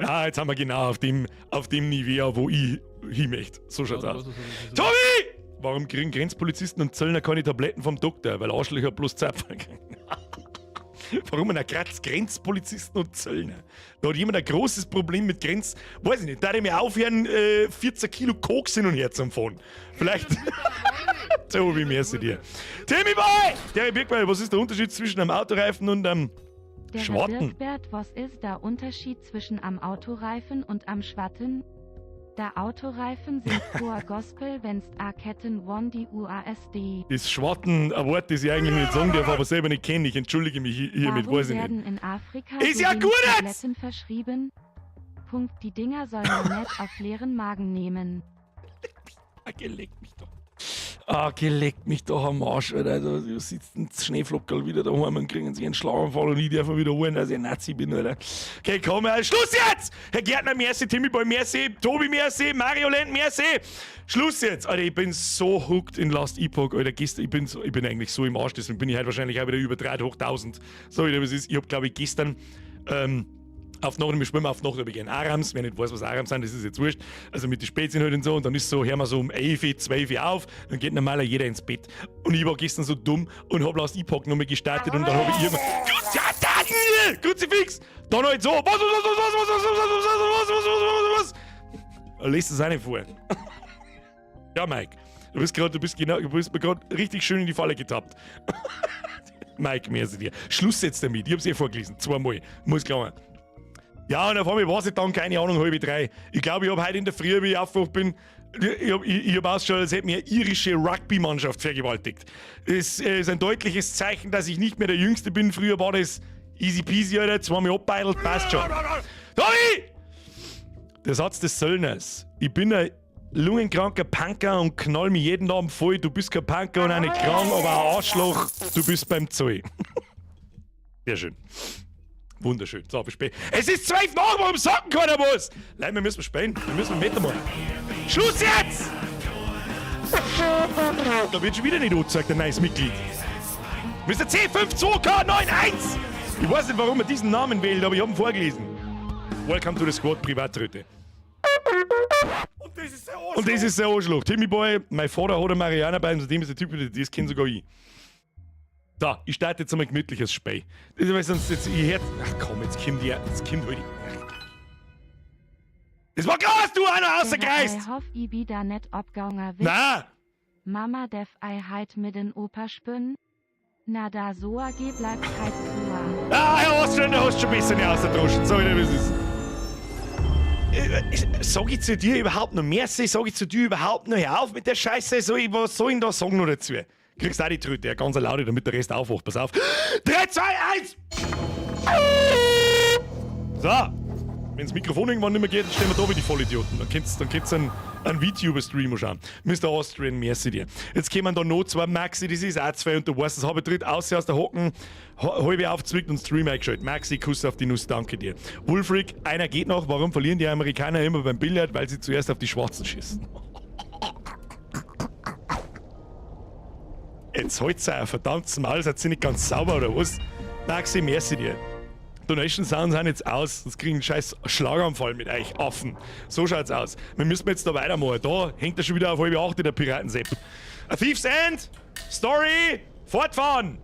Ja, jetzt haben wir genau auf dem Niveau, wo ich hin möchte. So schaut's aus. Tobi! Warum kriegen Grenzpolizisten und Zöllner keine Tabletten vom Doktor? Weil Arschlöcher bloß Zapfen kriegen. Warum einer Graz Grenzpolizisten und Zöllner? Da hat jemand ein großes Problem mit Grenz. Weiß ich nicht. Da ich mir aufhören, 14 Kilo Koks hin und her zum Fahren. Vielleicht. Tobi, merci dir. Timmy Boy! Der Birkbeil, was ist der Unterschied zwischen einem Autoreifen und einem Der Herr Schwatten? Birkbert, was ist der Unterschied zwischen am Autoreifen und am Schwatten? Da Autoreifen sind koa Gospel, wenn's a Ketten one die UASD. Ist Schwatten ein Wort, das ich eigentlich nicht sagen darf, aber selber nicht kenne. Ich entschuldige mich hiermit, Warum weiß ich nicht. werden in Afrika Ist so ja wenig gut jetzt! Tabletten verschrieben? Punkt, die Dinger soll man nicht auf leeren Magen nehmen. Ah, geleckt mich doch. Ah, geleckt mich doch am Arsch, Alter. Da sitzt ein Schneeflockerl wieder daheim und kriegen sich einen Schlaganfall und ich darf wieder holen, dass ich ein Nazi bin, Alter. Okay, komm, Schluss jetzt! Herr Gärtner, merci, Timmy Boy, merci, Tobi, merci, Mario Land, merci. Schluss jetzt! Alter, ich bin so hooked in Last Epoch, Alter. Gestern, ich bin eigentlich so im Arsch, deswegen bin ich halt wahrscheinlich auch wieder über 3 hoch 1000. So, wie das ist. Ich hab, glaube ich, gestern auf Nacht, wir spielen auf Nacht, habe ich gerne Arams. Wer nicht weiß, was Arams sind, das ist jetzt wurscht. Also mit den Spätzchen halt und so. Und dann ist so, hören wir so um 11, 12 Uhr auf, dann geht normal jeder ins Bett. Und ich war gestern so dumm und hab Last Epoch nochmal gestartet und dann habe ich irgendwann. Kruzifix! Dann halt so, was, was, was, was, was, was, was, was, was, was, was, was, was? Lest das auch nicht vor. Ja, Mike, du bist mir gerade richtig schön in die Falle getappt. Mike, merci dir. Schluss jetzt damit. Ich hab's eh vorgelesen. Zweimal. Muss klar. Ja, und auf einmal war es dann, keine Ahnung, 2:30. Ich glaube, ich habe heute in der Früh, wie ich aufgewacht bin, ich hab ausgeschaut, als hätte mir eine irische Rugby-Mannschaft vergewaltigt. Das ist ein deutliches Zeichen, dass ich nicht mehr der Jüngste bin. Früher war das easy peasy, Alter. Zweimal abbeidelt, passt schon. Tommy! Der Satz des Zöllners. Ich bin ein lungenkranker Punker und knall mich jeden Abend voll. Du bist kein Punker und auch nicht krank, aber ein Arschloch. Du bist beim Zoll. Sehr schön. Wunderschön. So, wir spielen. Es ist 12 nach, warum sagt keiner was? Leute, wir müssen spielen. Wir müssen mitmachen. Schluss jetzt! Da wird schon wieder nicht angezeigt, ein neues Mitglied. Mr. C52K91! Ich weiß nicht, warum er diesen Namen wählt, aber ich habe ihn vorgelesen. Welcome to the Squad, Privattröte. Und das ist der Arschloch. Und das ist der Arschloch. Timmy Boy, mein Vater hat eine Mariana bei ihm, seitdem ist der Typ, das kennt sogar ich. So, ich starte jetzt einmal gemütliches Spiel. Das ist, weil sonst jetzt, ich hör, ach komm, jetzt kommt die, jetzt kommt halt die. Das war klar, dass du einer Der außerkreist! I hoff, i bi da net obgaunga wis. Na! Mama, derf i heit mit den Opa spünn? Na da soa geh bleibt heit soa. Ah, Herr Austrian, du hast schon besser nicht ausgedroschen. Sag ich dir, wie es ist. Sag ich zu dir überhaupt noch merci? Sag ich zu dir überhaupt noch, hör auf mit der Scheiße? Soll ich, was soll ich denn da sagen noch dazu? Kriegst auch die Tröte, ja, ganz laut, damit der Rest aufwacht. Pass auf. 3, 2, 1! So. Wenn das Mikrofon irgendwann nicht mehr geht, dann stehen wir da wie die Vollidioten. Dann könnt's einen VTuber-Stream schauen. Mr. Austrian, merci dir. Jetzt kommen da noch zwei Maxi, das ist auch zwei und du weißt, das habe ich dritt aus der Hocken, halbe aufzwickt und Stream eingeschaltet. Maxi, Kuss auf die Nuss, danke dir. Wulfric, einer geht noch. Warum verlieren die Amerikaner immer beim Billard? Weil sie zuerst auf die Schwarzen schießen. Jetzt halt's ein verdammtes Maul, seid ihr nicht ganz sauber oder was? Maxi, merci dir. Donation Sounds sind jetzt aus, sonst kriegen einen scheiß Schlaganfall mit euch Affen. So schaut's aus. Wir müssen jetzt da weitermachen. Da hängt er schon wieder auf 7:30, der Piratensepp. A Thief's End, Story, fortfahren.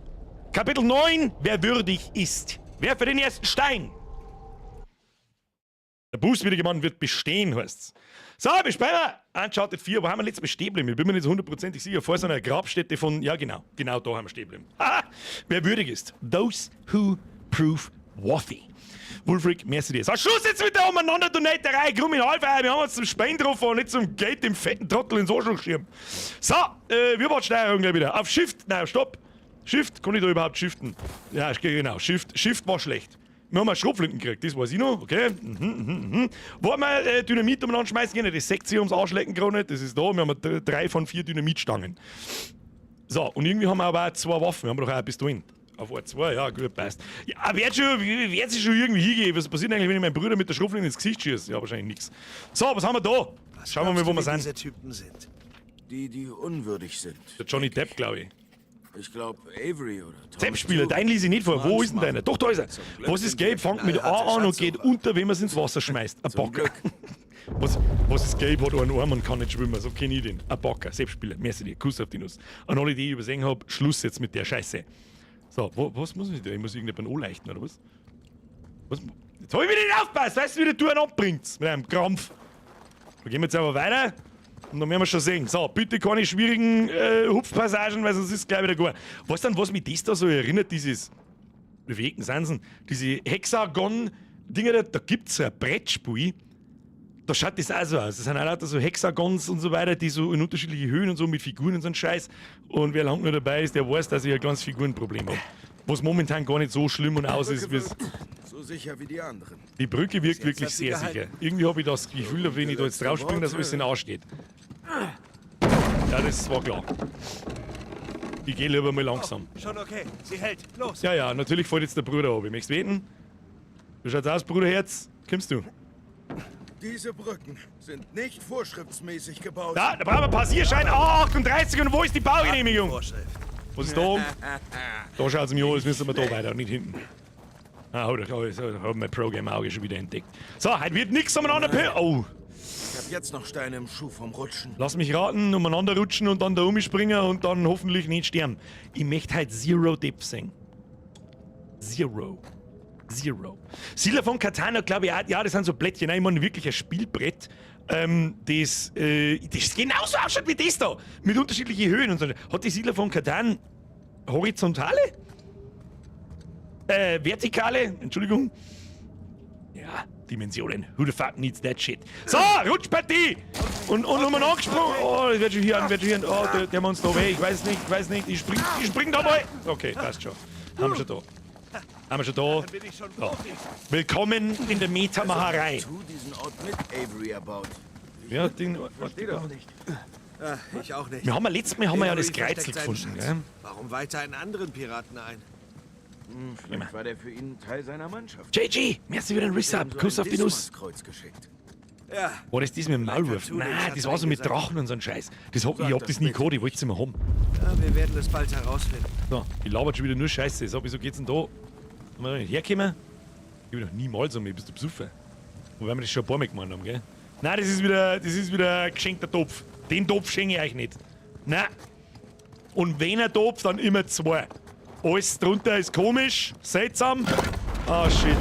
Kapitel 9, wer würdig ist. Wer für den ersten Stein? Der bußwürdige Mann wird bestehen, heißt's. So, wir spielen wir. Uncharted 4, wo haben wir letztes Mal stehen geblieben? Ich bin mir nicht so hundertprozentig sicher. Vor so einer Grabstätte von, ja genau, da haben wir stehen geblieben. Ah, wer würdig ist. Those who prove worthy. Wulfric, merci dir. So, Schluss jetzt mit der Umeinander-Donaterei. Komm in Halb, wir haben uns zum Spein drauf und nicht zum Geld dem fetten Trottel ins Arschloch schieben. So, wir warten Steuerung gleich wieder. Auf Shift, nein, stopp. Shift, kann ich da überhaupt shiften? Ja, genau, Shift, Shift war schlecht. Wir haben eine Schrotflinten gekriegt, das weiß ich noch, okay. Wo wir Dynamit umeinander schmeißen können, das seht ihr ums Arschlecken gerade nicht, das ist da, wir haben drei von vier Dynamitstangen. So, und irgendwie haben wir aber auch zwei Waffen, wir haben doch auch Pistolen. Auf A2, ja, gut, passt. Ja, wird sich schon irgendwie hingehen. Was passiert eigentlich, wenn ich meinen Bruder mit der Schrotflinte ins Gesicht schieße? Ja, wahrscheinlich nichts. So, was haben wir da? Was Schauen wir mal, wo wir glaubst du, sind. wer diese Typen sind? Die, die unwürdig sind. Der Johnny Depp, glaube ich. Ich glaube, Avery oder Thomas Sepp-Spieler, dein lies ich nicht vor. Wo ist denn deiner? Doch, da ist er. Was ist gelb? Fängt mit A an und geht unter, wenn man es ins Wasser schmeißt. Ein Bagger. Was ist gelb, hat einen Arm und kann nicht schwimmen. So kenne ich den. Ein Bagger. Sepp-Spieler. Merci dir. Kuss auf die Nuss. An alle, die ich übersehen habe, Schluss jetzt mit der Scheiße. So, was muss ich da? Ich muss irgendjemanden anleichten, oder was? Was? Jetzt hab ich wieder nicht aufgepasst. Weißt du, wie der Touren abbringt? Mit einem Krampf. Da gehen wir jetzt aber weiter. Und dann werden wir schon sehen. So, bitte keine schwierigen Hupfpassagen, weil sonst ist es gleich wieder gar. Was dann, was mich das da so erinnert, dieses bewegten Sansen, diese Hexagon-Dinger, da gibt es ein Brettspiel. Da schaut das auch so aus. Das sind auch lauter so Hexagons und so weiter, die so in unterschiedliche Höhen und so mit Figuren und so ein Scheiß. Und wer lang nur dabei ist, der weiß, dass ich ein kleines Figurenproblem habe. Was momentan gar nicht so schlimm und aus ist, wie es. So sicher wie die anderen. Die Brücke wirkt wirklich sehr sicher. Irgendwie habe ich das Gefühl, wenn ich da jetzt drauf springe, dass alles in den Arsch geht. Ja, das war klar. Ich gehe lieber mal langsam. Oh, schon okay. Sie hält. Los. Ja, ja, natürlich fällt jetzt der Bruder ab. Ich möchte wetten. Wie schaut's aus, Bruderherz? Kommst du? Diese Brücken sind nicht vorschriftsmäßig gebaut. Da brauchen wir Passierschein A38 und wo ist die Baugenehmigung? Vorschrift. Was ist da oben? Da schaut's mir an, als müssen wir da weiter, nicht hinten. Ah, hab ich hab mein Pro-Game-Auge schon wieder entdeckt. So, heute wird nix umeinander Oh. Ich hab jetzt noch Steine im Schuh vom Rutschen. Lass mich raten, umeinander rutschen und dann da umspringen und dann hoffentlich nicht sterben. Ich möchte heute Zero Depth sehen. Zero. Zero. Siedler von Catan, glaube ich auch, ja, das sind so Blättchen. Nein, ich meine wirklich ein Spielbrett, das genauso ausschaut wie das da. Mit unterschiedlichen Höhen und so. Hat die Siedler von Catan horizontale? Vertikale? Entschuldigung. Ja, Dimensionen. Who the fuck needs that shit? So, Rutschpartie! Und umeinander gesprungen. Oh, das wird schon hier an, wird schon hier an. Oh, der macht uns da weh. Ich weiß nicht, ich weiß nicht. Ich spring da mal. Okay, passt schon. Haben wir schon da. Haben wir schon da. Da. Willkommen in der Metamacherei. Also, tu diesen Ort mit Avery erbaut. Ja, den Ort Verstehe das nicht. Ah, ich auch nicht. Wir haben ja letztes Mal haben wir ja das Avery Kreuzel versteckt seinen gefunden, Schatz. gell? Warum weiter einen anderen Piraten ein? Vielleicht war der für ihn Teil seiner Mannschaft. JG, merci für den Resub. So Kuss ein auf die Nuss. Dismas-Kreuz geschickt. Ja. War das das mit dem Maulwurf? Vielleicht hat Sue den Nein, Schatz das war so mit eingesackt. Drachen und so ein Scheiß. Ich hab Sag das das nie nicht. gehabt, ich wollte es immer haben. Ja, wir werden es bald herausfinden. So, ich labert schon wieder nur Scheiße. So, wieso geht's denn da? Haben wir da nicht hergekommen? Ich bin noch niemals um mich, bist du besoffen? Wobei wir das schon ein paar Mal gemacht haben, gell? Nein, das ist wieder ein geschenkter Topf. Den Topf schenke ich euch nicht. Nein. Und wenn ein Topf, dann immer zwei. Alles drunter ist komisch, seltsam. Ah, shit.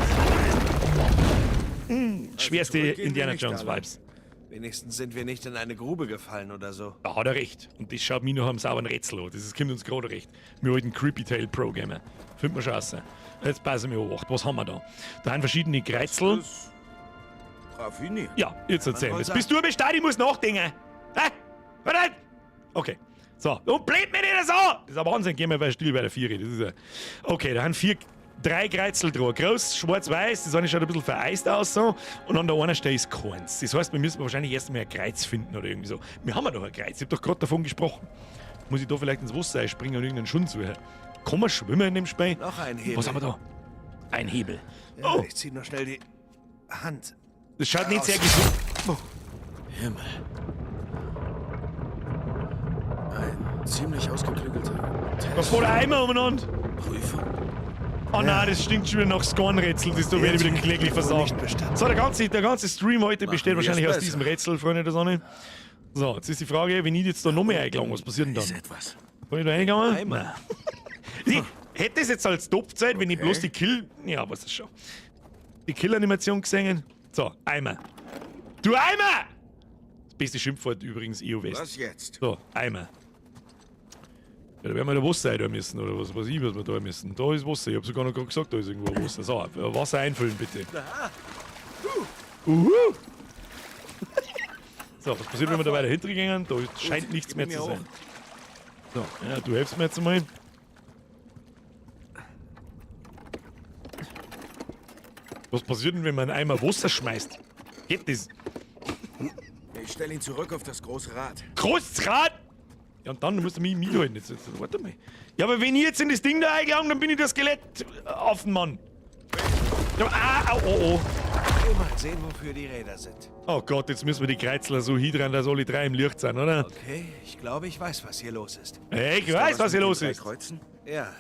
Schwerste zurückgehen wir Indiana nicht Jones alle. Vibes. Wenigstens sind wir nicht in eine Grube gefallen oder so. Da hat er recht. Und das schaut mir nach einem sauberen Rätsel an. Das kommt uns gerade recht. Wir alten Creepy Tale Programmer. Finden wir schon raus. Jetzt passen wir auf. Was haben wir da? Da haben verschiedene Kreuzel. Das ist raffiniert. Ja, jetzt erzähl Man mir's. soll Bist du am Start? Ich muss nachdenken. Hä? Warte! Okay. So. Und blöd mir nicht so! Das ist ein Wahnsinn. Gehen wir bei still bei der Viere. Das ist ja. Okay, da haben drei Kreuzel dran. Groß, schwarz-weiß, das eine schaut ein bisschen vereist aus so. Und an der einen Stelle ist keins. Das heißt, wir müssen wahrscheinlich erst mal ein Kreuz finden oder irgendwie so. Wir haben ja doch ein Kreuz. Ich hab doch gerade davon gesprochen. Muss ich da vielleicht ins Wasser einspringen und irgendeinen Schund suchen? Kann man schwimmen in dem Spiel? Noch ein Hebel. Was haben wir da? Ein Hebel. Ja, Oh, Ich zieh noch schnell die Hand. das schaut nicht sehr gesund. Himmel. Ein ziemlich ausgeklügelter Da Test. fährt ein Eimer umeinander. Prüfung. Oh nein, das stinkt schon wieder nach Scorn-Rätsel, das da werde ich wieder kläglich versagen. nicht bestanden. So, der ganze Stream heute Machen besteht wir es wahrscheinlich aus besser. diesem Rätsel, Freunde der Sonne. So, jetzt ist die Frage, wenn ich jetzt da noch mehr eingelange, was passiert denn Ist dann? etwas. Bin ich da reingegangen? Eimer. Nein. Ich hätte es jetzt als Topfzeit, wenn ich Okay. bloß die Kill... Ja, was ist schon. Die Kill-Animation gesehen. So, Eimer. Du Eimer! Das beste Schimpfwort übrigens, EU West. Was jetzt? So, Eimer. Ja, da werden wir da Wasser rein müssen, oder was weiß ich, was wir da müssen. Da ist Wasser, ich hab sogar noch gerade gesagt, da ist irgendwo Wasser. So, Wasser einfüllen bitte. Uhu. So, was passiert, wenn wir da weiter hintergehen? Da scheint nichts gib mehr mir zu hoch. sein. So, ja, du hilfst mir jetzt mal. Was passiert denn, wenn man einen Eimer Wasser schmeißt? Geht das? Ich stelle ihn zurück auf das große Rad. Großes Rad! Ja, und dann musst du mich mithalten. Jetzt, warte mal. Ja, aber wenn ich jetzt in das Ding da eingelange, dann bin ich das Skelett auf Mann. Ja, ah, au, oh, oh. Okay, mal sehen, wofür die Räder sind. Oh Gott, jetzt müssen wir die Kreuzler so hindern, dass alle drei im Licht sind, oder? Okay, ich glaube, ich weiß, was hier los ist. Ich Ist da weiß, was hier mit den los drei ist. Kreuzen? Ja,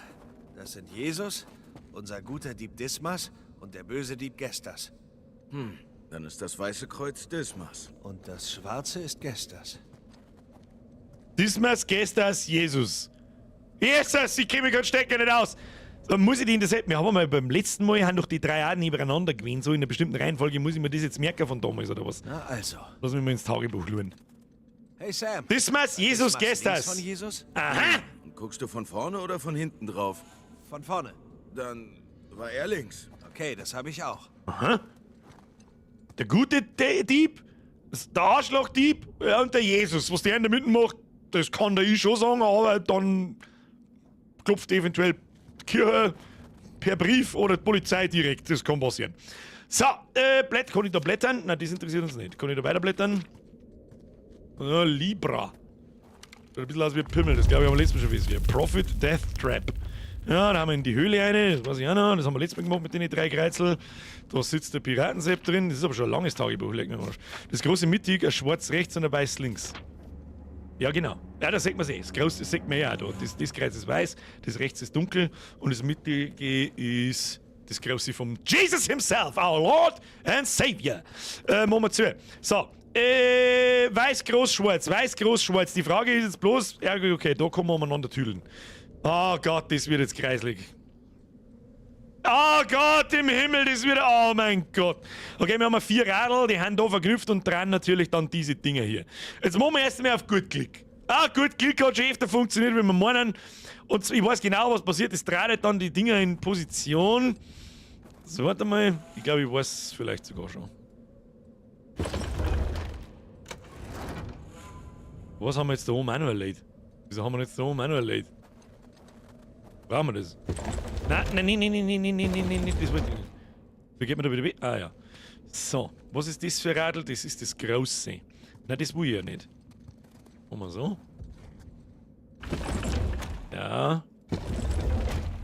das sind Jesus, unser guter Dieb Dismas und der böse Dieb Gestas. Dann ist das weiße Kreuz Dismas. Und das schwarze ist Gestas. Dismas, Gestas, Jesus. Jesus, ich kenne mich gerade Stecker nicht aus. Dann muss ich die in der Wir haben einmal beim letzten Mal haben doch die drei auch nebeneinander gewesen, so in einer bestimmten Reihenfolge. Muss ich mir das jetzt merken von damals oder was? Na also. Lass mich mal ins Tagebuch schauen. Hey Sam. Dismas, Jesus, Dismas links Gestas. von Jesus? Aha! Und guckst du von vorne oder von hinten drauf? Von vorne. Dann war er links. Okay, das habe ich auch. Der gute Dieb, der Arschlochdieb, ja, und der Jesus. Was der in der Mitte macht, das kann der ich schon sagen, aber dann klopft eventuell die Kirche per Brief oder die Polizei direkt. Das kann passieren. So, kann ich da blättern? Nein, das interessiert uns nicht. Kann ich da weiterblättern? Ja, Libra. Sieht ein bisschen aus wie ein Pimmel, das glaube ich haben wir letztes Mal schon festgestellt. Prophet Death Trap. Ja, da haben wir in die Höhle eine, das weiß ich auch noch. Das haben wir letztes Mal gemacht mit den drei Kreuzel. Da sitzt der Piratensepp drin. Das ist aber schon ein langes Tagebuch, leck mir am Arsch. Das große mittig, ein schwarz rechts und ein weiß links. Ja, genau. Ja, da sieht man's eh. Das große das sieht man ja auch da. Das Kreuz ist weiß, das rechts ist dunkel und das mittige ist das große vom Jesus himself, our Lord and Savior. Machen wir zu. So. Weiß, groß, schwarz, weiß, groß, schwarz. Die Frage ist jetzt bloß, ja, okay, da kommen wir umeinander tüdeln. Oh Gott, das wird jetzt kreislig. Oh Gott, im Himmel, das wird... Oh mein Gott. Okay, wir haben 4 Radl, die haben da verknüpft und dran natürlich dann diese Dinger hier. Jetzt machen wir erst einmal auf Gut Glück. Ah, Gut Glück hat schon öfter funktioniert, wie wir meinen. Und ich weiß genau, was passiert. Es dreht dann die Dinger in Position. So, warte mal. Ich glaube, ich weiß es vielleicht sogar schon. Was haben wir jetzt da oben auch noch erledigt? Wieso haben wir jetzt da oben auch noch erledigt? Brauchen wir das? Nein, nein, nein, nein, nein, nein, nein, nein, nein, nein, das wollte ich nicht. Wie geht man da wieder weg? Ah ja. So, was ist das für ein Radl? Das ist das Große. Nein, das will ich ja nicht. Machen wir so. Ja.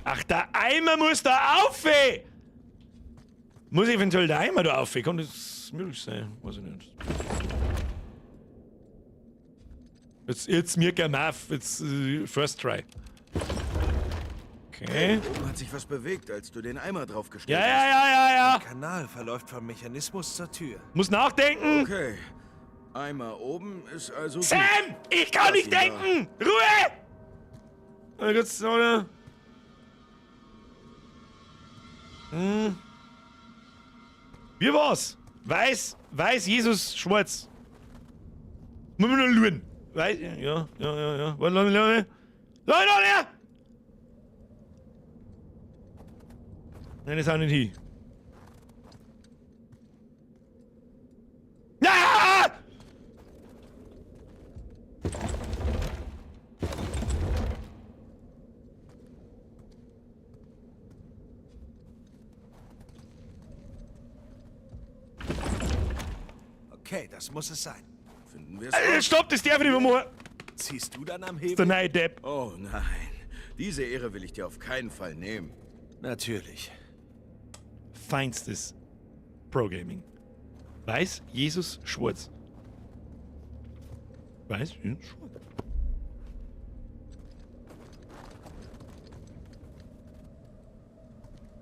Ach, der Eimer muss da auf! Muss eventuell der Eimer da auf? Kann das möglich sein? Weiß ich nicht. Jetzt mir gerne auf. Jetzt first try. Okay. Oben hat sich was bewegt, als du den Eimer draufgestellt Ja, hast. ja, ja, ja, ja. Der Kanal verläuft vom Mechanismus zur Tür. Muss nachdenken. Okay. Eimer oben ist also gut. Sam! Ich kann nicht Lass ihn da. denken! Ruhe! Na gut, oder? Hm. Wie war's? Weiß, weiß, Jesus, schwarz. Muss man nur lügen. Weiß, ja, ja, ja, ja. Warte, lass mich, lass mich. Lass mich, lass mich! Nein, das ist auch nicht hin. Ja! Okay, das muss es sein. Finden wir es raus? Stopp, das darf ich nicht mehr machen. Ziehst du dann am Das ist der Hebel? neue Depp. Oh nein, diese Ehre will ich dir auf keinen Fall nehmen. Natürlich. Feinstes Pro Gaming. Weiß, Jesus, schwarz. Weiß, Jesus, schwarz.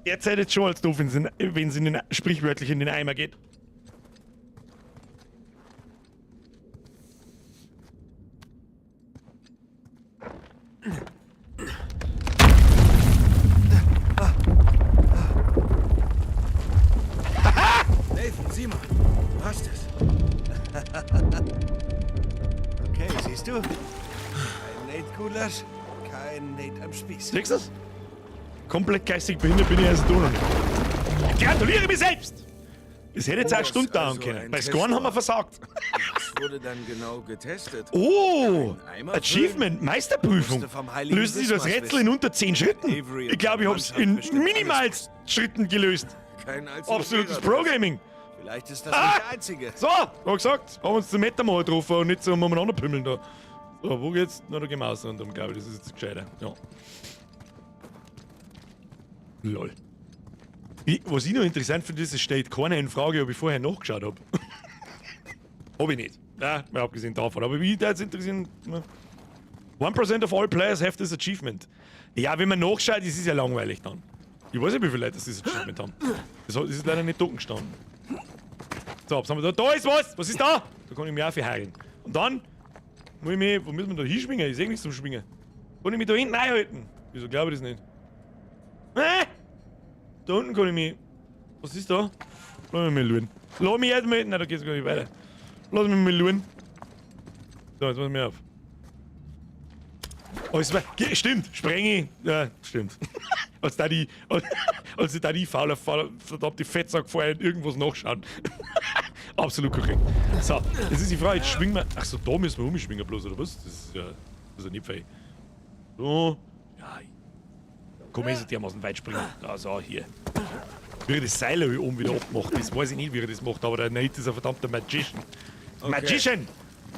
Derzeit jetzt schon als doof, wenn's in den, sprichwörtlich in den Eimer geht. Nathan, sieh mal. Du hast es. Okay, siehst du? Kein Nate Gulasch, kein Nate am Spieß. Siehst du das? Komplett geistig behindert bin ich also da noch nicht. Ich gratuliere mir selbst! Es hätte jetzt auch eine Was Stunde dauern also können. ein Bei Test Scorn haben wir war. versagt. Was wurde dann genau getestet? Oh! Ein Eimer Achievement, Meisterprüfung. Musste vom heiligen Lösen Sie das Dismas Rätsel in unter 10 Schritten. Avery und Ich glaube, ich seine hab's Mannschaft in bestimmt alles minimal Schritten gelöst. Kein allzu Absolutes schwerer Pro Gaming. Vielleicht ist das Ah! nicht der einzige. So, hab gesagt, haben wir uns zum Metermal getroffen und nicht so umeinander pümmeln da. So, wo geht's? Na, da gehen wir außen und um, glaube ich, das ist jetzt gescheiter. Ja. Lol. Was ich noch interessant finde, ist, es steht keiner in Frage, ob ich vorher nachgeschaut habe. Hab ich nicht. Ja, mal abgesehen davon. Aber wie das interessieren. 1% of all players have this achievement. Ja, wenn man nachschaut, das ist ja langweilig dann. Ich weiß nicht, wie viele Leute das Achievement haben. Das ist leider nicht da gestanden. So, was haben wir da? Da ist was! Was ist da? Da kann ich mich auch für heilen. Und dann muss ich mich. Wo müssen wir da hinschwingen? Ich sehe nichts zum Schwingen. Kann ich mich da hinten einhalten? Wieso glaube ich das nicht? Da unten kann ich mich. Was ist da? Lass mich mal schauen. Lass mich erst mal. Nein, da geht's gar nicht weiter. Lass mich mal schauen. So, jetzt muss ich mir auf. Oh, es war, stimmt, Sprenge. Ja, stimmt. Als da die fauler, fauler, verdammte Fettsack vorher irgendwas nachschauen. Absolut korrekt. So, jetzt ist die Frage, jetzt schwingen wir. Ach so, da müssen wir umschwingen bloß, oder was? Das ist ja nicht fein. So. Ja. Komm, ich so dermaßen weit springen. Da, so, hier. Wie er das Seil hier oben wieder abmacht, das weiß ich nicht, wie er das macht, aber der Nate ist ein verdammter Magician. Okay. Magician!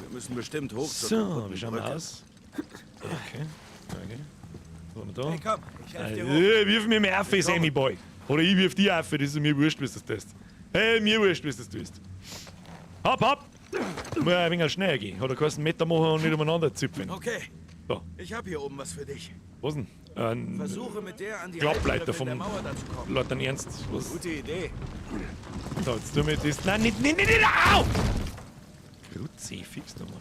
Wir müssen bestimmt hoch zur So, kaputten wie schauen wir Brücke. aus? Okay, okay. So, und da. Hey, komm, ich helfe dir hoch. Wirf mir mehr auf, Sammy Boy. Oder ich wirf dir auf, das ist mir wurscht, wie du das tust. Hey, mir wurscht, wie du das tust. Hopp, hopp! Muss ja ein wenig schneller gehen. Hat er keinen Meter machen und nicht umeinander züpfen. Okay, So, ich habe hier oben was für dich. was denn? Ein Versuche mit der an die Klappleiter Halsgriffe vom der Mauer da zu kommen. Leutnant Ernst. Was? Gute Idee. So, jetzt tun wir das. Nein, nicht, nicht, nicht, nicht, au! Grüezi, fix nochmal.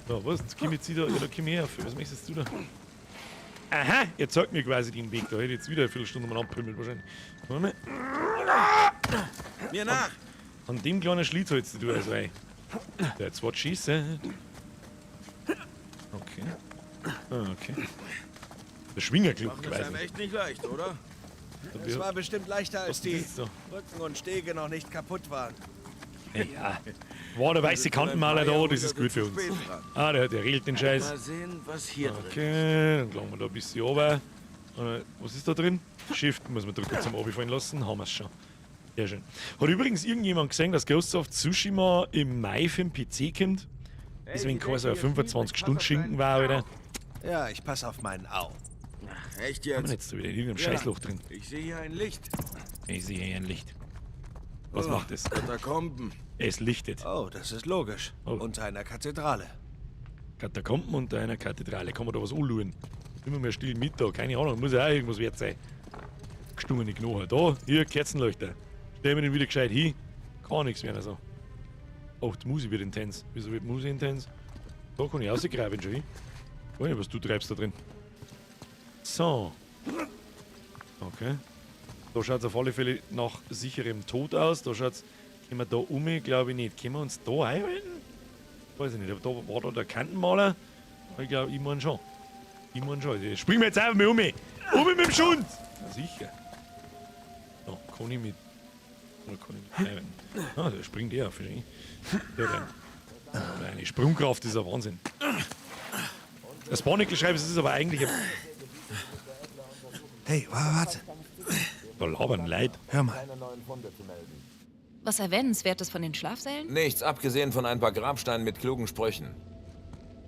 So, was? Jetzt komm ich jetzt wieder. Ja, da komm ich her. Was möchtest du da? Aha, er zeigt mir quasi den Weg. Da hätte ich jetzt wieder eine Viertelstunde mal anpümmelt wahrscheinlich. Warte mal. Mir nach! An dem kleinen Schlitz hältst du also ein. That's what she said. Okay. Ah, okay. Der Schwingerclub Machen es einem quasi. echt nicht leicht, oder? Es war bestimmt leichter, als Was die ist das Brücken und Stege noch nicht kaputt waren. Ja. War der weiße Kantenmaler da, das ist gut für uns. Ah, der regelt den Scheiß. Mal sehen, was hier drin ist. Okay, dann gelangen wir da ein bisschen runter. Was ist da drin? Shift muss man drücken zum Runterfallen lassen. Haben wir es schon. Sehr schön. Hat übrigens irgendjemand gesehen, dass Ghost of Tsushima im Mai für den PC kommt? Deswegen kann es ja 25-Stunden-Schinken war, Alter. Ja, ich passe auf meinen Au. Echt Haben wir jetzt? jetzt da wieder in irgendeinem Ja. Scheißloch drin? Ich sehe hier ein Licht. Ich sehe hier ein Licht. Was Oh, macht es? Katakomben. Es lichtet. Oh, das ist logisch. Oh. Unter einer Kathedrale. Katakomben unter einer Kathedrale. Kann man da was anschauen? Immer mehr still Mittag, keine Ahnung, muss ja auch irgendwas wert sein. Gestungene Knochen. Da, hier, Kerzenleuchter. Stellen wir den wieder gescheit hin. Kann nichts mehr so. Oh, die Musik wird intens. Wieso wird die Musik intens? Da kann ich rausgreifen schon hin. Weiß nicht, was du treibst da drin. So. Okay. Da schaut es auf alle Fälle nach sicherem Tod aus. Da schaut's. Können wir da um? Glaube ich nicht. Können wir uns da einhalten? Weiß ich nicht. Aber da war da der Kantenmaler. Ich glaube, ich mein schon. Ich mein schon. Ich springen wir jetzt einfach mal um. Um mit dem Schund! Na sicher. Da kann ich mit. Oder kann ich mit bleiben? Ah, der springt eh auf. Der rein. Eine Sprungkraft ist ein Wahnsinn. Das Barnacle schreibt, es ist aber eigentlich. Ein Hey, warte. Da labern Leid. Hör mal. Was Erwähnenswertes von den Schlafsälen? Nichts, abgesehen von ein paar Grabsteinen mit klugen Sprüchen.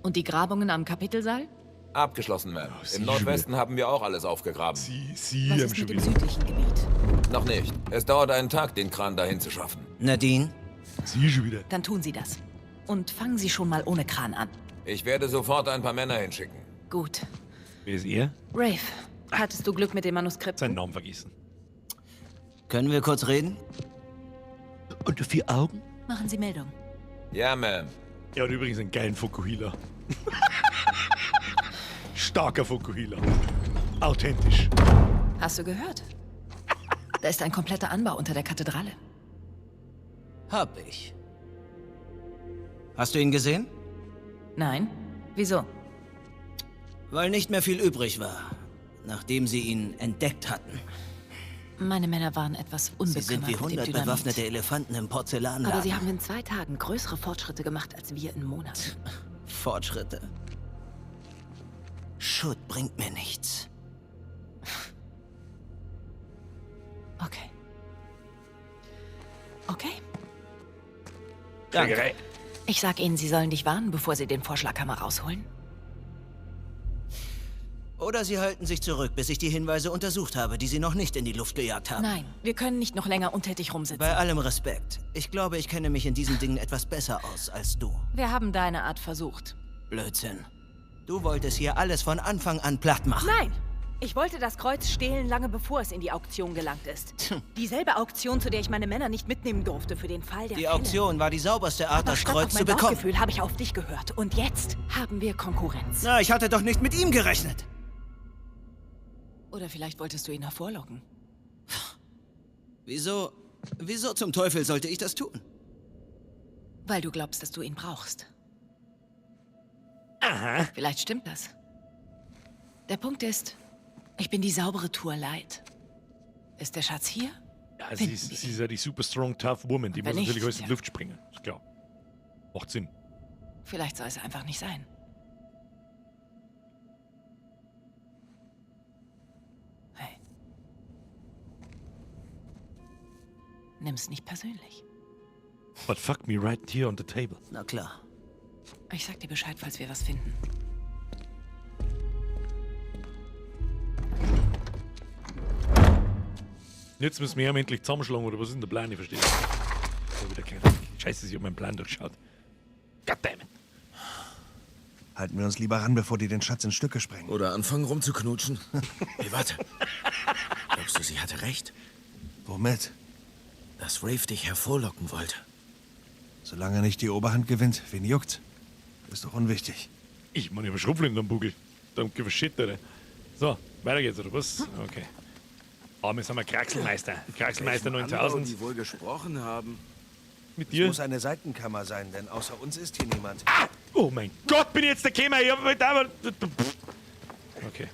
Und die Grabungen am Kapitelsaal? Abgeschlossen, Ma'am. Oh, sie Im Nordwesten haben wir auch alles aufgegraben. Sie Was haben ist schon mit dem wieder. südlichen Gebiet? Noch nicht. Es dauert einen Tag, den Kran dahin zu schaffen. Nadine? Sie schon wieder. Dann tun Sie das. Und fangen Sie schon mal ohne Kran an. Ich werde sofort ein paar Männer hinschicken. Gut. Wer ist er? Rafe, hattest du Glück mit dem Manuskript? Seinen Namen vergessen. Können wir kurz reden? Unter vier Augen? Machen Sie Meldung. Ja, Ma'am. Er hat übrigens einen geilen Fokuhila. Starker Fokuhila. Authentisch. Hast du gehört? Da ist ein kompletter Anbau unter der Kathedrale. Hab ich. Hast du ihn gesehen? Nein. Wieso? Weil nicht mehr viel übrig war, nachdem sie ihn entdeckt hatten. Meine Männer waren etwas Sie unbekümmert sind wie mit dem 100 Dynamit. bewaffnete Elefanten im Porzellanladen. Aber sie haben in 2 Tagen größere Fortschritte gemacht als wir in Monaten. Fortschritte. Schutt bringt mir nichts. Okay. Okay. Danke. Ich sag ihnen, sie sollen dich warnen, bevor sie den Vorschlaghammer rausholen. Oder sie halten sich zurück, bis ich die Hinweise untersucht habe, die sie noch nicht in die Luft gejagt haben. Nein, wir können nicht noch länger untätig rumsitzen. Bei allem Respekt. Ich glaube, ich kenne mich in diesen Dingen etwas besser aus als du. Wir haben deine Art versucht. Blödsinn. Du wolltest hier alles von Anfang an platt machen. Nein! Ich wollte das Kreuz stehlen, lange bevor es in die Auktion gelangt ist. Dieselbe Auktion, zu der ich meine Männer nicht mitnehmen durfte, für den Fall der Die Fälle. Auktion war die sauberste Art, Aber das statt Kreuz auf zu mein bekommen. Bauchgefühl habe ich auf dich gehört. Und jetzt haben wir Konkurrenz. Na, ich hatte doch nicht mit ihm gerechnet. Oder vielleicht wolltest du ihn hervorlocken. Wieso? Wieso zum Teufel sollte ich das tun? Weil du glaubst, dass du ihn brauchst. Aha. Vielleicht stimmt das. Der Punkt ist, ich bin die saubere Tour leid. Ist der Schatz hier? Ja, sie ist ja die super strong, tough woman. Die Wenn muss natürlich nicht, alles in die ja. Luft springen. Ist klar. Macht Sinn. Vielleicht soll es einfach nicht sein. Hey. Nimm's nicht persönlich. But fuck me right here on the table. Na klar. Ich sag dir Bescheid, falls wir was finden. Jetzt müssen wir ihn endlich zusammenschlagen, oder was ist denn der Plan? Ich verstehe. Ich hab wieder keine Scheiße, ich hab meinen Plan durchschaut. Goddammit. Halten wir uns lieber ran, bevor die den Schatz in Stücke sprengen. Oder anfangen rumzuknutschen. Hey, warte. Glaubst du, sie hatte recht? Womit? Dass Rafe dich hervorlocken wollte. Solange er nicht die Oberhand gewinnt, wen juckt's? Ist doch unwichtig. Ich meine, ich hab Schrupfel in dem Bugel. Don't give a shit, Alter. So, weiter geht's, oder was? Okay. Aber wir sind wir Kraxelmeister. Kraxelmeister Welchem Anbau 9000. die wohl gesprochen haben. Mit Es dir? muss eine Seitenkammer sein, denn außer uns ist hier niemand. Ah! Oh mein Gott, bin ich jetzt der Kämer. Ich hab mit aber. Okay.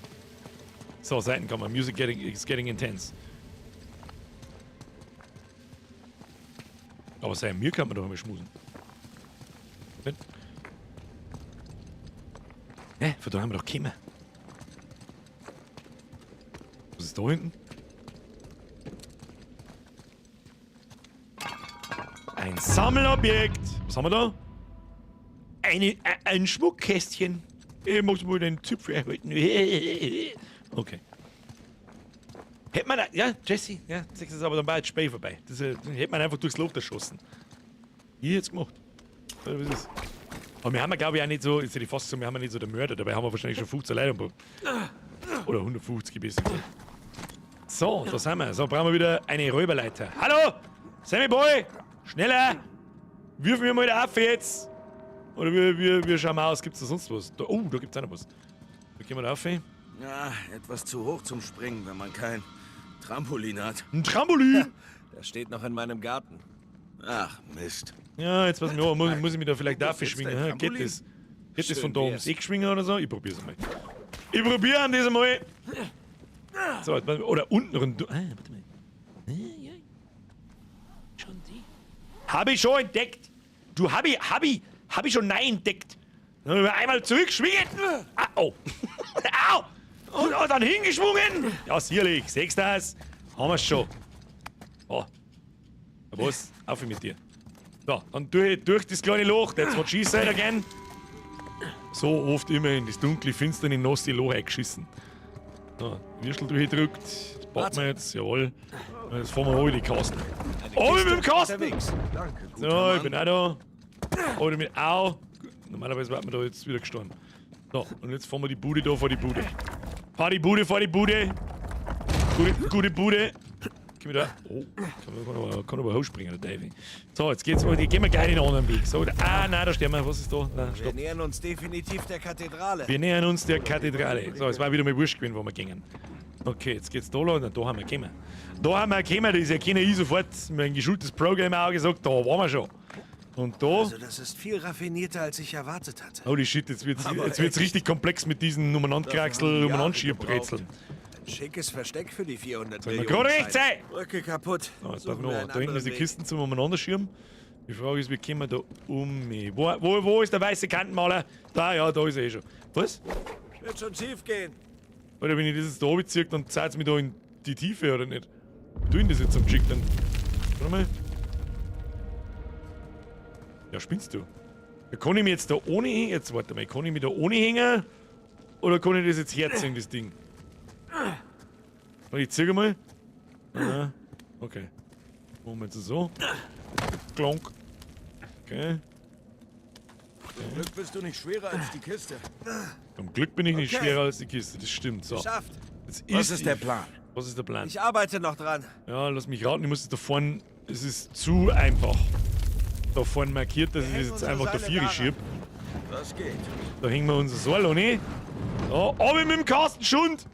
So, Seitenkammer. Music getting, is getting intense. Aber sei mir kann man doch einmal schmusen. Nicht? Hä? Von da haben wir doch gekommen. Was ist da hinten? Ein Sammelobjekt. Was haben wir da? Ein Schmuckkästchen. Ich muss wohl den Zipfel erhalten. Okay. Hätte man. Ja, Jesse, ja, das ist aber dann war jetzt Spät vorbei. Das hätte man einfach durchs Loch erschossen. Ich hätte es gemacht. Oder was ist? Aber wir haben ja, glaube ich, auch nicht so, jetzt hätte ich fast gesagt, wir haben ja nicht so den Mörder, dabei haben wir wahrscheinlich schon 15 Leute umgebracht. Oder 150 besser gesagt. So, da sind wir. So, brauchen wir wieder eine Räuberleiter. Hallo! Sammy Boy! Schneller! Wirf mir mal den Affe jetzt! Oder wir schauen mal aus, gibt's da sonst was? Da, oh, da gibt's auch noch was. Da gehen wir da rauf. Ja, etwas zu hoch zum Springen, wenn man kein Trampolin hat. Ein Trampolin? Das steht noch in meinem Garten. Ach, Mist. Ja, jetzt weiß ich nicht, muss ich mich da vielleicht Du dafür besitzt schwingen? ein hä? Geht Trampolin? das? Geht das Schön von da ums wär's. Eck schwingen oder so? Ich probier's mal. Ich probiere an diesem Mal. So, jetzt, mal- oder unten rund. Ah, warte mal. Ja. Schon die. Hab ich schon entdeckt. Du, hab ich schon nein entdeckt. Dann einmal zurückschwingen. Ah, oh. Au! Und dann hingeschwungen. Ja, sicherlich. Siehst du das? Haben wir's schon. Oh. Na was? Auf mit dir. So, dann durch das kleine Loch. That's what she said again. So oft immer in das dunkle, finstere, nasse Loch eingeschissen. So, Würstel durchgedrückt. Das packen wir jetzt, jawohl. Jetzt fahren wir hoch in die Kasten. Oh, mit dem Kasten! Unterwegs. Danke, guter So, ich Mann. bin auch da. Oder mit Au. Normalerweise wird man da jetzt wieder gestorben. So, und jetzt fahren wir die Bude da vor die Bude. Fahr die Bude vor die Bude. Gute, gute Bude. Geh mir da. Oh, kann aber hochspringen, der Davy. So, jetzt geht's. Gehen wir gleich den anderen Weg. So, da, ah, nein, da stehen wir. Was ist da? Nein, Wir stopp. nähern uns definitiv der Kathedrale. Wir nähern uns der Kathedrale. So, es war wieder mal wurscht gewesen, wo wir gingen. Okay, jetzt geht's da lang. Na, da haben wir gekommen. Da haben wir gekommen, das erkenne ich sofort. Mein geschultes Programm auch gesagt, da waren wir schon. Und da. Also, das ist viel raffinierter, als ich erwartet hatte. Holy shit, jetzt wird's, Aber jetzt wird's echt. richtig komplex mit diesen Umeinander-Kraxel, Umeinander-Schiebrezeln. Ein schickes Versteck für die 400 Soll man Millionen. gerade rechts Scheine. sein? Brücke kaputt. So, jetzt Suchen pass mal wir an. einen Da hinten anderen ist die Weg. Kisten zum Umeinanderschirmen. Die Frage ist, wie kommen wir da um? Wo ist der weiße Kantenmaler? Da, ja, da ist er eh schon. Was? Wird schon schief gehen. Oder wenn ich das jetzt da runterziehe, dann zahlt es mich da in die Tiefe, oder nicht? Wie tue ich das jetzt am Geschick dann? Warte mal. Ja, spinnst du? Da kann ich mich jetzt da ohne hängen. Jetzt warte mal, kann ich mich da ohne hängen? Oder kann ich das jetzt herziehen, das Ding? Ich ziehe mal. Aha. Okay. Machen wir jetzt so. Klonk. Okay. Zum Glück bist du nicht schwerer als die Kiste. Zum Glück bin ich nicht Okay. schwerer als die Kiste, das stimmt. So. Geschafft. Jetzt Was ist die- der Plan? Was ist der Plan? Ich arbeite noch dran. Ja, lass mich raten, ich muss jetzt da vorne. Es ist zu einfach. Da vorne markiert, dass ich das hängen jetzt unsere einfach da Seile vier daran. schieb. Das geht. Da hängen wir unser Seil an, ne? So, aber mit dem Kasten Schund!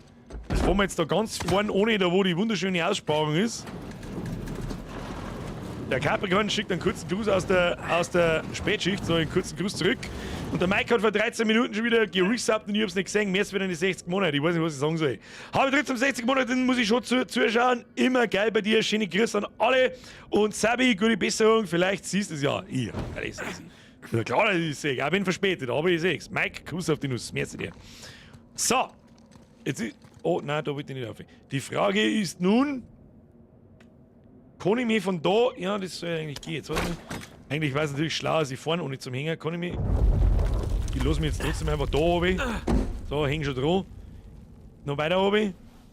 Das fahren wir jetzt da ganz vorne ohne, da wo die wunderschöne Aussparung ist. Der Capricorn schickt einen kurzen Gruß aus der Spätschicht, so einen kurzen Gruß zurück. Und der Mike hat vor 13 Minuten schon wieder geresubbt und ich hab's nicht gesehen. Mehr als wieder in die 60 Monate, ich weiß nicht, was ich sagen soll. Habe trotzdem 60 Monate, muss ich schon zuschauen. Immer geil bei dir, schöne Grüße an alle. Und Sabi, gute Besserung, vielleicht siehst du es ja. Ich, das sehe ich. Ja, klar, dass ich sehe. Ich bin verspätet, aber ich seh's. Mike, Kuss auf die Nuss. Merci dir. So. Jetzt ist, oh, nein, da wollte ich nicht auf. Die Frage ist nun, kann ich mich von da, ja, das soll ja eigentlich gehen. Jetzt, warte mal. Eigentlich war es natürlich schlauer, als ich vorne ohne zum Hängen. Kann ich mich, ich lasse mich jetzt trotzdem einfach da runter. So, häng schon dran. Noch weiter runter.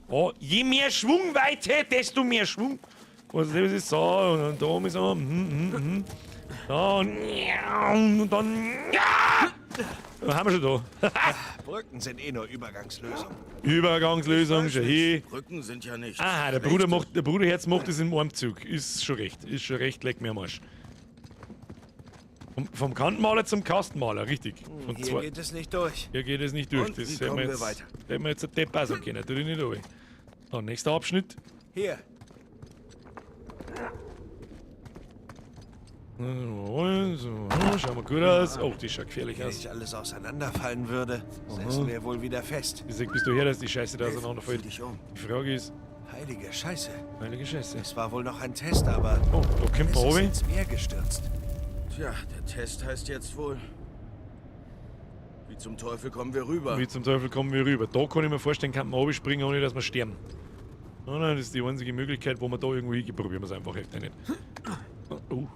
Oh, je mehr Schwungweite, desto mehr Schwung. Was ist das? So, und dann da oben so. So, und dann. Ja! Dann haben wir schon da. Brücken sind eh nur Übergangslösung. Übergangslösung, schon hier. Brücken sind ja nicht. Aha, der Bruder macht, der Bruderherz macht das im Armzug. Ist schon recht, leck mir am Arsch. Vom Kantenmaler zum Kastenmaler, richtig. Von Hier zwei. geht es nicht durch. Hier geht es nicht durch. Und Das wie hätten wir kommen wir jetzt, weiter? hätten wir jetzt einen Depp auch können, natürlich nicht runter. So, nächster Abschnitt. Hier. So, schauen wir gut aus. Oh, die schaut gefährlich Wenn aus. nicht alles auseinanderfallen würde, säßen wir wohl wieder fest. Ich sag, bist du her, dass die Scheiße da auseinanderfällt? Zieh dich um. Die Frage ist, Heilige Scheiße. heilige Scheiße. Es war wohl noch ein Test, aber Oh, da kommt es man ist runter. ins Meer gestürzt. Tja, der Test heißt jetzt wohl. Wie zum Teufel kommen wir rüber? Wie zum Teufel kommen wir rüber? Da kann ich mir vorstellen, kann man runterspringen, ohne dass wir sterben. Nein, nein, das ist die einzige Möglichkeit, wo wir da irgendwo hingehen. Probieren wir es einfach echt nicht. Oh,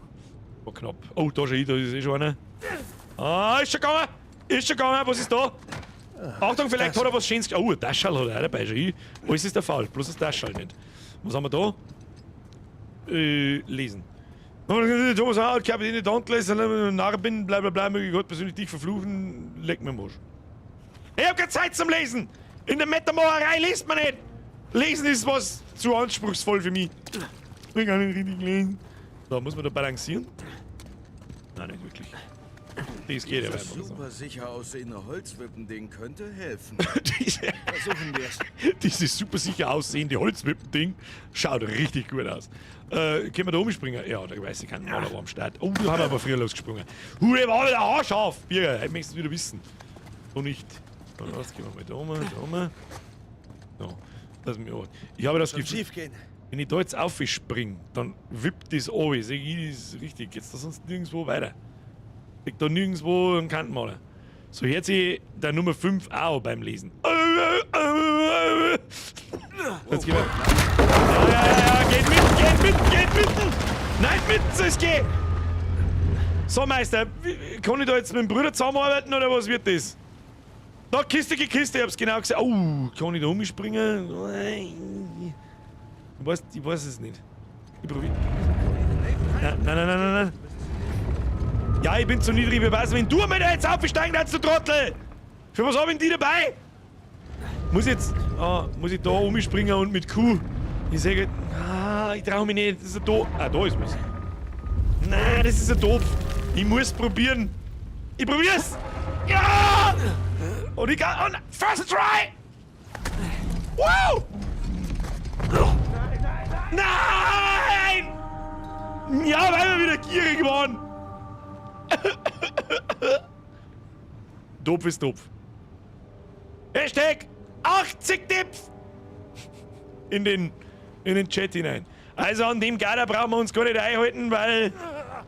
war knapp. Oh, da schon, da ist eh schon einer. Ah, ist schon gegangen! Ist schon gegangen, was ist da? Achtung, vielleicht hat er was Schönes. Oh, ein Taschall hat er auch dabei schon. Alles ist der Fall, bloß das Taschall nicht. Was haben wir da? Lesen. Thomas Howard, Kapitän Dauntless, Narben, bla bla bla, möge Gott persönlich dich verfluchen, leck mir am Arsch. Ich hab keine Zeit zum Lesen! In der Metamoerei liest man nicht! Lesen ist was zu anspruchsvoll für mich. Ich kann nicht richtig lesen. So, muss man da balancieren? Nein, nicht wirklich. Das geht aber Das einfach so. super sicher aussehende Holzwippending könnte helfen. Versuchen wir es. Dieses super sicher aussehende Holzwippending schaut richtig gut aus. Können wir da umspringen? Ja, da weiß ich keinen Maler war am Start. Oh, da haben wir aber früher losgesprungen. Hure, war wieder haarscharf! Birger, heute möchtest du wieder wissen. So nicht. So, jetzt gehen wir mal da um, da um. So, lass mich auch. Ich habe das Schon Gefühl, schief gehen. wenn ich da jetzt aufspringe, dann wippt das runter. Sag ich, das ist richtig. Jetzt da sonst nirgendwo weiter. Liegt da nirgendwo ein Kantenmaler. So hört sich der Nummer 5 auch beim Lesen. Jetzt gehen wir. Ja, ja, ja, ja, geht mit, geht mit, geht mit! Nein, mit, es geht! So, Meister, kann ich da jetzt mit dem Bruder zusammenarbeiten oder was wird das? Da, Kiste gegen Kiste, ich hab's genau gesehen. Oh, kann ich da umspringen? Ich weiß es nicht. Ich probier. Nein, nein, nein, nein, nein, nein. Ja, ich bin zu niedrig, wer weiß, wenn du mir da jetzt aufsteigen kannst, du Trottel! Für was hab ich denn die dabei? Muss ich jetzt. Ah, muss ich da umspringen und mit Q? Ich sage, ah, ich trau mich nicht. Das ist ein doof. Ah, da ist was. Nein, das ist ein doof. Ich muss probieren. Ich probier's! Ja! Und ich kann. Und first try! Wow! Nein! Ja, weil wir wieder gierig waren! Doof ist doof. Hashtag 80 Tipps! In den Chat hinein. Also an dem Garder brauchen wir uns gar nicht einhalten, weil.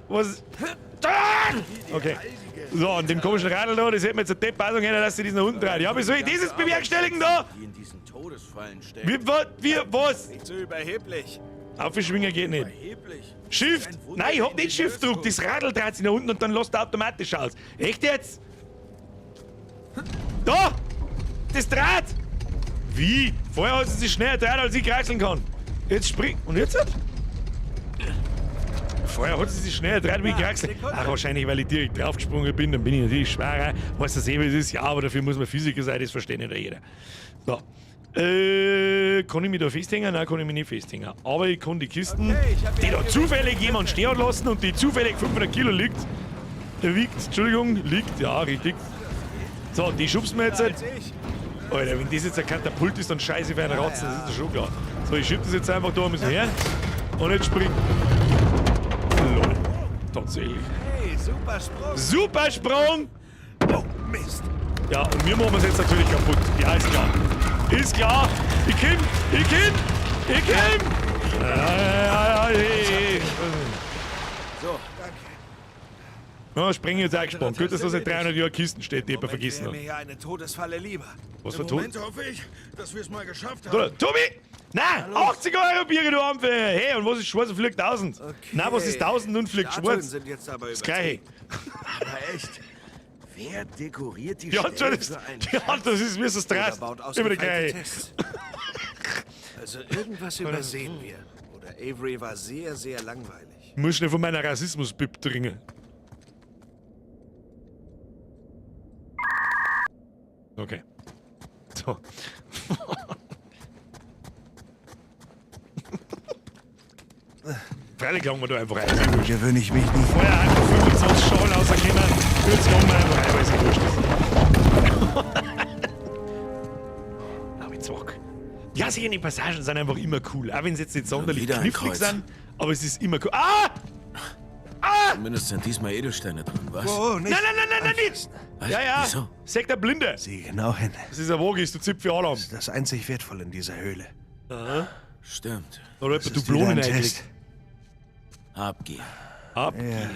Was. Okay. So, an dem komischen Radl da, das hätten wir jetzt eine Depp passen können, dass sie das nach unten dreht. Ja, wie soll ich das jetzt bewerkstelligen da? Die in diesen Todesfallen steckt. Wie, was? Nicht so überheblich. Aufschwingen geht nicht. Überheblich. Shift! Ein Wunder, Nein, ich hab nicht Shift-Druck. Ingenieurskunst. Das Radl dreht sich nach unten und dann lässt er automatisch aus. Echt jetzt? Da! Das dreht! Wie? Vorher hat sie sich schneller gedreht, als ich kreiseln kann. Jetzt spring. Und jetzt? Vorher hat sie sich schneller gedreht, wie ich kreiseln. Ach, wahrscheinlich, weil ich direkt draufgesprungen bin, dann bin ich natürlich schwerer. Weißt du, eh, wie es ist? Ja, aber dafür muss man Physiker sein, das versteht nicht jeder. So. Kann ich mich da festhängen? Nein, kann ich mich nicht festhängen. Aber ich kann die Kisten, Okay, ich hab die hier da eine zufällig jemand stehen hat lassen und die zufällig 500 Kilo liegt, wiegt, Entschuldigung, liegt, ja, richtig. So, die schubsen wir jetzt. Als ich. Alter, wenn das jetzt ein Katapult ist, dann scheiße ich für einen Ratzen, das ist doch schon klar. So, ich schieb das jetzt einfach da ein bisschen her und jetzt spring. Lol. Tatsächlich. Hey, super Sprung. Super Sprung! Oh, Mist. Ja, und wir machen es jetzt natürlich kaputt. Ja, ist klar. Ist klar. Ich komm, ich komm, ich komm! Ja, ja, ja, hey, hey. So, Danke. Ja, springen jetzt auch gespannt. Gut, dass das seit 300 Jahren Kisten steht, die jemand Moment vergessen wäre hat. mir ja eine Todesfalle lieber. Was für im Tod? Moment hoffe ich, dass wir es mal geschafft Du, haben. Tobi! Nein! 80 Euro Biere, du Ampfe! Hey, und was ist schwarz und fliegt 1000? Okay. Nein, was ist 1000 und fliegt Statuen schwarz? sind jetzt aber Das Gleiche. Aber echt, wer dekoriert die Die Stellen Antwort ist, für einen die Antwort ist, mir ist das Oder Drast. baut Immer die ausgefeilte gleiche. Tests. Also irgendwas übersehen wir. Oder Avery war sehr, sehr langweilig. Ich muss schnell von meiner Rassismus-Bib dringen. Okay. So. Freilich langen wir da einfach rein. Ist eh wurscht. Gewöhne ich mich nicht. Vorher einfach 25 Schalen rausgekommen. Jetzt langen wir einfach rein, weil es eh wurscht ist. Aber ich zock. Ja, sicher, die Passagen sind einfach immer cool. Auch wenn sie jetzt nicht sonderlich wieder ein knifflig Kreuz. sind, aber es ist immer cool. Ah! Zumindest sind diesmal Edelsteine drin, was? Oh, nicht. Nein, nein, nein, nein, nein, nicht! Was? Ja, ja. Wieso? Sag der Blinde. Sieh genau hin. Das ist ein Wogis, du Zipfel Alarm. Das ist das einzig Wertvolle in dieser Höhle. Stimmt. Oder Das etwa ist wieder Dublonen ein eigentlich. Test. Habgier. Ab. Ja.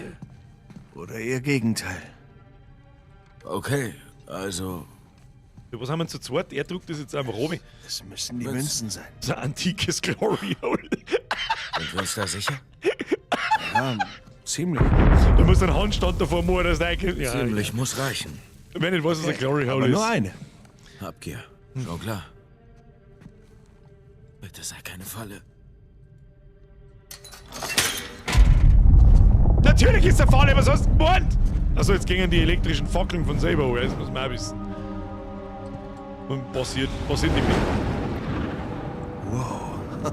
Oder ihr Gegenteil. Okay, also Ja, was haben wir denn zu zweit? Er druckt das jetzt einfach runter. Es müssen die Was? Münzen sein. Das ist ein antikes Glory Hole. sind wir uns da sicher? Ja, ziemlich. Du musst einen Handstand davor machen, dass du reinkommst. Ja, Ziemlich muss reichen. Wenn nicht weiß, was ein Glory Aber Hole nur ist. eine. Habgier. Schon klar. Bitte sei keine Falle. Natürlich ist der Falle, was hast du gemeint? Also jetzt gingen die elektrischen Fackeln von selber hoch, das muss man auch wissen. Und passiert nicht mehr. Wow.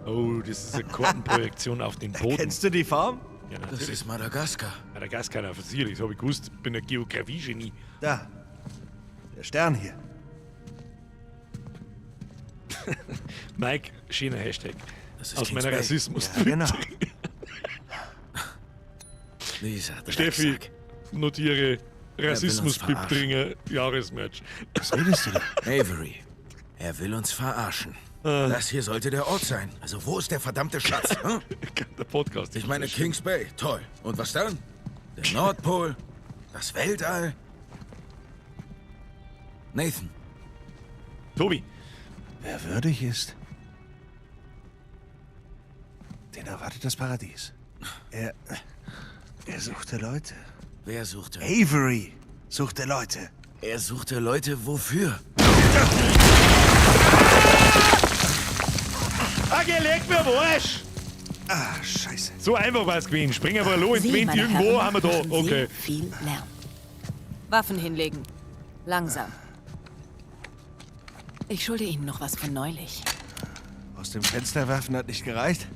Oh, das ist eine Kartenprojektion auf den Boden. Kennst du die Form? Ja, Das natürlich. ist Madagaskar. Madagaskar, na, sicherlich, das habe ich gewusst. Ich bin ein Geografie-Genie. Da. Der Stern hier. Mike, schöner Hashtag. Das ist Aus Kings meiner Bay. Rassismus. Ja, genau. Dieser Steffi, Drecksack. notiere rassismus verarschen. Bringer Jahresmatch. Was redest du da? Avery. Er will uns verarschen. Das hier sollte der Ort sein. Also wo ist der verdammte Schatz? Hm? Der Podcast. Ich meine Kings Bay, toll. Und was dann? Der Nordpol? Das Weltall? Nathan, Tobi, Wer würdig ist, den erwartet das Paradies. Er suchte Leute. wer suchte? Avery suchte Leute. Er suchte Leute wofür? Okay, leg mir am Arsch! Ah, scheiße. So einfach war es gewesen. Spring einfach los in Sie, Twint meine irgendwo, Herren, haben wir da. machen Okay. Sehr viel Lärm. Waffen hinlegen. Langsam. Ich schulde Ihnen noch was von neulich. Aus dem Fenster werfen hat nicht gereicht.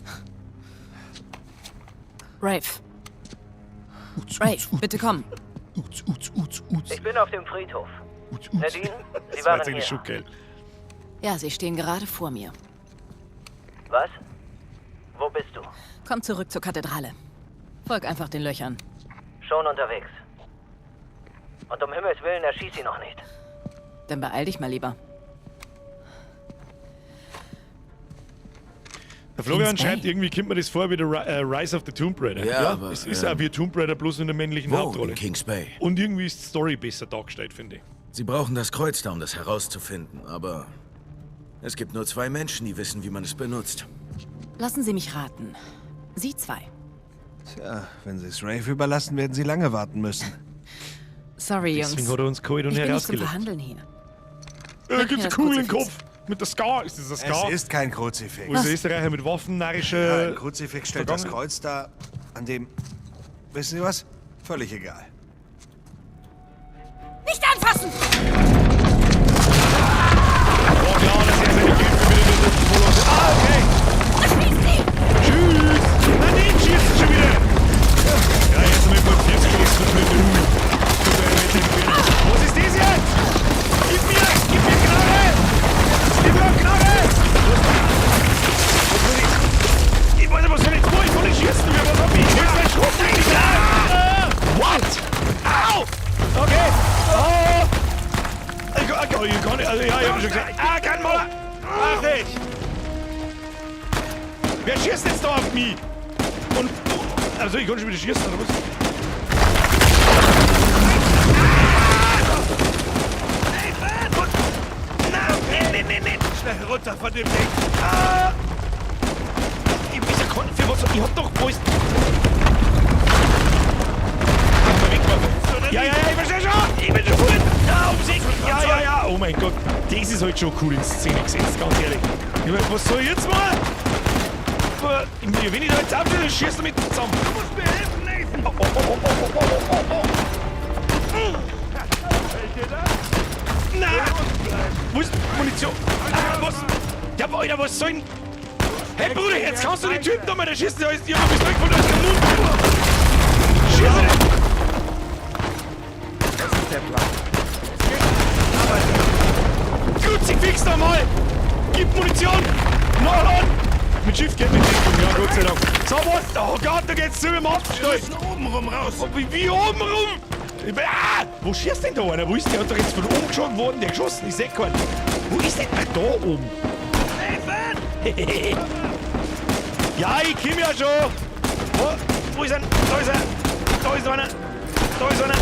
Rafe. Rafe, bitte komm. Ich bin auf dem Friedhof. Nadine, Sie Das war waren jetzt eigentlich hier. schon geil. Ja, Sie stehen gerade vor mir. Was? Wo bist du? Komm zurück zur Kathedrale. Folg einfach den Löchern. Schon unterwegs. Und um Himmels Willen erschieß sie noch nicht. Dann beeil dich mal lieber. Der Florian Kings Bay. schreibt, irgendwie kommt mir das vor wie der Rise of the Tomb Raider. Ja, aber, es ist auch wie Tomb Raider, bloß in der männlichen Wo Hauptrolle. in Kings Bay? Und irgendwie ist die Story besser dargestellt, finde ich. Sie brauchen das Kreuz da, um das herauszufinden, aber es gibt nur zwei Menschen, die wissen, wie man es benutzt. Lassen Sie mich raten. Sie zwei. Tja, wenn sie es Rafe überlassen, werden sie lange warten müssen. Sorry, Jungs. Deswegen hat er uns geholt und Ich bin nicht zum herausgelockt. Verhandeln hier. Bring Gibt's mir eine das Kugel in den Kruzifix. Kopf. Mit der Scar. Ist das ein Scar? Es ist kein Kruzifix. Wo ist der Österreicher mit Waffen, narrische. Ja, ein Kruzifix stellt das Vergangen- Kreuz dar, an dem... Wissen Sie was? Völlig egal. Nicht anfassen! Oh, klar, dass er seine Kämpfe wieder mit dem Voll- Ah, okay. Tschüss. Nein, nicht schießen schon wieder. Ja, jetzt haben wir 40 geschossen. Was ist das jetzt? Gib mir Knarre! Gib mir Knarre! Was soll ich? Ich weiß nicht, was soll ich jetzt tun? Ich kann nicht schießen. Was hab ich? Ich will mein Schrotflinte. Ah! What? Au! Okay. Oh! Ich kann nicht, also ja, ich hab schon gesagt. Ah, kein Maler! Mach dich! Wer schießt jetzt da auf mich? Und. Also, ich kann schon wieder schießen, oder was? Nein, nein, nein, nein! Schnell runter von dem Ding! Ah! Ich weiß ja gar nicht, für was. Ich hab doch alles. Ja, ja, ja, ich verstehe schon! Ich bin schon gut! Ja, ums Eck! Ja, ja, ja! Oh mein Gott, das ist halt schon cool in Szene gesetzt, ganz ehrlich. Ich mein, was soll ich jetzt mal? Wenn ich da jetzt abstehe, dann schießt er mit zusammen. Du musst mir helfen, Nathan! Oh, oh, oh, oh, oh, oh, oh, oh, oh. Fällt dir das? Nein! Wo ist Munition? Ah, was? Ja, aber Alter, was soll denn... Hey Bruder, jetzt kannst du den Typen da mal, der schießt ja alles, ich hab ein Pistole von der Mund. Schieß ihn! Das ist der Plan. Kruzifix da mal! Gib Munition! Nachladen! Mit Schiff geht mit Deckung, ja Gott sei Dank. So was? Oh Gott, da geht's zu im Abstall! Wir müssen oben rum raus! Oh, wie oben rum? Ah! Wo schießt denn da einer? Wo ist der? Hat doch jetzt von oben geschossen worden, der geschossen. Ich seh keinen. Wo ist denn? Ach, da oben. Nathan! Ja, ich komm ja schon. Wo ist er? Da ist er. Da ist einer. Da ist einer.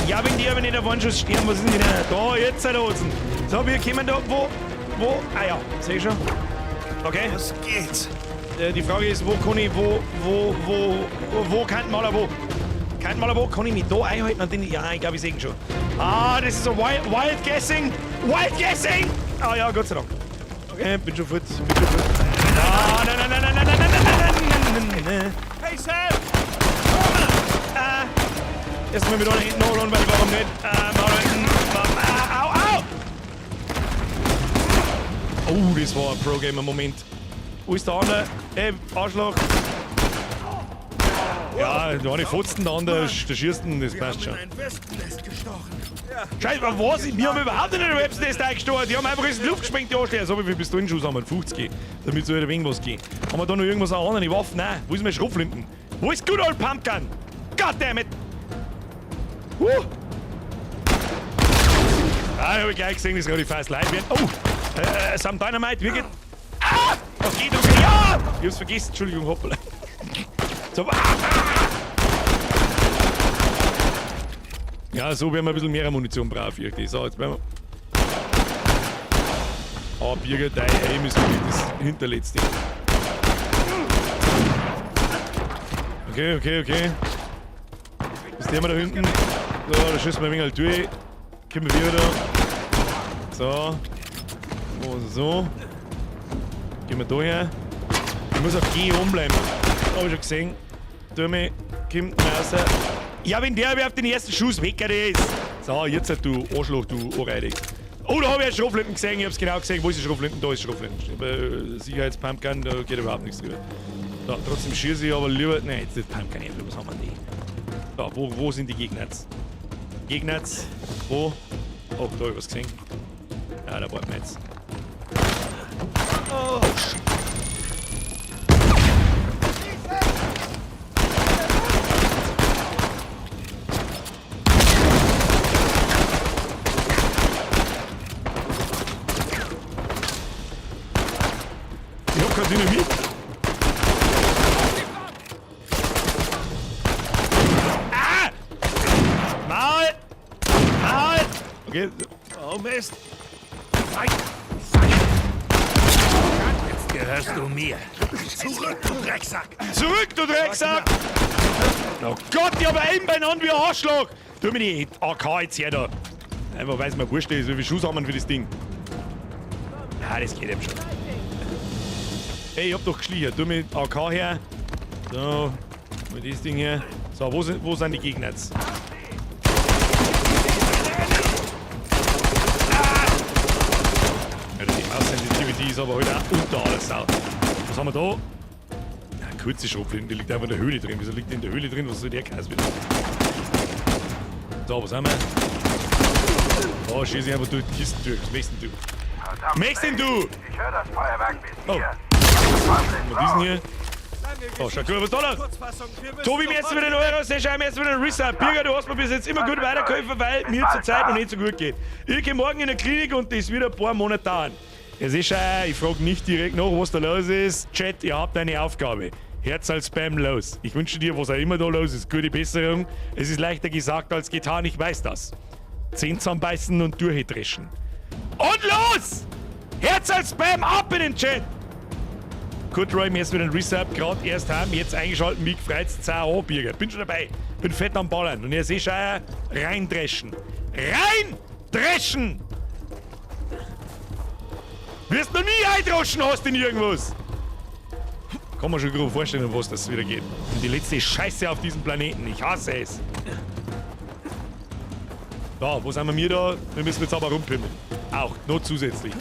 Ja, wenn die aber nicht auf einen Schuss sterben, was ist denn die denn? Da, jetzt da unten. So, wir kommen da. Wo? Wo? Ah ja, seh ich schon. Okay. Was geht's? Die Frage ist, wo kann ich, wo kann Maler wo? Kann Maler wo? Kann ich mich da einhalten und den, ja, ich glaube, ich sehe ihn schon. Ah, das ist so wild guessing! Wild guessing! Ah ja, Gott sei Dank. Okay, bin schon fort, bin schon fort. Ah, nein, nein, nein, nein, nein, nein, nein, nein, nein, nein, nein. Hey Sam! Ah, erstmal mit einer hinten holen, weil warum nicht? Mal hinten. Ah, au, au! Oh, das war ein Pro-Gamer-Moment. Wo ist der andere? Ey, Arschloch. Ja, da eine Fotzen, der andere, der schießt ihn, das passt schon. ein Wespennest gestochen. Ja. Scheiße, was? Wir haben überhaupt nicht in ein Wespennest eingestochen. Die haben einfach in die Luft gesprengt, die Arschlöcher. So wie viel Pistolenschuss haben wir? 50. Damit soll ein wenig was gehen. Haben wir da noch irgendwas an anderen Waffen? Nein. Wo ist meine Schrotflinten? Wo ist Good Old Pumpgun? Goddammit! Huh! Ah, ich hab gleich gesehen, das gerade fast leid wird. Oh! Some Dynamite, wie geht. Ah! Was geht? Okay, ja! Ich hab's vergessen, Entschuldigung, hoppala. So, ah, ah. Ja, so werden wir ein bisschen mehr Munition brauchen, fürchte ich. So, jetzt werden wir. Oh, Birger, dein Aim ist wirklich das hinterletzte. Okay, okay, okay. Was ist der mal da hinten? So, da schießen wir ein wenig halt durch. Kommen wir wieder. So. So, so. Gehen wir da her. Ich muss auf G oben bleiben. Hab ich schon gesehen. Tu mich, kommt raus. Ja, wenn der auf den ersten Schuss weg ist. So, jetzt halt du Arschloch, du Ohrreidig. Oh, da hab ich einen Schrotflinten gesehen. Ich hab's genau gesehen. Wo ist die Schrotflinten? Da ist Schrotflinten. Sicherheitspumpgun, da geht überhaupt nichts drüber. So, trotzdem schieße ich aber lieber. Nein, jetzt nicht Pumpgun, nicht. Was haben wir denn die? So, wo sind die Gegner jetzt? Gegner jetzt? Wo? Oh, da hab ich was gesehen. Ja, da warten wir jetzt. Oh, shit. Ich hab kein Dynamit. Ah! Mal! Mal! Okay. Oh Mist! Jetzt gehörst du mir. Zurück, du Drecksack! Zurück, du Drecksack! Oh Gott, ich hab einen beieinander wie ein Arschloch! Tu mir die AK jetzt her da. Einfach weil es mir wurscht ist, wie viel Schuss haben wir für das Ding. Na, das geht eben schon. Ey, ich hab doch geschlichert. Tu mit AK her. So, mit das Ding hier. So, wo sind die Gegner jetzt? Ah! Ja, die Maus-Sensitivity ist aber heute auch unter aller Sau. Was haben wir da? Na, kurze Schrotflinte, die liegt einfach in der Höhle drin. Wieso liegt die in der Höhle drin? Was soll der Käse wieder? So, was haben wir? Oh, schieße ich einfach durch die Kisten durch. Was möchtest denn du? Möchtest denn du? Ich höre das Feuerwerk bis Oh. hier. Was ist denn hier? Oh, schau, gut, was ist da los? Tobi, mir jetzt wieder den Euro, sehr schön, mir jetzt wieder den Resub. Birger, du hast mir bis jetzt immer gut weitergeholfen, weil mir zurzeit noch nicht so gut geht. Ich gehe morgen in der Klinik und das wird ein paar Monate dauern. Es ist schon, ich frage nicht direkt nach, was da los ist. Chat, ihr habt eine Aufgabe. Herz als Spam los. Ich wünsche dir, was auch immer da los ist, gute Besserung. Es ist leichter gesagt als getan, ich weiß das. Zehn zusammenbeißen und durchdreschen. Und los! Herz als Spam ab in den Chat! Kurt Roy, mir jetzt wieder ein Resub, gerade erst heim, jetzt eingeschalten, mich gefreut, 10 Uhr, Birger. Bin schon dabei, bin fett am Ballern. Und ihr seht schon, reindreschen. Reindreschen! Wirst noch nie eindroschen hast in irgendwas! Kann man schon grob vorstellen, um was das wieder geht. Und die letzte Scheiße auf diesem Planeten, ich hasse es. Da, wo sind wir mir da? Wir müssen jetzt aber rumpimmeln. Auch, noch zusätzlich.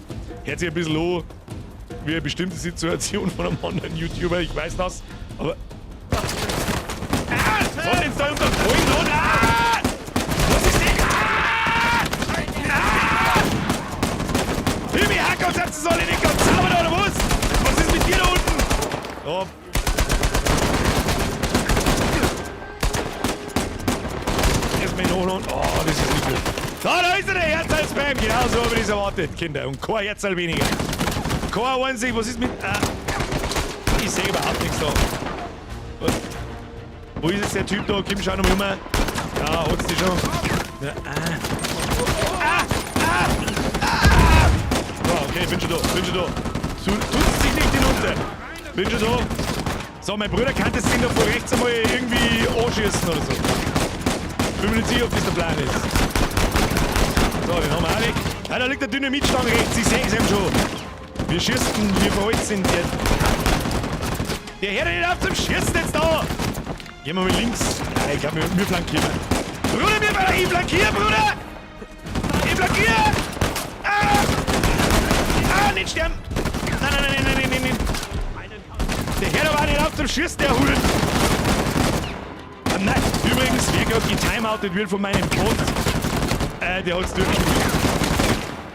Hört sich ein bisschen an, wie eine bestimmte Situation von einem anderen YouTuber, ich weiß das, aber... Ah! Was hat denn da unter dem Bäumen da? Ah! Was ist denn? Ah! Ah! Himmel, Hacker, seid ihr alle nicht ganz sauber oder was? Was ist mit dir da unten? Oh. Erstmal nachladen. Oh, das ist nicht gut. Da, da ist er, der Herzteil-Spam. Genau so habe ich das erwartet, Kinder. Und kein Herzteil weniger. Kein einzig, was ist mit... Ah, ich sehe überhaupt nichts da. Was? Wo ist jetzt der Typ da? Komm, schau noch mal rum. Ja, hat's die schon. Ja, ah. Ah! Ah! Ah! So, okay, bin schon da, bin schon da. Tut's sich nicht hinunter. Bin schon da. So, mein Bruder kann das Ding da von rechts einmal irgendwie anschießen oder so. Bin mir nicht sicher, ob das der Plan ist. So, den haben wir auch weg. Ah, da liegt der Dynamitstange rechts, ich seh's ihm schon. Wir schießen, wir verholzen sind. Der hört nicht auf zum Schießen jetzt da! Gehen wir mal links. Nein, ich glaube, wir flankieren. Bruder, wir ich flankiere, Bruder! Ich flankiere! Ah! Ah, nicht sterben! Nein, nein, nein, nein, nein, nein, nein! Der hört aber auch nicht auf zum Schießen, der Hund! Ah, nein! Übrigens, wer gerade getimeoutet wird von meinem Bot, der hat's durchgespielt.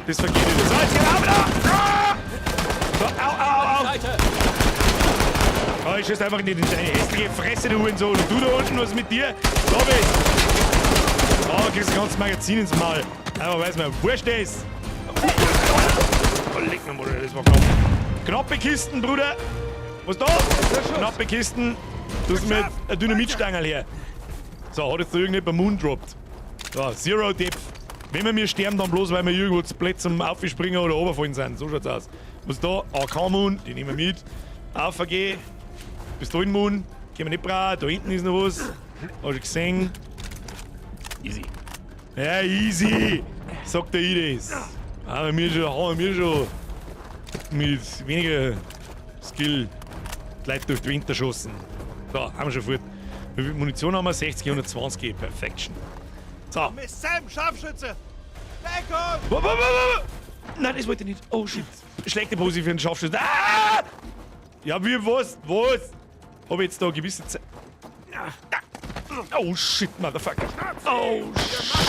Das vergeht wieder. So, jetzt geht auf da! Ah! So, au, au, au! Oh, ich schieß einfach in deine hässliche Fresse, du Hurensohn. Und du da unten, was ist mit dir? Da bist! Oh, kriegst ein ganzes Magazin ins Maul. Aber weiß man, wurscht ist! Oh, leck mir mal, das war knapp. Knappe Kisten, Bruder! Was da? Knappe Kisten. Du hast mir eine Dynamitstange her. So, hat jetzt da irgendjemand Moon droppt. So, Zero Depth. Wenn wir mir sterben, dann bloß, weil wir irgendwo zu blöd zum Aufspringen oder runterfallen sind. So schaut's aus. Was da? AK Moon, die nehmen wir mit. AVG. Pistolen Moon. Können wir nicht brauchen. Da hinten ist noch was. Hast du gesehen? Easy. Ja, easy! Sagt der ich das. Haben wir schon mit weniger Skill die Leute durch die Winter geschossen. So, haben wir schon fort. Wie viel Munition haben wir? 60, 120. Perfection. So. Miss Sam, Scharfschütze! Deckung! Wo, wo, wo, wo? Nein, das wollte ich nicht. Oh shit. Schlechte Pose für einen Scharfschützen. Ah! Ja, wie, was? Was? Hab ich jetzt da gewisse Zeit. Oh shit, Motherfucker. Oh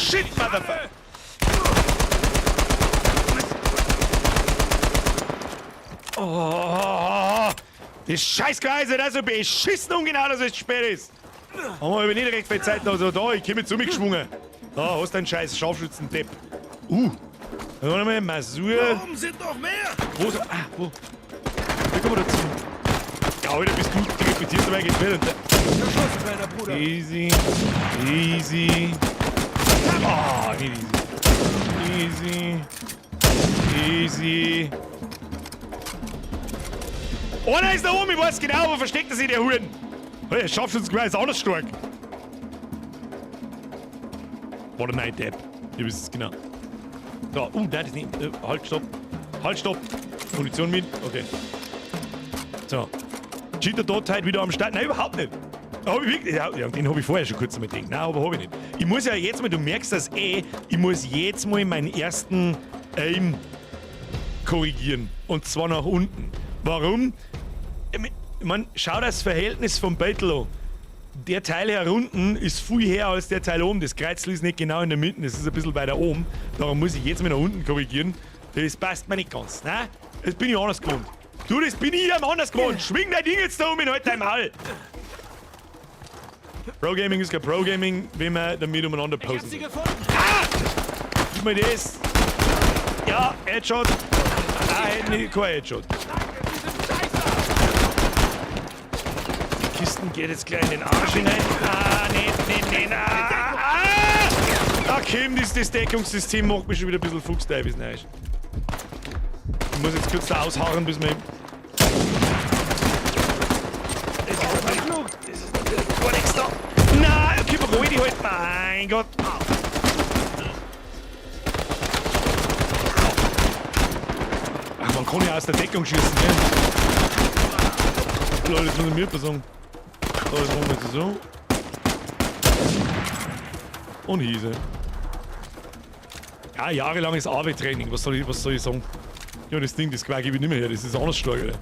shit, Motherfucker. Oh, das Scheißkreise, das ist so beschissen ungenau, dass es spät ist. Haben wir aber nicht recht viel Zeit. Also da, ich komme zu mir geschwungen. Da, hast du einen scheiß Scharfschützen-Depp. Warte mal, Masur. Da oben sind noch mehr! Wo so? Ah, wo? Wie kommen wir dazu? Ja, heute bist du repetierst dabei geht's wieder. Easy. Easy. Ah, nicht easy. Easy. Easy. Einer ist da oben, ich weiß genau, wo versteckt er sich, der Huren. Hey, Scharfschützengewehr ist auch noch stark. Warte, nein, Depp. Ihr wisst es genau. Da, nein, das nicht. Halt, stopp. Halt, stopp. Munition mit. Okay. So. Cheater dort halt wieder am Start. Nein, überhaupt nicht. Hab ich wirklich, ja, den habe ich vorher schon kurz mal gedacht. Nein, aber habe ich nicht. Ich muss ja jetzt mal, du merkst das eh, ich muss jetzt mal meinen ersten Aim korrigieren. Und zwar nach unten. Warum? Ich mein, schau das Verhältnis vom Battle an. Der Teil hier unten ist viel höher als der Teil oben. Das Kreuzl ist nicht genau in der Mitte, das ist ein bisschen weiter oben. Darum muss ich jetzt mal nach unten korrigieren. Das passt mir nicht ganz. Nein, das bin ich anders gewohnt. Du, das bin ich anders gewohnt. Schwing dein Ding jetzt da um in halt dein Maul. Pro Gaming ist kein Pro Gaming, wenn wir damit umeinander posten. Ich hab sie gefunden. Ah! Gib mir das. Ja, Headshot. Nein, kein Headshot. Die Kisten geht jetzt gleich in den Arsch hinein. Ah, nee, nee, nee, ah, ah! Da kommt das Deckungssystem, macht mich schon wieder ein bisschen fuchsteifels. Ich muss jetzt kurz da ausharren, bis wir... Das ist natürlich gar nichts da. Nein, okay, beruhig dich halt. Mein Gott. Ach, man kann ja aus der Deckung schießen, gell? Leute, das muss ich mir etwas sagen. So, das machen wir jetzt so. Und hieße. Ja, jahrelanges AW-Training, was soll ich sagen? Ja, das Ding, das Quark gebe ich nicht mehr her, das ist anders stark, Alter.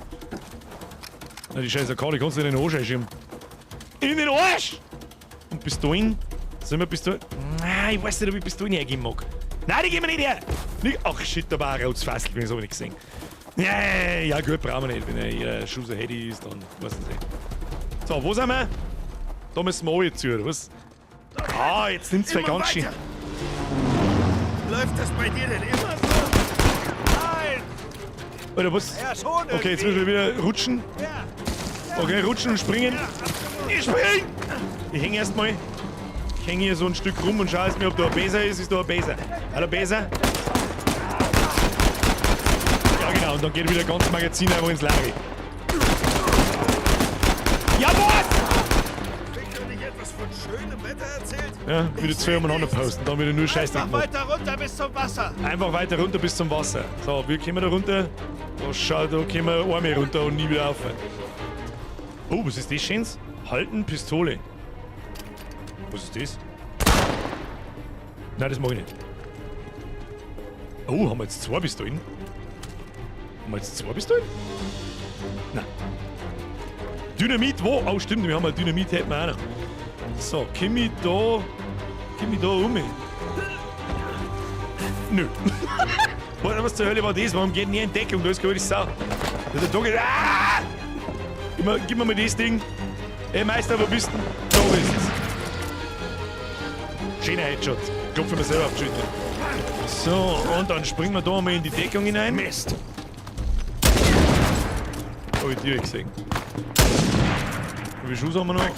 Na, die scheiß AK, die kannst du in den Arsch einschieben. In den Arsch! Und Pistolen? Sollen wir Pistolen? Nein, ich weiß nicht, ob ich Pistolen hergeben mag. Nein, die geben wir nicht her! Nicht, ach shit, da war ein rotes Fassel, das hab ich nicht gesehen. Ja, ja, gut, brauchen wir nicht. Wenn jeder Schuss ein Handy ist, dann weiß ich nicht. So, wo sind wir? Da müssen wir alle zu, oder was? Ah, jetzt nimmt's zwei ganz schön. Läuft das bei dir denn immer so? Nein! Oder was? Ja, schon. Okay, jetzt müssen wir wieder rutschen. Okay, rutschen und springen. Ich spring! Ich hänge erstmal. Ich hänge hier so ein Stück rum und schaue mir, ob da ein Beser ist. Ist da ein Beser? Hallo Beser? Ja genau, und dann geht wieder das ganze Magazin einfach ins Lager. Ja, was? Nicht etwas von schönem Wetter erzählt? Ja, wieder zwei umeinander posten, dann wieder nur Scheiß. Einfach weiter runter bis zum Wasser. Einfach weiter runter bis zum Wasser. So, wie kommen wir da runter? Oh, schau, da kommen wir einmal runter und nie wieder auf. Oh, was ist das Schönes? Halten, Pistole. Was ist das? Nein, das mag ich nicht. Oh, haben wir jetzt zwei Pistolen? Haben wir jetzt zwei Pistolen? Nein. Dynamit, wo? Oh, stimmt, wir haben ein Dynamit, hätten wir auch noch. So, komm ich da um? Nö. Was zur Hölle war das? Warum geht denn hier in Deckung? Da ist keine Sau. Da geht. Ah! Gib mir mal das Ding. Ey, Meister, wo bist du? Da bist du. Schöner Headshot. Klopfe mir selber auf die Schulter. So, und dann springen wir da mal in die Deckung hinein. Mist. Hab ich direkt gesehen. Wie viel Schuss haben wir noch?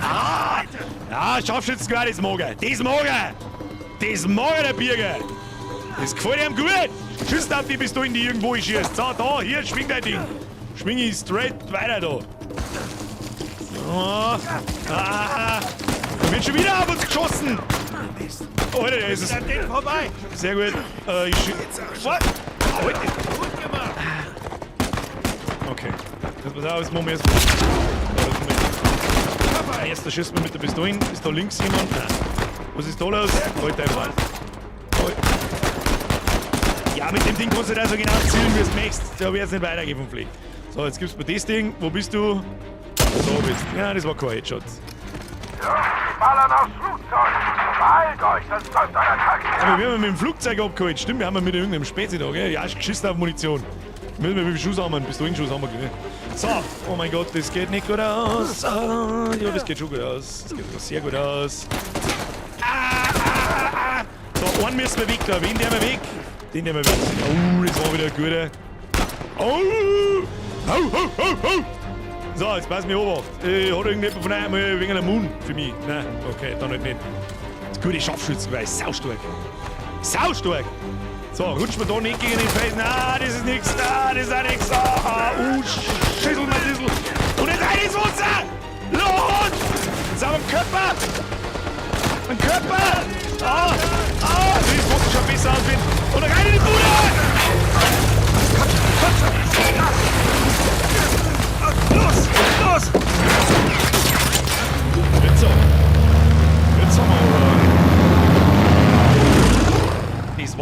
Ah! Ja, Scharfschützengewehr, das mag er. Das mag er! Das mag er, der Birger! Das gefällt ihm gut! Schießt auf die Pistolen, die irgendwo schießt. So, da, hier, schwing dein Ding. Schwing ich straight weiter da. So. Ah! Da wird schon wieder auf uns geschossen! Alter, der ist es. Sehr gut. Ich schieß. What? Alter. Okay. Das pass auf, jetzt machen wir erst. Erster schießt man mit der Pistole. Ist da links jemand? Nein. Was ist da los? Halt einfach. Ja, mit dem Ding kannst du da so genau zielen, wie du es möchtest. Da wird es nicht weitergehen vom Flick. So, jetzt gibt's mir das Ding. Wo bist du? Da bist du. Ja, das war kein Headshot. Die ballern aufs Flugzeug. Beeilt euch, sonst läuft euer Tag. Aber wir haben mit dem Flugzeug abgeholt. Stimmt, wir haben mit irgendeinem Spezi da, gell? Ja, geschissen auf Munition. Müssen wir wie viel Schuss haben? Einen Pistolenschuss haben wir, gell? So, oh mein Gott, das geht nicht gut aus. Ah, ja, das geht schon gut aus. Das geht sogar sehr gut aus. Ah, ah, ah. So, einen müssen wir weg da. Wen der wir weg? Den der wir weg. Oh, das war wieder ein guter. Oh! Ho, ho, ho, ho! So, jetzt pass mich Obacht. Hat irgendjemand von euch mal wegen der Moon für mich? Nein, okay, dann halt nicht. Das gute Scharfschützengewehr ist saustark. Saustark! So, rutschen wir da nicht gegen den Felsen. Ah, das ist nix. Ah, das ist auch nix. Ah, Schissel, mein Sissel. Und jetzt rein ins Wasser! Los! Jetzt haben wir einen Körper! Ein Körper! Ah, ah, das Wasser schaut besser aus. Und rein in die Bude!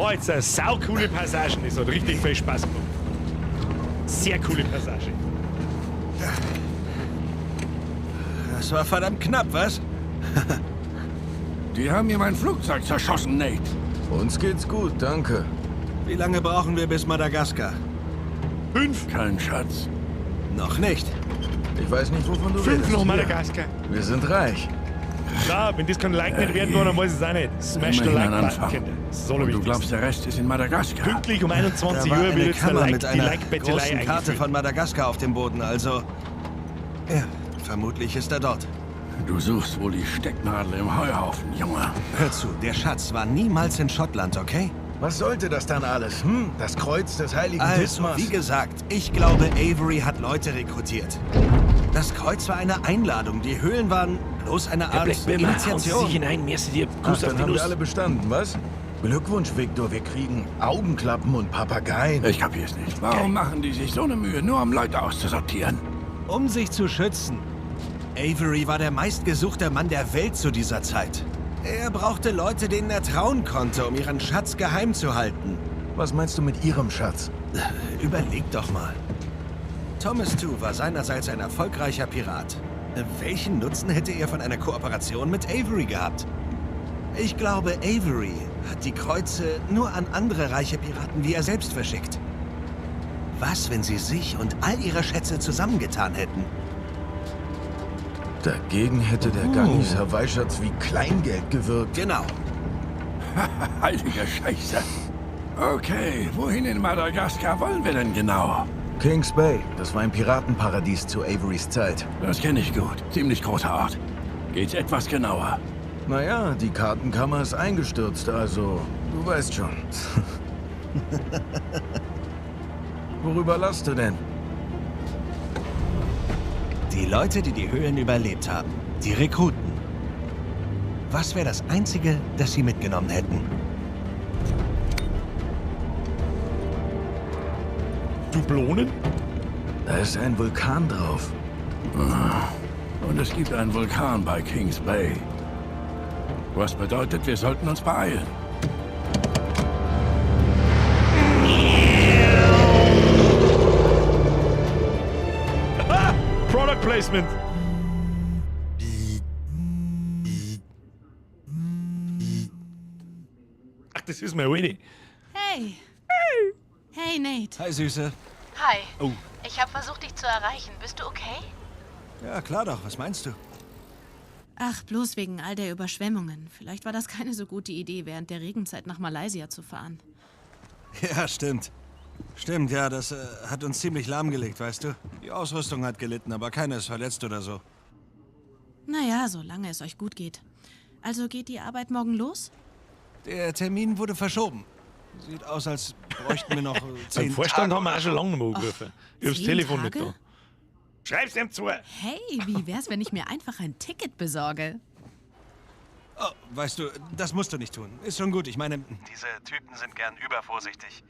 war jetzt eine saucoole Passage. Das hat richtig viel Spaß gemacht. Sehr coole Passage. Das war verdammt knapp, was? Die haben mir mein Flugzeug zerschossen, Nate. Uns geht's gut, danke. Wie lange brauchen wir bis Madagaskar? 5. Kein Schatz. Noch nicht. Ich weiß nicht, wovon du 5 redest. noch Madagaskar. Wir sind reich. Klar, wenn das kein Like nicht werden war, dann weiß ich es auch nicht. Smash the Immerhin ein Like-Button, Anfang. Kinder. Das ist das Und du Allerwichtigste. glaubst, der Rest ist in Madagaskar? Pünktlich um 21 Da war Uhr wird eine jetzt der Kammer like, mit die einer Like-Bettelei großen Karte eingeführt. von Madagaskar auf dem Boden, also... Ja, vermutlich ist er dort. Du suchst wohl die Stecknadel im Heuhaufen, Junge. Hör zu, der Schatz war niemals in Schottland, okay? Was sollte das dann alles? Hm? Das Kreuz des heiligen Also, Dismas? wie gesagt, ich glaube, Avery hat Leute rekrutiert. Das Kreuz war eine Einladung. Die Höhlen waren bloß eine Herr Art Black Bimmer, hauen Sie Initiation. sich hinein, merci dir. Ach, Kuss auf dann die haben wir Nuss. alle bestanden, was? Glückwunsch, Victor. Wir kriegen Augenklappen und Papageien. Ich kapier's nicht. Warum machen die sich so eine Mühe, nur um Leute auszusortieren? Um sich zu schützen. Avery war der meistgesuchte Mann der Welt zu dieser Zeit. Er brauchte Leute, denen er trauen konnte, um ihren Schatz geheim zu halten. Was meinst du mit ihrem Schatz? Überleg doch mal. Thomas Tew war seinerseits ein erfolgreicher Pirat. Welchen Nutzen hätte er von einer Kooperation mit Avery gehabt? Ich glaube, Avery hat die Kreuze nur an andere reiche Piraten wie er selbst verschickt. Was, wenn sie sich und all ihre Schätze zusammengetan hätten? Dagegen hätte der Gangis Hawaii-Schatz wie Kleingeld gewirkt. Genau. Heilige Scheiße. Okay, wohin in Madagaskar wollen wir denn genau? Kings Bay, das war ein Piratenparadies zu Averys Zeit. Das kenne ich gut. Ziemlich großer Ort. Geht's etwas genauer? Naja, die Kartenkammer ist eingestürzt, also du weißt schon. Worüber lachst du denn? Die Leute, die die Höhlen überlebt haben, die Rekruten. Was wäre das Einzige, das sie mitgenommen hätten? Dublonen? Da ist ein Vulkan drauf. Und es gibt einen Vulkan bei Kings Bay. Was bedeutet, wir sollten uns beeilen. Product Placement. Ach, das ist meine Alte. Hey. Hey, Nate. Hi, Süße. Hi. Oh. Ich habe versucht, dich zu erreichen. Bist du okay? Ja, klar doch. Was meinst du? Ach, bloß wegen all der Überschwemmungen. Vielleicht war das keine so gute Idee, während der Regenzeit nach Malaysia zu fahren. Ja, stimmt. Stimmt, ja, das hat uns ziemlich lahmgelegt, weißt du? Die Ausrüstung hat gelitten, aber keiner ist verletzt oder so. Naja, solange es euch gut geht. Also geht die Arbeit morgen los? Der Termin wurde verschoben. Sieht aus, als bräuchten wir noch 10 Beim Vorstand Tage. haben wir auch schon lange nicht mehr angerufen. Ich hab's 10 Telefon nicht Tage? da. Schreib's ihm zu. Hey, wie wär's, wenn ich mir einfach ein Ticket besorge? Oh, weißt du, das musst du nicht tun. Ist schon gut. Ich meine, diese Typen sind gern übervorsichtig.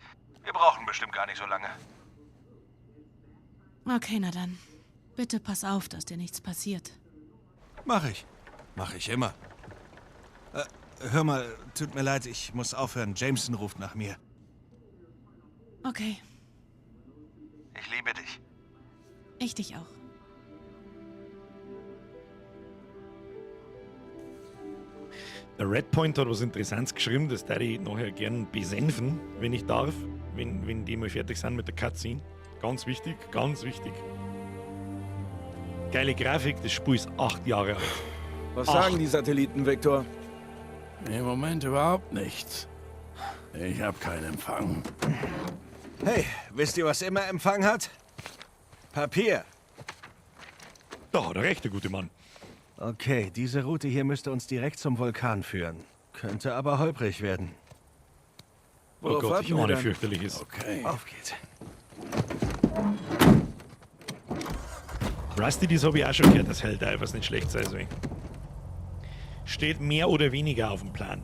Wir brauchen bestimmt gar nicht so lange. Okay, na dann. Bitte pass auf, dass dir nichts passiert. Mach ich. Mach ich immer. Hör mal, tut mir leid, ich muss aufhören. Jameson ruft nach mir. Okay, Ich liebe dich. ich dich auch. Der Redpoint hat was Interessantes geschrieben, das darf ich nachher gern besenfen, wenn ich darf, wenn die mal fertig sind mit der Cutscene. Ganz wichtig, ganz wichtig. Geile Grafik, das Spiel ist 8 Jahre alt. Was Acht. sagen die Satelliten, Victor? Im Moment überhaupt nichts. Ich habe keinen Empfang. Hey, wisst ihr, was immer Empfang hat? Papier. Da hat er recht, der gute Mann. Okay, diese Route hier müsste uns direkt zum Vulkan führen. Könnte aber holprig werden. Oh Worauf Gott, warten ich wir ahne dann? fürchterliches. Okay. Auf geht's. Rusty, das habe ich auch schon gehört, dass Helldivers nicht schlecht sein soll. Steht mehr oder weniger auf dem Plan.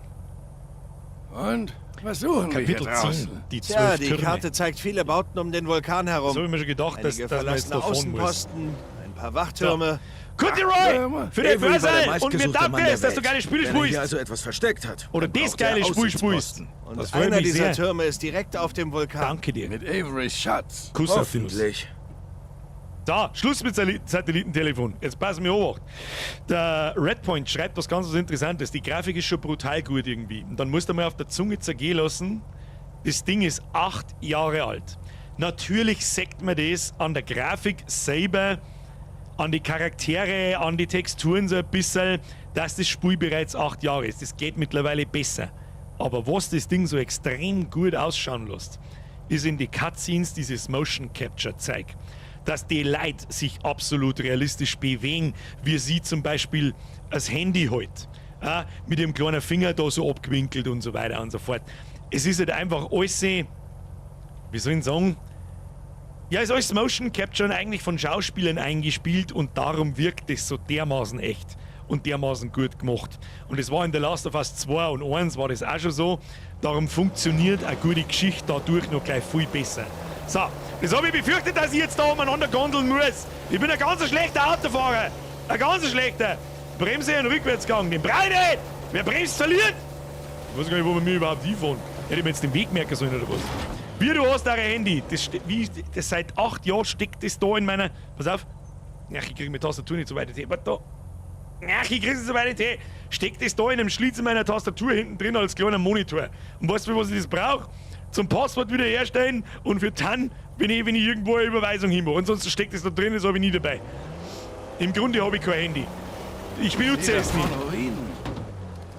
Und? Was suchen wir hier Kapitel draußen? 10, die 12 Tja, die Türme. Karte zeigt viele Bauten um den Vulkan herum. Das habe ich mir schon gedacht, dass, Einige dass man jetzt verlassene da fahren muss. Außenposten, ein paar Wachtürme. Kuti Roy! Für den Avery war der Börse! Und mir meistgesuchte danke Mann der es, dass du Welt. geile Spiele Wenn er hier spielst! also etwas versteckt hat. Oder dann das braucht er geile Spiel spielst! Aussichtsposten. Und Das freut einer mich dieser sehr. Türme ist direkt auf dem Vulkan. Danke dir. Mit Averys Schatz. Kuss auf die Nuss. Hoffentlich. So, Schluss mit Satellitentelefon. Jetzt passen wir auf. Der Redpoint schreibt was ganz was Interessantes. Die Grafik ist schon brutal gut irgendwie. Und dann musst du mal auf der Zunge zergehen lassen. Das Ding ist 8 Jahre alt. Natürlich sägt man das an der Grafik selber, an die Charaktere, an die Texturen so ein bisschen, dass das Spiel bereits 8 Jahre ist. Das geht mittlerweile besser. Aber was das Ding so extrem gut ausschauen lässt, ist in die Cutscenes dieses Motion Capture Zeug. Dass die Leute sich absolut realistisch bewegen, wie sie zum Beispiel das Handy halt. Ja, mit dem kleinen Finger da so abgewinkelt und so weiter und so fort. Es ist halt einfach alles, wie soll ich sagen, ja, ist alles Motion Capture und eigentlich von Schauspielern eingespielt und darum wirkt es so dermaßen echt und dermaßen gut gemacht. Und es war in The Last of Us 2 und 1 war das auch schon so. Darum funktioniert eine gute Geschichte dadurch noch gleich viel besser. So, das habe ich befürchtet, dass ich jetzt da umeinander gondeln muss. Ich bin ein ganz schlechter Autofahrer. Ein ganz schlechter. Bremse und Rückwärtsgang, den brauche ich nicht. Wer bremst, verliert. Ich weiß gar nicht, wo wir mir überhaupt hinfahren. Hätte ich mir jetzt den Weg merken sollen oder was? Wie, du hast dein Handy. Das seit 8 Jahren steckt das da in meiner. Pass auf. Ach, ich kriege mit Tastatur nicht so weit. Warte da. Ach, ich kriege es so weit nicht. Steckt das da in einem Schlitz in meiner Tastatur hinten drin als kleiner Monitor. Und weißt du, für was ich das brauche? Zum Passwort wiederherstellen und für TAN, wenn ich irgendwo eine Überweisung hinmache. Ansonsten steckt das da drin, das habe ich nie dabei. Im Grunde habe ich kein Handy. Ich benutze es nicht. Ruinen.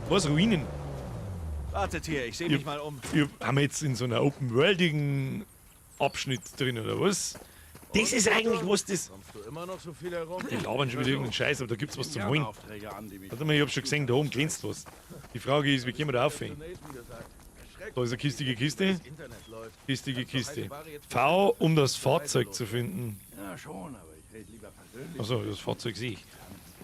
Was, Ruinen? Wartet hier, ich sehe mich mal um. Wir haben jetzt in so einer open-worldigen Abschnitt drin, oder was? Das ist eigentlich was das. Kommst du immer noch so viel herum? Die labern schon wieder irgendeinen Scheiß, aber da gibt's was zum Holen. Aufträge an, die mich Warte mal, ich hab schon gesehen, da oben glänzt was. Die Frage ist, wie können wir da aufhängen? Da ist eine kistige Kiste. Kistige Kiste. V, um das Fahrzeug zu finden. Ja, schon, aber ich rede lieber persönlich. Achso, das Fahrzeug sehe ich.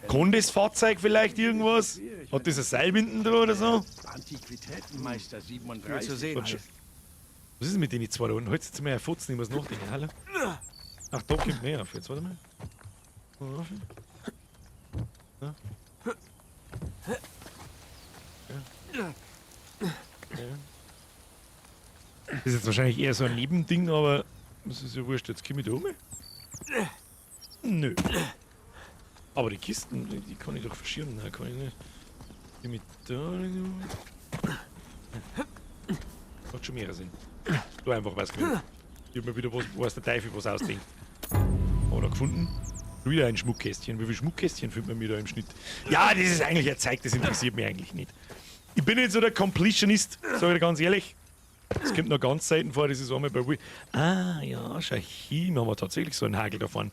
Kann das Fahrzeug vielleicht irgendwas? Hat das ein Seilbinden dran oder so? Antiquitätenmeister 37. Viel zu sehen. Was ist denn mit denen zwei da unten? Halt jetzt mal ein Fotzen, ich muss nachdenken. Hallo? Ach, da kommt mehr auf. Jetzt, warte mal. Ja. Ja. Ja. Das ist jetzt wahrscheinlich eher so ein Nebending, aber das ist ja wurscht. Jetzt komme ich da um. Nö. Aber die Kisten, die kann ich doch verschieben. Nein, kann ich nicht. Die mit da. Macht schon mehr Sinn. Du einfach was gewinnt. Ich hab mir wieder was, weiß der Teufel was ausdenkt. Oder gefunden. Wieder ein Schmuckkästchen. Wie viele Schmuckkästchen findet man mir da im Schnitt? Ja, das ist eigentlich ein Zeug, das interessiert mich eigentlich nicht. Ich bin nicht so der Completionist, sag ich dir ganz ehrlich. Es kommt noch ganz selten vor, das ist einmal bei Wii. Ah, ja, schau hin, haben wir tatsächlich so einen Hagel davon.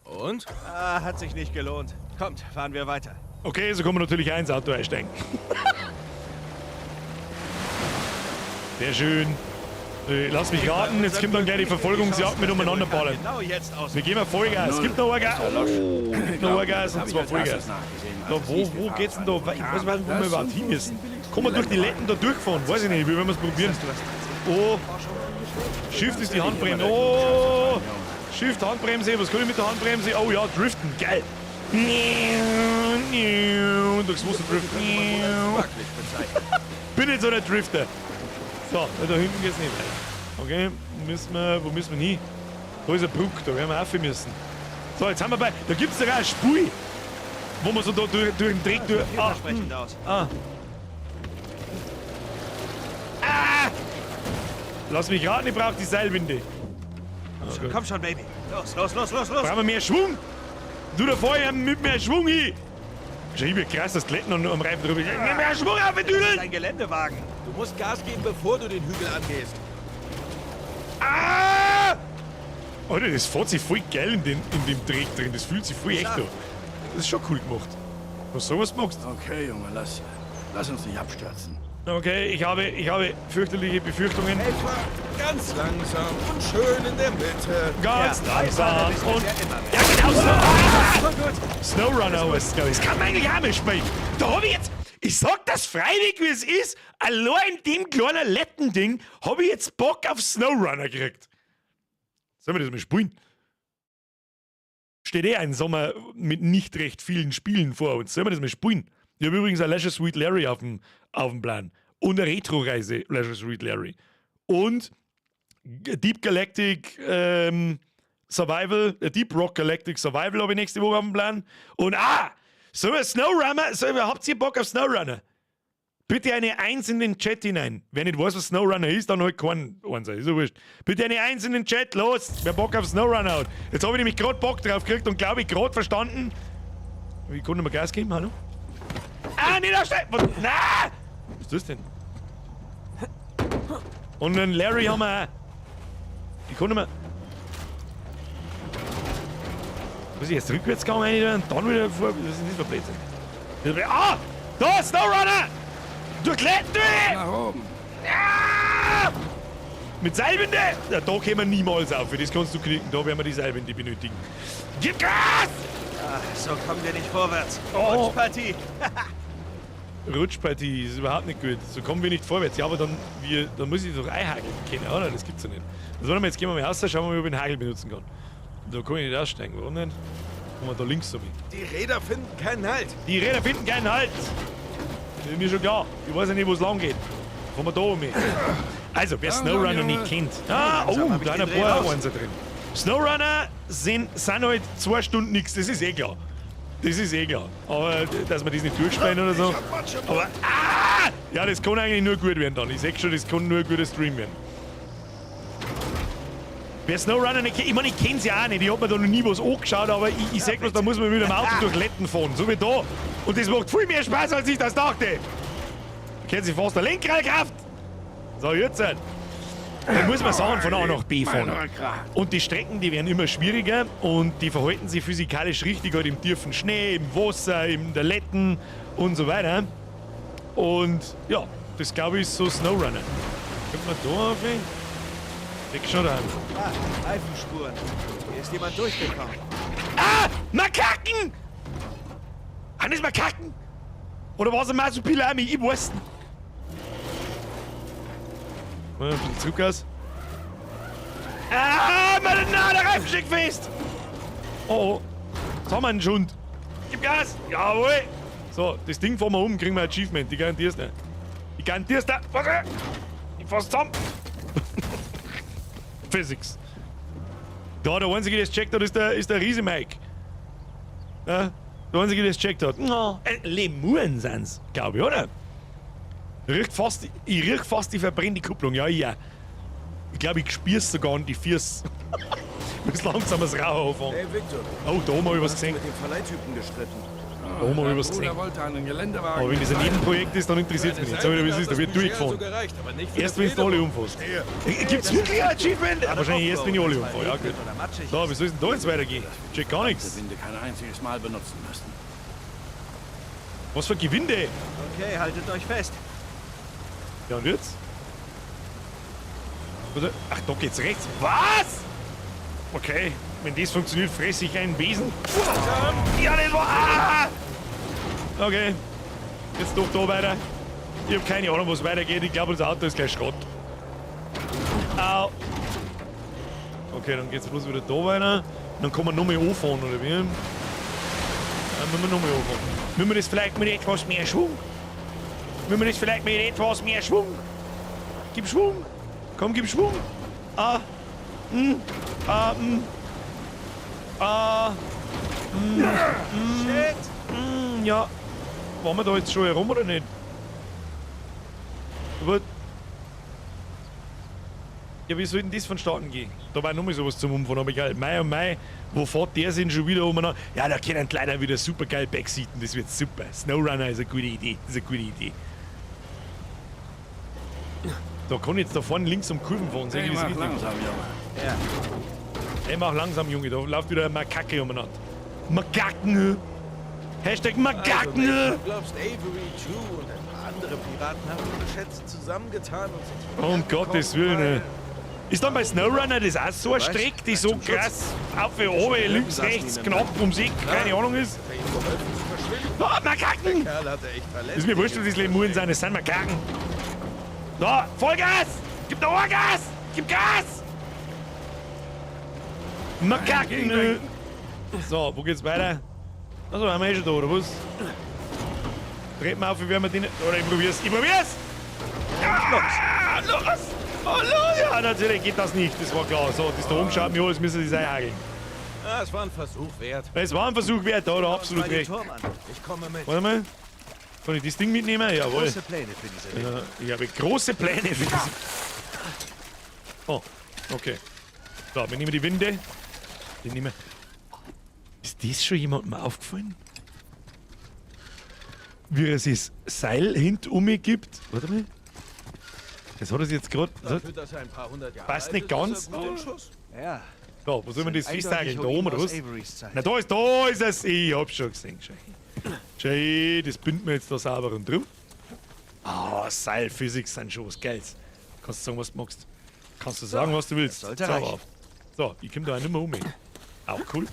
Und? Ah, hat sich nicht gelohnt. Kommt, fahren wir weiter. Okay, so kann man natürlich auch ins Auto einsteigen. Sehr schön. Lass mich raten, jetzt kommt dann gleich die Verfolgungsjagd mit umeinanderballern. Genau jetzt aus. Wir geben Vollgas. Gibt noch Gas. Oh, gibt noch Gas und zwar Vollgas. Da, wo geht's denn da? Ich weiß nicht, wo wir überhaupt hin müssen. Kann man durch die Letten da durchfahren? Weiß ich nicht, wie werden wir es probieren? Oh, Shift ist die Handbremse. Oh, Shift, Handbremse. Was kann ich mit der Handbremse? Oh ja, driften. Geil. Durchs Wasser driften. Bin nicht so der Drifter. So, da hinten geht's nicht weiter. Okay, wo müssen wir hin? Da ist eine Brücke, da werden wir rauf müssen. So, jetzt haben wir bei. Da gibt's doch auch eine Spur, wo man so da durch den Dreck durch. Ah, ah. Ah! Lass mich raten, ich brauche die Seilwinde. Oh, Komm schon, Baby. Los, los, los, los, los! Brauchen wir mehr Schwung? Du da vorher mit mehr Schwung hin! Schau, ich bin krass, das Glätten am Reifen drüber. Nimm mehr Schwung auf, Düdel! Das ist ein Geländewagen. Du musst Gas geben, bevor du den Hügel angehst. Ah! Alter, das fährt sich voll geil in dem Dreck drin. Das fühlt sich voll echt an. Das ist schon cool gemacht. Was sowas magst? Okay, Junge, lass uns nicht abstürzen. Okay, ich habe fürchterliche Befürchtungen. Hey, fahr ganz langsam und schön in der Mitte. Ganz ja, langsam und... Ja, genau so. Ah! Snowrunner ist, glaube ich. Das kann man eigentlich auch mal spielen. Da habe ich jetzt... Ich sag das freiwillig, wie es ist. Allein in dem kleinen Lettending habe ich jetzt Bock auf Snowrunner gekriegt. Sollen wir das mal spielen? Steht eh ein Sommer mit nicht recht vielen Spielen vor uns. Sollen wir das mal spielen? Ich habe übrigens ein Leisure Suit Larry auf dem Plan. Und eine Retro-Reise Leisure Suit Larry. Und Deep Galactic Survival, Deep Rock Galactic Survival habe ich nächste Woche auf dem Plan. Und so ein SnowRunner, so, habt ihr Bock auf SnowRunner? Bitte eine 1 in den Chat hinein. Wer nicht weiß, was SnowRunner ist, dann halt keinen Einser. Ist ja wurscht. Bitte eine 1 in den Chat, los! Wer Bock auf SnowRunner hat. Jetzt habe ich nämlich gerade Bock drauf gekriegt und glaube ich gerade verstanden. Wie konnte man Gas geben? Hallo? Ah, nicht aussteigen! Was? Na! Was ist das denn? Und einen Larry haben wir auch. Ich konnte mal. Muss ich jetzt rückwärts gehen rein und dann wieder vor? Was ist denn das für Blödsinn? Ah! Da, SnowRunner! Durch durch! Nach oben. Ah! Mit Seilwinde? Ja, da kämen wir niemals auf. Das kannst du knicken. Da werden wir die Seilwinde benötigen. Gib Gas! Ach, so kommen wir nicht vorwärts. Oh. Rutschpartie. Rutschpartie ist überhaupt nicht gut. So kommen wir nicht vorwärts. Ja, aber dann, dann muss ich doch einhakeln können, oder? Das gibt's ja nicht. Also, warte mal, jetzt gehen wir mal raus, schauen wir mal, ob ich den Hagel benutzen kann. Da kann ich nicht aussteigen. Warum nicht? Kommen wir da links so mit. Die Räder finden keinen Halt. Die Räder finden keinen Halt. Das ist mir schon klar. Ich weiß ja nicht, wo es lang geht. Kommen wir da um. Also, wer SnowRunner nicht kennt. Ah, oh, da sind ein paar Einser drin. SnowRunner sind halt 2 Stunden nichts, das ist eh klar. Das ist eh klar. Aber dass wir das nicht durchspielen oder so. Aber, ah! Ja, das kann eigentlich nur gut werden dann. Ich sag schon, das kann nur ein guter Stream werden. Wer SnowRunner nicht kennt, ich meine, ich kenn's ja auch nicht. Ich hab mir da noch nie was angeschaut, aber ich sag bloß, da muss man mit dem Auto durch Letten fahren. So wie da. Und das macht viel mehr Spaß, als ich das dachte. Da kennt sich fast der Lenkradkraft. So, jetzt halt. Da muss man sagen, von A nach B fahren. Und die Strecken, die werden immer schwieriger und die verhalten sich physikalisch richtig halt im tiefen Schnee, im Wasser, in der Letten und so weiter. Und ja, das glaube ich ist so SnowRunner. Könnte man da auf? Weg schon da. Ah, Reifenspuren. Hier ist jemand durchgekommen. Ah! Makaken! Sind das Makaken? Oder war es ein Marsupilami? Ich weiß nicht. Ein bisschen zurück aus. Ah, meine, na, der Reifen steckt fest! Oh, oh. Jetzt haben wir einen Schund. Gib Gas! Jawohl! So, das Ding fahren wir um, kriegen wir ein Achievement. Ich garantier's nicht. Ich garantier's da. Warte! Ich fass zusammen! Physics. Da, der Einzige, der es checkt hat, ist der Riese Mike. Ja, der Einzige, der es checkt hat. No. Lemuren sind's, glaube ich, oder? Riecht fast, ich riech fast die verbrennte Kupplung, ja, ja. Ich glaube, ich spür's sogar an die Füße. Muss langsam das Rauchen anfangen. Hey, Victor. Oh, da haben wir was gesehen. Mit dem Verleihtypen gestritten. Da haben wir was gesehen. Aber wenn das ein Nebenprojekt ist, dann interessiert es mich nicht. Sag ich dir, wie es ist, da wird durchgefahren. Erst wenn du alle umfährst. Gibt's wirklich ein Achievement? Ja, wahrscheinlich erst, wenn ich alle umfahre. Ja, gut. So, wie soll es denn da jetzt weitergehen? Check gar nichts. Gewinde kein einziges Mal benutzen müssen. Was für Gewinde? Okay, haltet euch fest. Ja, und jetzt? Ach, da geht's rechts. Was? Okay, wenn das funktioniert, fresse ich einen Besen. Ja, das war... Ah! Okay, jetzt doch da weiter. Ich hab keine Ahnung, wo es weitergeht. Ich glaube, das Auto ist gleich Schrott. Au. Okay, dann geht's bloß wieder da weiter. Dann kann man nochmal anfahren, oder wie? Dann müssen wir nochmal anfahren. Müssen wir das vielleicht mit etwas mehr Schwung? Müssen wir das vielleicht mit etwas mehr Schwung? Gib Schwung! Komm, gib Schwung! Ah! Ah! Ah! Shit! Ja. Waren wir da jetzt schon herum oder nicht? Aber ja, wie soll denn das vonstatten gehen? Da war nochmal sowas zum Umfahren, aber egal. Mai und Mai, wo fährt der denn schon wieder umeinander? Ja, da können die Leute wieder super geil backseaten, das wird super. SnowRunner ist eine gute Idee, das ist eine gute Idee. Da kann ich jetzt da vorne links um Kurven fahren, sag ich das richtig? Langsam, Junge. Ja. Ey, mach langsam, Junge, da läuft wieder eine Makake umeinander. Makaken! Hashtag Makaken! Also, du glaubst, Avery, Tew und ein paar andere Piraten haben ihre Schätze zusammengetan und sind Um Gottes Willen, ey. Ist dann bei SnowRunner das auch so eine Strecke, die so krass auf und oben, links, rechts, knapp ums Eck, keine Ahnung ist? Oh, Makaken! Ist mir wurscht, ob das Lemuren sind, es sind Makaken. Da, Vollgas! Gib noch Gas! Gib Gas! Makaken! So, wo geht's weiter? Also, haben wir eh schon da, oder was? Treppen auf, wie werden wir den... Oder ich probier's. Ich probier's! Ja, los! Oh, los! Ja, natürlich geht das nicht. Das war klar. So, das da oben schaut mir an, als müssen sie sich einhakeln. Ah, es war ein Versuch wert. Es war ein Versuch wert, da hat er absolut recht. Ich komme mit. Warte mal. Kann ich das Ding mitnehmen? Jawohl. Große Pläne für diese Ja, ich habe große Pläne für diese... Oh, okay. So, wir nehmen die Winde. Die nehmen wir... Ist das schon jemandem aufgefallen? Wie er sich das Seil hinten gibt. Warte mal. Das hat er sich jetzt gerade... Passt nicht ganz. Ja. So, wo soll man das Sind festhakeln? eindeutig Da oben oder Ruinen was? aus Averys Zeit. Na, da ist es! Ich hab's schon gesehen. Schau, das binden wir jetzt da sauber und drum. Ah, Seilphysik sind schon was Geiles. Kannst du sagen, was du magst. Kannst du sagen, was du willst. Das sollte Zauber reichen. auf. So, ich komm da auch nicht mehr um. Auch cool.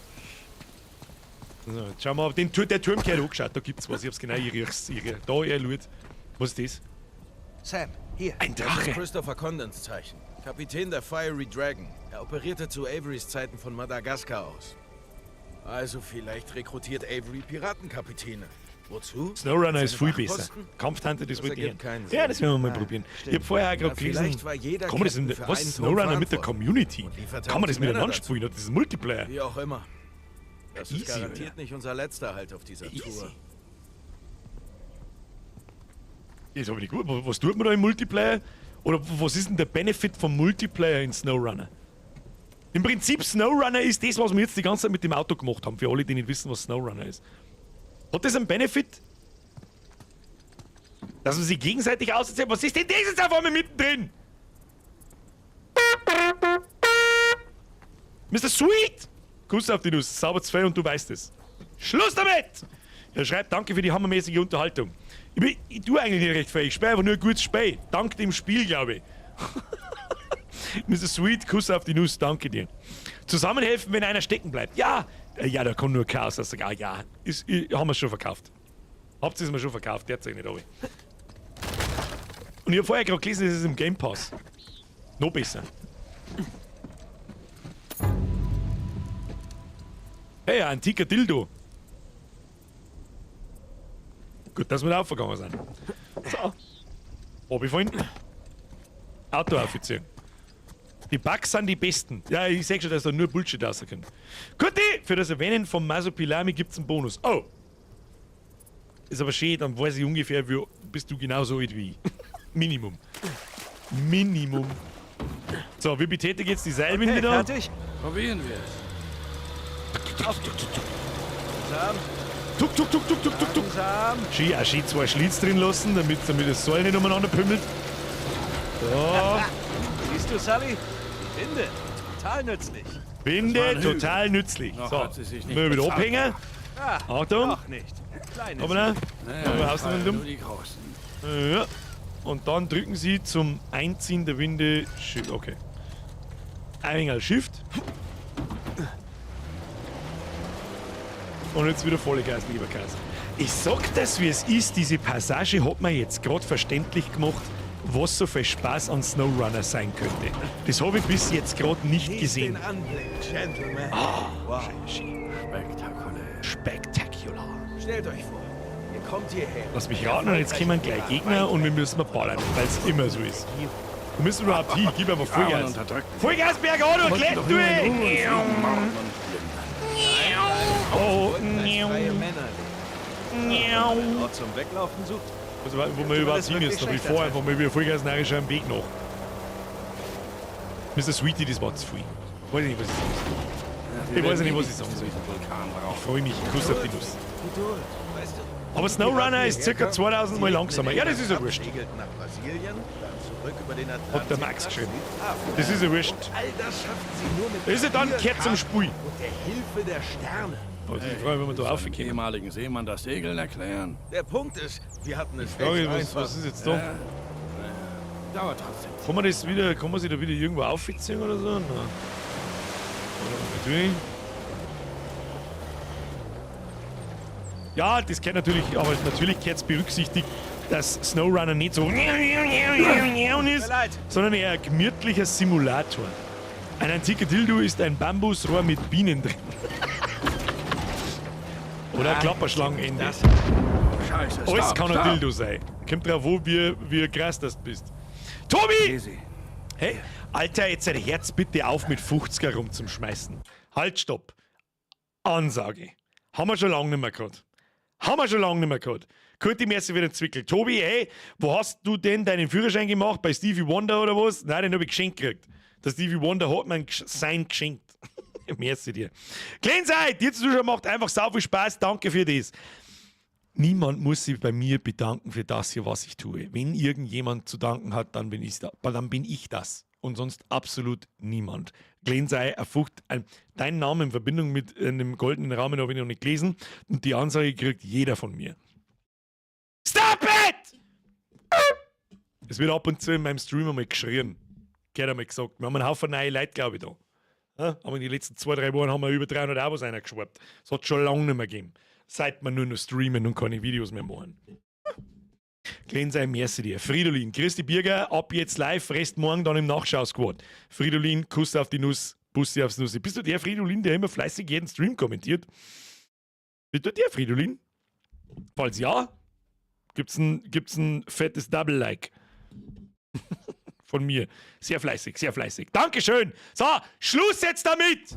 So, jetzt schauen wir mal, den Tur der Turm gehört angeschaut. Da gibt's was. Ich hab's genau, ich riech's. Ich riech. Da, er schaut. Was ist das? Sam, hier. Ein Das ist Drache. Christopher Condons Zeichen. Kapitän der Fiery Dragon. Er operierte zu Averys Zeiten von Madagaskar aus. Also vielleicht rekrutiert Avery Piratenkapitäne. Wozu? Snowrunner ist Seine viel besser. Wachposten? Kampftante, das Das wollte ich ergibt hören. keinen Sinn. Ja, das werden wir mal Ah, probieren. stimmt. Ich hab vorher auch gerade Na, vielleicht gelesen. war jeder Kann man das in, Captain für was? einen Snowrunner Turm mit der verantwortlich Community? und lieferte Kann man auch das die miteinander Männer dazu. spielen? Das ist ein Multiplayer. Wie auch immer. Das Easy, ist garantiert Alter. nicht unser letzter Halt auf dieser Easy. Tour. Das hab ich nicht gut. Was tut man da im Multiplayer? Oder was ist denn der Benefit vom Multiplayer in SnowRunner? Im Prinzip, SnowRunner ist das, was wir jetzt die ganze Zeit mit dem Auto gemacht haben, für alle, die nicht wissen, was SnowRunner ist. Hat das einen Benefit? Dass man sich gegenseitig auserzählt? Was ist denn das jetzt auf einmal mittendrin? Mr. Sweet! Kuss auf die Nuss, sauber zwei und du weißt es. Schluss damit! Er schreibt, danke für die hammermäßige Unterhaltung. Ich tue eigentlich nicht recht viel, ich spiele einfach nur ein gutes Spiel. Dank dem Spiel, glaube ich. Mr. Sweet, Kuss auf die Nuss, danke dir. Zusammenhelfen, wenn einer stecken bleibt. Ja, ja, da kommt nur Chaos. Also, ah, ja, haben wir schon verkauft. Habt ihr es mir schon verkauft, der zeigt nicht runter. Und ich habe vorher gerade gelesen, es ist im Game Pass. Noch besser. Hey, ein antiker Dildo. Gut, dass wir da aufgegangen sind. So. Hab ich vorhin. Auto aufziehen. Die Bugs sind die besten. Ja, ich seh schon, dass da nur Bullshit rauskommt. Guti, für das Erwähnen von Masopilami gibt's einen Bonus. Oh. Ist aber schön, dann weiß ich ungefähr, wie bist du genauso alt wie ich. Minimum. Minimum. So, wir betätigen jetzt die Seilwinde Okay, da. fertig? Probieren wir es. Auf geht's. Langsam. Tuk, tuk, tuk, tuk, tuk, tuk, tuk. Langsam. Schön, auch schön zwei Schlitz drin lassen, damit das Seil nicht umeinander pümmelt. So. Siehst du, Sully? Die Winde. Total nützlich. Winde, Das war ein Hügel. total nützlich. Noch So, hat sie sich nicht wir wieder bezahlt abhängen. Ah, Achtung. Noch nicht. Kleine Hoppala. Naja, Aber ich außen feiere dumm. nur die Großen. Ja. Und dann drücken Sie zum Einziehen der Winde. Shift. Okay. Einmal Shift. Und jetzt wieder volle Gas, lieber Gas. Ich sag das, wie es ist. Diese Passage hat man jetzt gerade verständlich gemacht, was so viel Spaß an SnowRunner sein könnte. Das habe ich bis jetzt gerade nicht Genießt gesehen. den Anblick, Gentlemen. Ah, wow. Spektakulär. Spektakular. Stellt euch vor, ihr kommt hierher. Lass mich raten, und jetzt kommen gleich Gegner und wir müssen mal ballern, weil es immer so ist. Wo müssen wir überhaupt hin? Gib einfach Die armen Vollgas. Unterdrückten. Vollgas, bergan und Wollten klett doch nur in durch! Ruhe und Frieden morden und plündern. Oh, Wollten als freie Männer leben. miau. Einen Ort zum Weglaufen sucht. Also, wo wir überhaupt das hin wirklich müssen, aber ich schlechter fahr einfach mal wieder Vollgas nachher schon am Weg nach. Mr. Sweetie, das war zu viel. Weiß ich nicht, was ich sagen soll. Ich weiß nicht, was ich sagen soll. Ich freue mich, Kuss auf die Nuss. Geduld, weißt du? Aber SnowRunner ist circa 2000 Mal langsamer. Ja, das ist ja wurscht. Segelten nach Brasilien, dann zurück über den Atlantik Hat der Max nach geschrieben. Südafrika. Das ist ja wurscht. Und all das schaffen sie nur mit Das ist ja dann Papier, kehrt zum Karten Spiel. Und der Hilfe der Sterne. Oh, das ist die Frage, wenn wir da Einem raufkommen. ehemaligen Seemann das Segeln erklären. Der Punkt ist, wir hatten es Frage, echt was, einfach. was ist jetzt da? Dauert trotzdem. Kann man das wieder, kann man sich da wieder irgendwo aufziehen oder so? Nein. Oder natürlich. Ja, das gehört natürlich, aber natürlich gehört es berücksichtigt, dass SnowRunner nicht so ist, sondern eher ein gemütlicher Simulator. Ein antiker Dildo ist ein Bambusrohr mit Bienen drin. Oder ein Klapperschlangenende. Das Scheiße. Alles Stopp, kann ein stopp. Dildo sein. Kommt drauf an, wie krass das bist. Tobi! Hey, Alter, jetzt ein Herz bitte auf mit 50er rumzuschmeißen. Halt, stopp. Ansage. Haben wir schon lange nicht mehr gehabt. Haben wir schon lange nicht mehr gehabt. Kurti Merci wieder Zwickel. Tobi, hey, wo hast du denn deinen Führerschein gemacht? Bei Stevie Wonder oder was? Nein, den hab ich geschenkt gekriegt. Der Stevie Wonder hat mir sein geschenkt. Merci dir. Klensei, dir zu zuschauen macht einfach sau viel Spaß. Danke für das. Niemand muss sich bei mir bedanken für das hier, was ich tue. Wenn irgendjemand zu danken hat, dann bin ich da, dann bin ich das. Und sonst absolut niemand. Glensei, dein Name in Verbindung mit einem goldenen Rahmen habe ich noch nicht gelesen. Und die Ansage kriegt jeder von mir. Stop it! Es wird ab und zu in meinem Stream einmal geschrien. Gehört einmal gesagt. Wir haben einen Haufen neue Leute, glaube ich, da. Ja, aber in den letzten 2-3 Wochen haben wir über 300 Abos reingeschwappt. Das hat schon lange nicht mehr gegeben. Seit wir nur noch streamen und keine Videos mehr machen. Glensei, merci dir. Fridolin, Christi Birger, ab jetzt live, Rest morgen dann im Nachschau-Squad. Fridolin, Kuss auf die Nuss, Bussi aufs Nussi. Bist du der Fridolin, der immer fleißig jeden Stream kommentiert? Bist du der Fridolin? Falls ja, gibt's ein fettes Double-Like. Von mir. Sehr fleißig, sehr fleißig. Dankeschön. So, Schluss jetzt damit!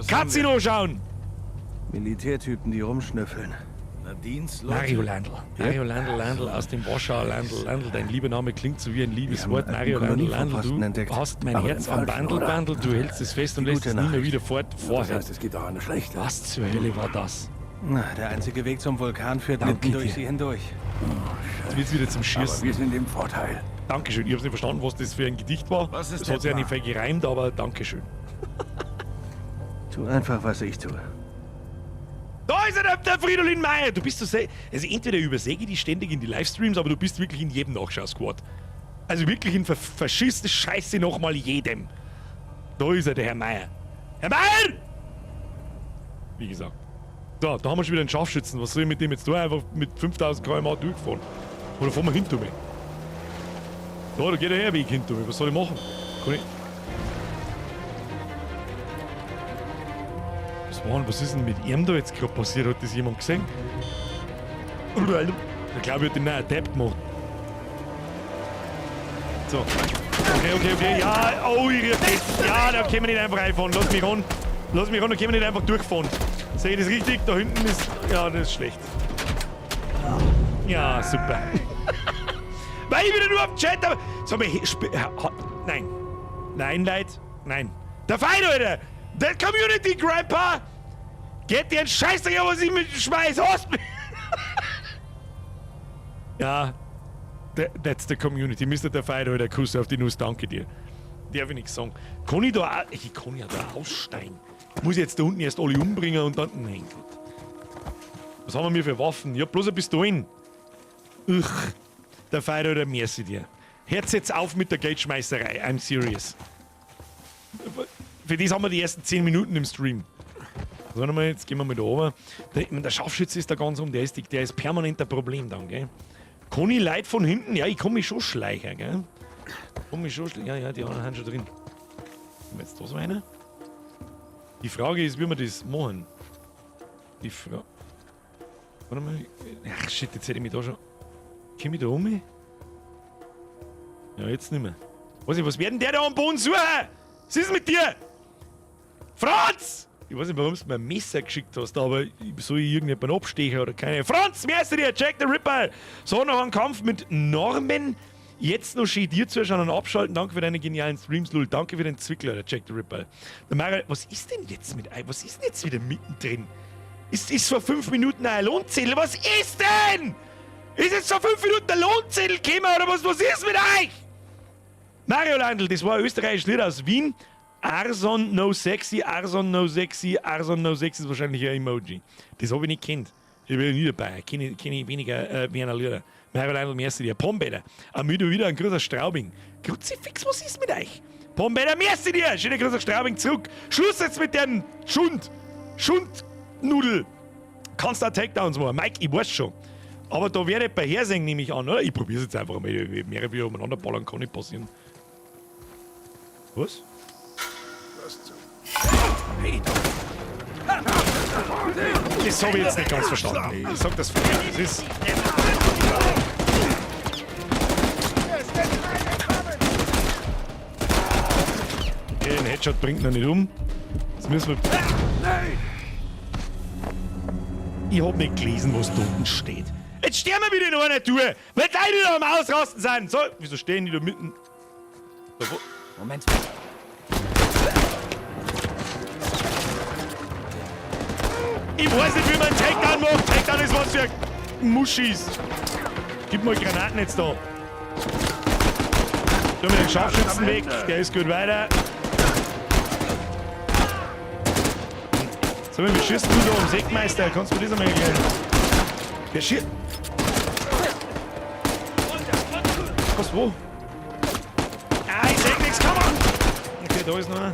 Casino schauen! Militärtypen, die rumschnüffeln. Nadines Leute. Mario Landl. Mario Landl, Landl aus dem Warschauer Landl. Landl, dein lieber Name klingt so wie ein liebes Wort. Mario Landl, Landl, du hast mein Aber Herz den am falschen, Bandel, oder? Bandel. Du hältst es fest und Die lässt gute es nie mehr Nachricht. wieder fort. Vorher. Das heißt, es gibt auch eine schlechte. Was zur Hölle war das? Na, der einzige Weg zum Vulkan führt Danke mitten durch dir. sie hindurch. Jetzt wird's wieder zum Schießen. Aber wir sind im Vorteil. Dankeschön. Ich hab's nicht verstanden, was das für ein Gedicht war. Was ist Das der hat sich ja nicht Plan? viel gereimt, aber Dankeschön. Tu einfach, was ich tue. Da ist er, der Fridolin Meier. Du bist so sehr. Also entweder übersäge ich dich ständig in die Livestreams, aber du bist wirklich in jedem Nachschau-Squad. Also wirklich in verschissene Scheiße nochmal jedem. Da ist er, der Herr Meier. Herr Meier! Wie gesagt. So, da haben wir schon wieder einen Scharfschützen. Was soll ich mit dem jetzt tun? Einfach mit 5000 km/h durchfahren. Oder fahren wir hinter mir? Da, da geht der Herweg hinter mir. Was soll ich machen? Kann ich. Was war denn, was ist denn mit ihm da jetzt gerade passiert? Hat das jemand gesehen? Ich glaube, ich hat den neuen Tab gemacht. So. Okay, okay, okay. Ja, oh, ich riech. Ja, da können wir nicht einfach reinfahren. Lass mich ran. Lass mich ran, da können wir nicht einfach durchfahren. Sehe ich das richtig? Da hinten ist. Ja, das ist schlecht. Ja, super. Weil ich wieder nur auf Chat. Aber. Sag mal, nein. Nein, Leute. Nein. Der Feind, Alter! Der Community Grandpa! Geht dir ein Scheißdreck, was ich mit schmeiß! Hast mich! Ja, that's the community. Mr. Der Feind, Alter, Kuss auf die Nuss, danke dir. Darf ich nichts sagen. Kann ich da auch. Ich kann ja da aussteigen. Muss ich jetzt da unten erst alle umbringen und dann. Nein, Gott. Was haben wir für Waffen? Ich hab bloß eine Pistolen. Uch. Der Feind, Alter, merci dir. Hört's jetzt auf mit der Geldschmeißerei. I'm serious. Für das haben wir die ersten 10 Minuten im Stream. Warte mal, jetzt gehen wir mal da runter. Der Scharfschütze ist da ganz um, der ist permanent ein Problem dann, gell? Kann ich Leute von hinten? Ja, ich kann mich schon schleichen, gell? Kann mich schon schleichen. Ja, ja, die anderen sind schon drin. Haben wir jetzt da so einer? Die Frage ist, wie wir das machen. Die Frage. Warte mal. Ach shit, jetzt hätte ich mich da schon. Komm ich da um? Ja, jetzt nicht mehr. Weiß ich, was werden der da am Boden suchen? Was ist mit dir? Franz! Ich weiß nicht, warum du mir ein Messer geschickt hast, aber soll ich irgendjemanden abstechen oder keine? Franz, wer ist dir? Jack the Ripper! So, noch ein Kampf mit Norman. Jetzt noch schön dir zuschauen und abschalten. Danke für deine genialen Streams, Lul. Danke für den Zwickler, der Jack the Ripper. Der Mario, was ist denn jetzt mit was ist denn jetzt wieder mittendrin? Ist vor 5 Minuten ein Lohnzettel? Was ist denn? Ist jetzt vor 5 Minuten ein Lohnzettel gekommen oder was? Was ist mit euch? Mario Landl, das war ein österreichisches Lied aus Wien. Arson no sexy, Arson no sexy, Arson no sexy ist wahrscheinlich ein Emoji. Das habe ich nicht kennt. Ich bin nie dabei. Kenne ich weniger Wiener Lieder. Mario Landl, merci dir. Pombeder. Am Mittwoch wieder ein großer Straubing. Kruzifix, was ist mit euch? Pombeder, merci dir. Schöner großer Straubing zurück. Schluss jetzt mit dem Schund. Schundnudel. Kannst da Takedowns machen. Mike, ich weiß schon. Aber da werde ich bei hersehen, nehme ich an, oder? Ich probiere es jetzt einfach mal. Mehrere wie umeinander ballern kann nicht passieren. Was? Was zum... Hey, da. Das habe ich jetzt nicht ganz verstanden. Ich sag das vorher. Das ist. Okay, ein Headshot bringt noch nicht um. Jetzt müssen wir. Ich hab nicht gelesen, was da unten steht. Jetzt sterben wir wieder in einer Tour, weil die wieder am Ausrasten sind. So, wieso stehen die da mitten? Da, wo? Moment. Ich weiß nicht, wie man einen Takedown macht. Takedown ist was für Muschis. Gib mal Granaten jetzt da. Tu mir den Scharfschützen weg. Der ist gut weiter. Sag mal, wie schießt du da am Säckmeister? Kannst du mir das einmal erklären? Wer schießt? Was, wo? Ah, ich seh nichts, komm on! Okay, da ist noch einer.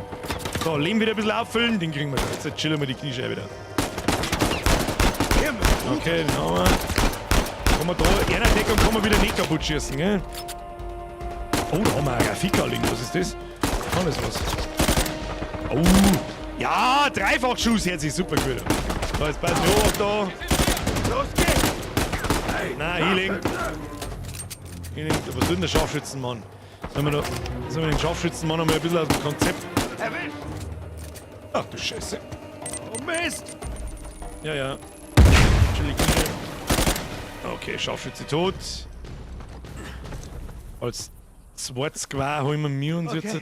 So, Leben wieder ein bisschen auffüllen, den kriegen wir schon. Jetzt chillen wir die Kniescheibe wieder. Okay, den haben wir. Kann man da, einer Deckung kann man wieder nicht kaputt schießen, gell? Oh, da haben wir eine Rafika liegen. Was ist das? Kann das was? Oh, ja, Dreifachschuss hört sich super gut an. So, jetzt passen wir auf da. Los geht's! Nein, Healing. Healing. Was tut denn der Scharfschützenmann? Sollen wir den Scharfschützenmann noch mal ein bisschen aus dem Konzept... Erwischt! Ach du Scheiße. Oh Mist! Ja, ja. Chillig. Okay, Scharfschütze tot. Als zweites Gewehr holen wir uns Okay. jetzt.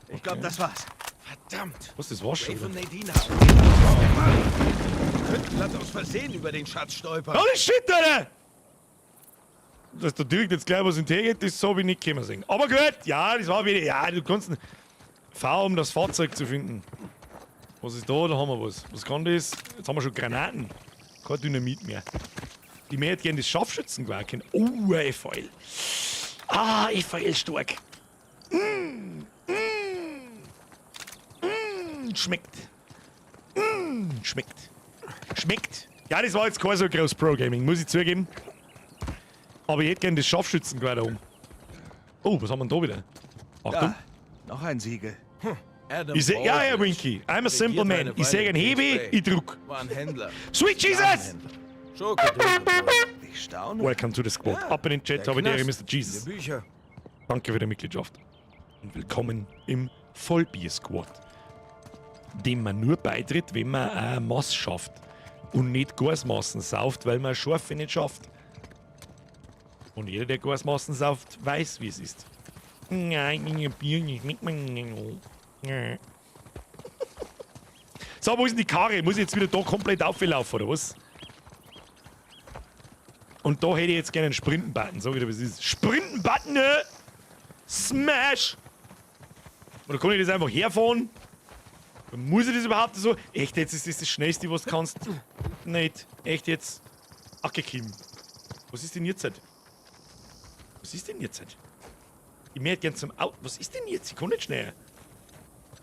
Ich glaube, das war's. Verdammt! Was, das war's schon? Rafe Oder? und Nadine haben könnten glatt aus Versehen über den Schatz stolpern. Holy shit, Alter! Dass da direkt jetzt gleich was in geht, das habe ich nicht kommen sehen. Aber gut, ja, das war wieder. Ja, du kannst ein V, um das Fahrzeug zu finden. Was ist da? Da haben wir was. Was kann das? Jetzt haben wir schon Granaten. Kein Dynamit mehr. Ich möchte gerne das Scharfschützengewehr kennen. Oh, ein FL. Ah, FL stark. Schmeckt. Schmeckt. Schmeckt. Ja, das war jetzt kein so groß Pro-Gaming, muss ich zugeben. Aber ich hätte gerne das Scharfschützengewehr da oben. Oh, was haben wir denn da wieder? Achtung. Da, noch ein Siegel. Adam Ich seh, ja, ja, Baldridge Winky. I'm a simple regierte man. eine Ich seh Weile einen in Hebe, Kings Bay. ich druck. War ein Händler. Sweet Jesus! Sklavenhändler. Schurke durch und durch. Ich staune. Welcome to the squad. Ja, Up in den Chat, der habe ich die Ehre, Knast, Mr. Jesus. Die Bücher. Danke für die Mitgliedschaft. Und willkommen im Vollbier-Squad. Dem man nur beitritt, wenn man eine Mass schafft. Und nicht Gasmassen sauft, weil man Scharfe nicht schafft. Und jeder, der Gasmassen sauft, weiß, wie es ist. Nein, ich Bier nicht. mit. So, wo ist denn die Karre? Muss ich jetzt wieder da komplett auflaufen, oder was? Und da hätte ich jetzt gerne einen Sprinten-Button. Sag ich dir, was ist. Sprinten-Button, ne? Smash! Oder kann ich das einfach herfahren? Muss ich das überhaupt so? Echt jetzt, ist das das Schnellste, was du kannst? Nicht. Echt jetzt? Ach, Kim. Was ist denn jetzt? Was ist denn jetzt? Ich möchte gern zum Auto. Was ist denn jetzt? Ich kann nicht schneller.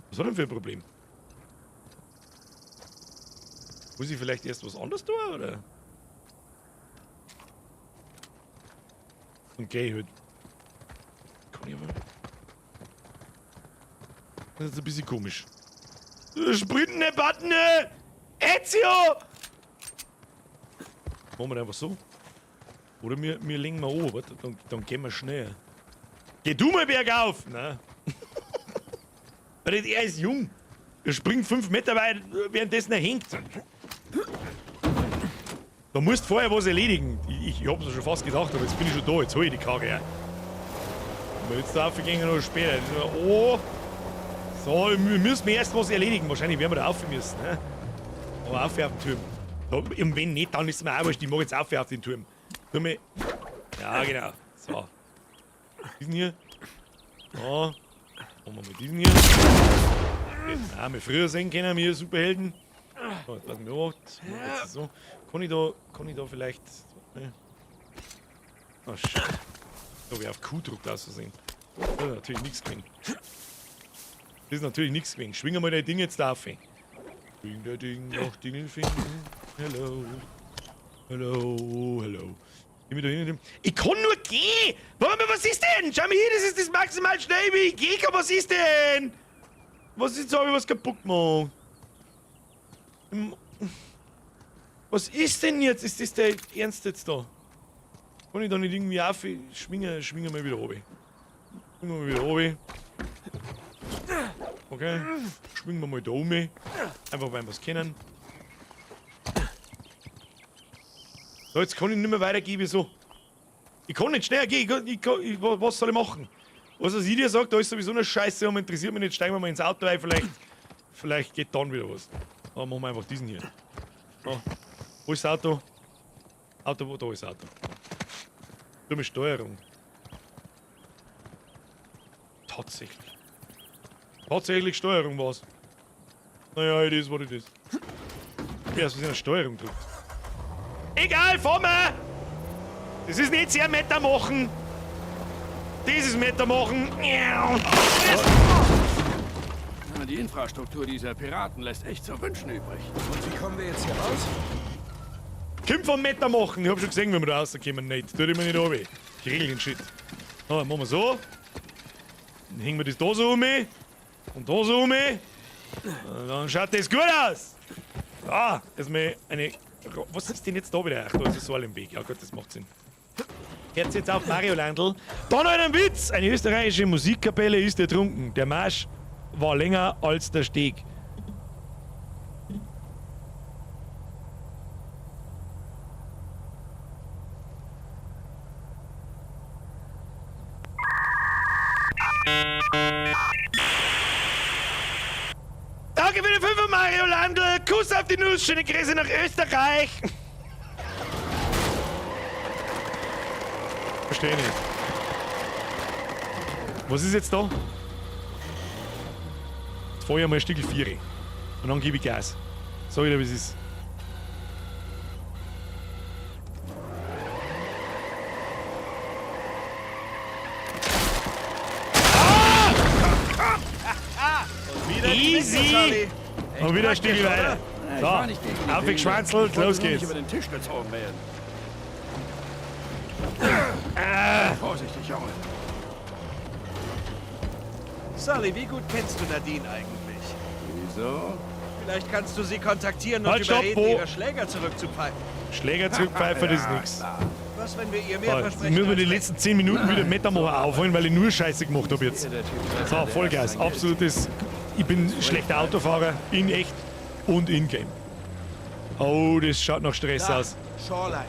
Was hat denn für ein Problem? Muss ich vielleicht erst was anderes tun, oder? Okay, halt. Kann ich aber. Das ist jetzt ein bisschen komisch. Sprintende Button! Ezio! Machen wir einfach so. Oder wir legen mal an, warte, dann gehen wir schnell. Geh du mal bergauf! Nein. Weil er ist jung. Er springt 5 Meter weit, währenddessen er hängt. Da musst du vorher was erledigen. Ich hab's mir schon fast gedacht, aber jetzt bin ich schon da. Jetzt hol ich die Karre her. Wenn wir jetzt da raufgehen oder später. Oh! So, wir müssen erst was erledigen. Wahrscheinlich werden wir da rauf müssen. Ne? Aber auf auf den Turm. Da, und wenn nicht, dann ist es mir auch wurscht. Ich mach jetzt auf auf den Turm. Mir. Ja, genau. So. Diesen hier. So. Machen wir mal diesen hier. Ah, wir früher sehen können, wir Superhelden. So, jetzt passen wir auf. Jetzt so. Kann ich da vielleicht. Ne? Oh, shit. Da hab ich auf Q gedrückt aus Versehen. Das ist natürlich nichts gewesen. Das ist natürlich nichts gewesen. Schwing mal dein Ding jetzt da auf. Ding, der Ding, noch Dingelfing. Hello. Hello, hello. Ich kann nur gehen! Warte mal, was ist denn? Schau mal hier, das ist das maximal schnell, wie ich gehen kann. Was ist denn? Was ist jetzt? Hab ich was kaputt gemacht? Was ist denn jetzt? Ist das der Ernst jetzt da? Kann ich da nicht irgendwie auf? Schwinge, schwinge mal wieder runter. Schwingen wir mal wieder runter. Okay. Schwingen wir mal da um. Einfach weil wir es kennen. So, jetzt kann ich nicht mehr weitergehen, wieso? Ich kann nicht schneller gehen. Was soll ich machen? Was ich dir sage, da ist sowieso eine Scheiße und interessiert mich nicht. Steigen wir mal ins Auto ein, vielleicht geht dann wieder was. Aber machen wir einfach diesen hier. So. Wo ist das Auto? Auto, wo? Da ist das Auto. Dumme Steuerung. Tatsächlich. Tatsächlich Steuerung war's. Naja, it is what it is. Erst was in der Steuerung drückt. Egal, fahr mal! Das ist nicht sehr Meter machen. Dieses Meter machen. Die Infrastruktur dieser Piraten lässt echt zu wünschen übrig. Und wie kommen wir jetzt hier raus? Kim vom Meter machen. Ich hab schon gesehen, wenn wir da rauskommen. Nicht. Tut immer nicht runter. Ich regel den Shit. So, dann machen wir so. Dann hängen wir das da so um. Und da so um. Und dann schaut das gut aus. Ah, erstmal eine. Was ist denn jetzt da wieder? Ach, da ist das Säule im Weg. Ja gut, das macht Sinn. Herz jetzt auf Mario Landl. Da noch einen Witz! Eine österreichische Musikkapelle ist ertrunken. Der Marsch war länger als der Steg. Danke für den Fünfer, Mario Landl. Kuss auf die Nuss, schöne Grüße nach Österreich. Verstehe nicht. Was ist jetzt da? Jetzt fahr ich einmal ein Stück 4. Und dann gebe ich Gas. Sag ich dir, wie es ist. Easy! Und wieder ein Stück weiter. So, aufgeschwanzelt, los geht's. Über den Tisch gezogen werden. Vorsichtig, Junge. Sully, wie gut kennst du Nadine eigentlich? Wieso? Vielleicht kannst du sie kontaktieren und Halt, stopp, überreden, wo? ihre Schläger zurückzupfeifen. Schläger zurückpfeifen, das ist nix. Was, wenn wir ihr mehr So, jetzt versprechen? müssen wir die als letzten 10 Minuten wieder Metamacher aufholen, weil ich nur Scheiße gemacht habe jetzt. So, Vollgas. Absolutes. Ich bin schlechter Autofahrer, in echt und in Game. Oh, das schaut nach Stress Da, aus. Shoreline.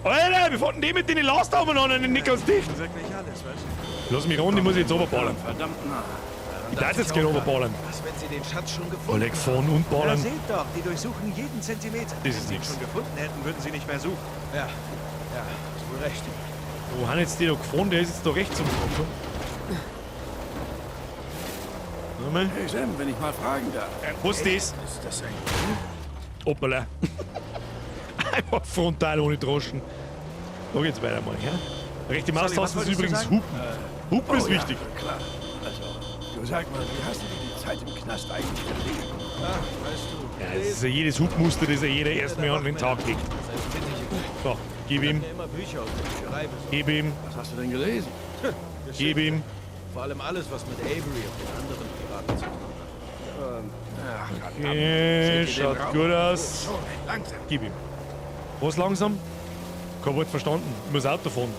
Alter, wir fahren die mit den Last umeinander, nicht ganz dicht. Wirklich alles, was? Lass mich ran, ich muss jetzt runterballern. Verdammt nah. Ich darf jetzt gerne runterballern. Was, wenn sie den Schatz schon gefunden Oleg, fahren und Ja, ballern. seht doch, die durchsuchen jeden Zentimeter. Das ist Wenn sie ihn nix. schon gefunden hätten, würden sie nicht mehr suchen. Ja, ja, hast wohl recht. Wo haben jetzt die da gefahren? Der ist jetzt da rechts umgekommen. Warte mal. Hey Sam, wenn ich mal fragen darf. Was ist das? Ist das ein... Hoppala. Einfach frontal ohne Droschen. Da geht's weiter mal, ja? Rechte Sully, was Maustaste ist wolltest du übrigens sagen? Hupen. Hupen ist Oh ja, wichtig. Klar. Also, du sag mal, wie hast du dir die Zeit im Knast eigentlich vertrieben? Ach, weißt du... Ja, das ist ja jedes Hubmuster, das ja jeder erstmal an den Tag legt. So, gib ihm, Mir immer Bücher aus der Bücherei besorgt. gib ihm, Was hast du denn gelesen? gib ihm. Vor allem alles, was mit Avery und den anderen Piraten zu tun hat. Ach, verdammt. Okay, Seht ihr den schaut Raum? gut aus. Oh, langsam. Gib ihm. Was langsam? Kein Wort verstanden. Ich muss Auto fahren.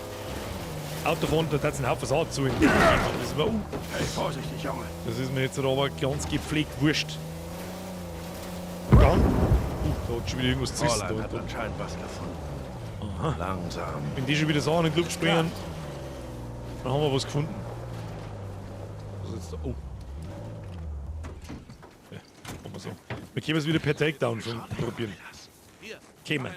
Auto fahren, da hat's einen Haufen Saat zu. Das ist mir, Hey, vorsichtig, Junge. das ist mir jetzt aber ganz gepflegt wurscht. Dann. Da hat schon wieder irgendwas zerrissen. Shoreline Da, hat da. anscheinend was gefunden. Aha. Langsam. Wenn die schon wieder Sachen in die Luft springen, dann haben wir was gefunden. Was ist jetzt da? Oh. Ja, machen wir so. Wir können es wieder per Takedown schon probieren. Kämen.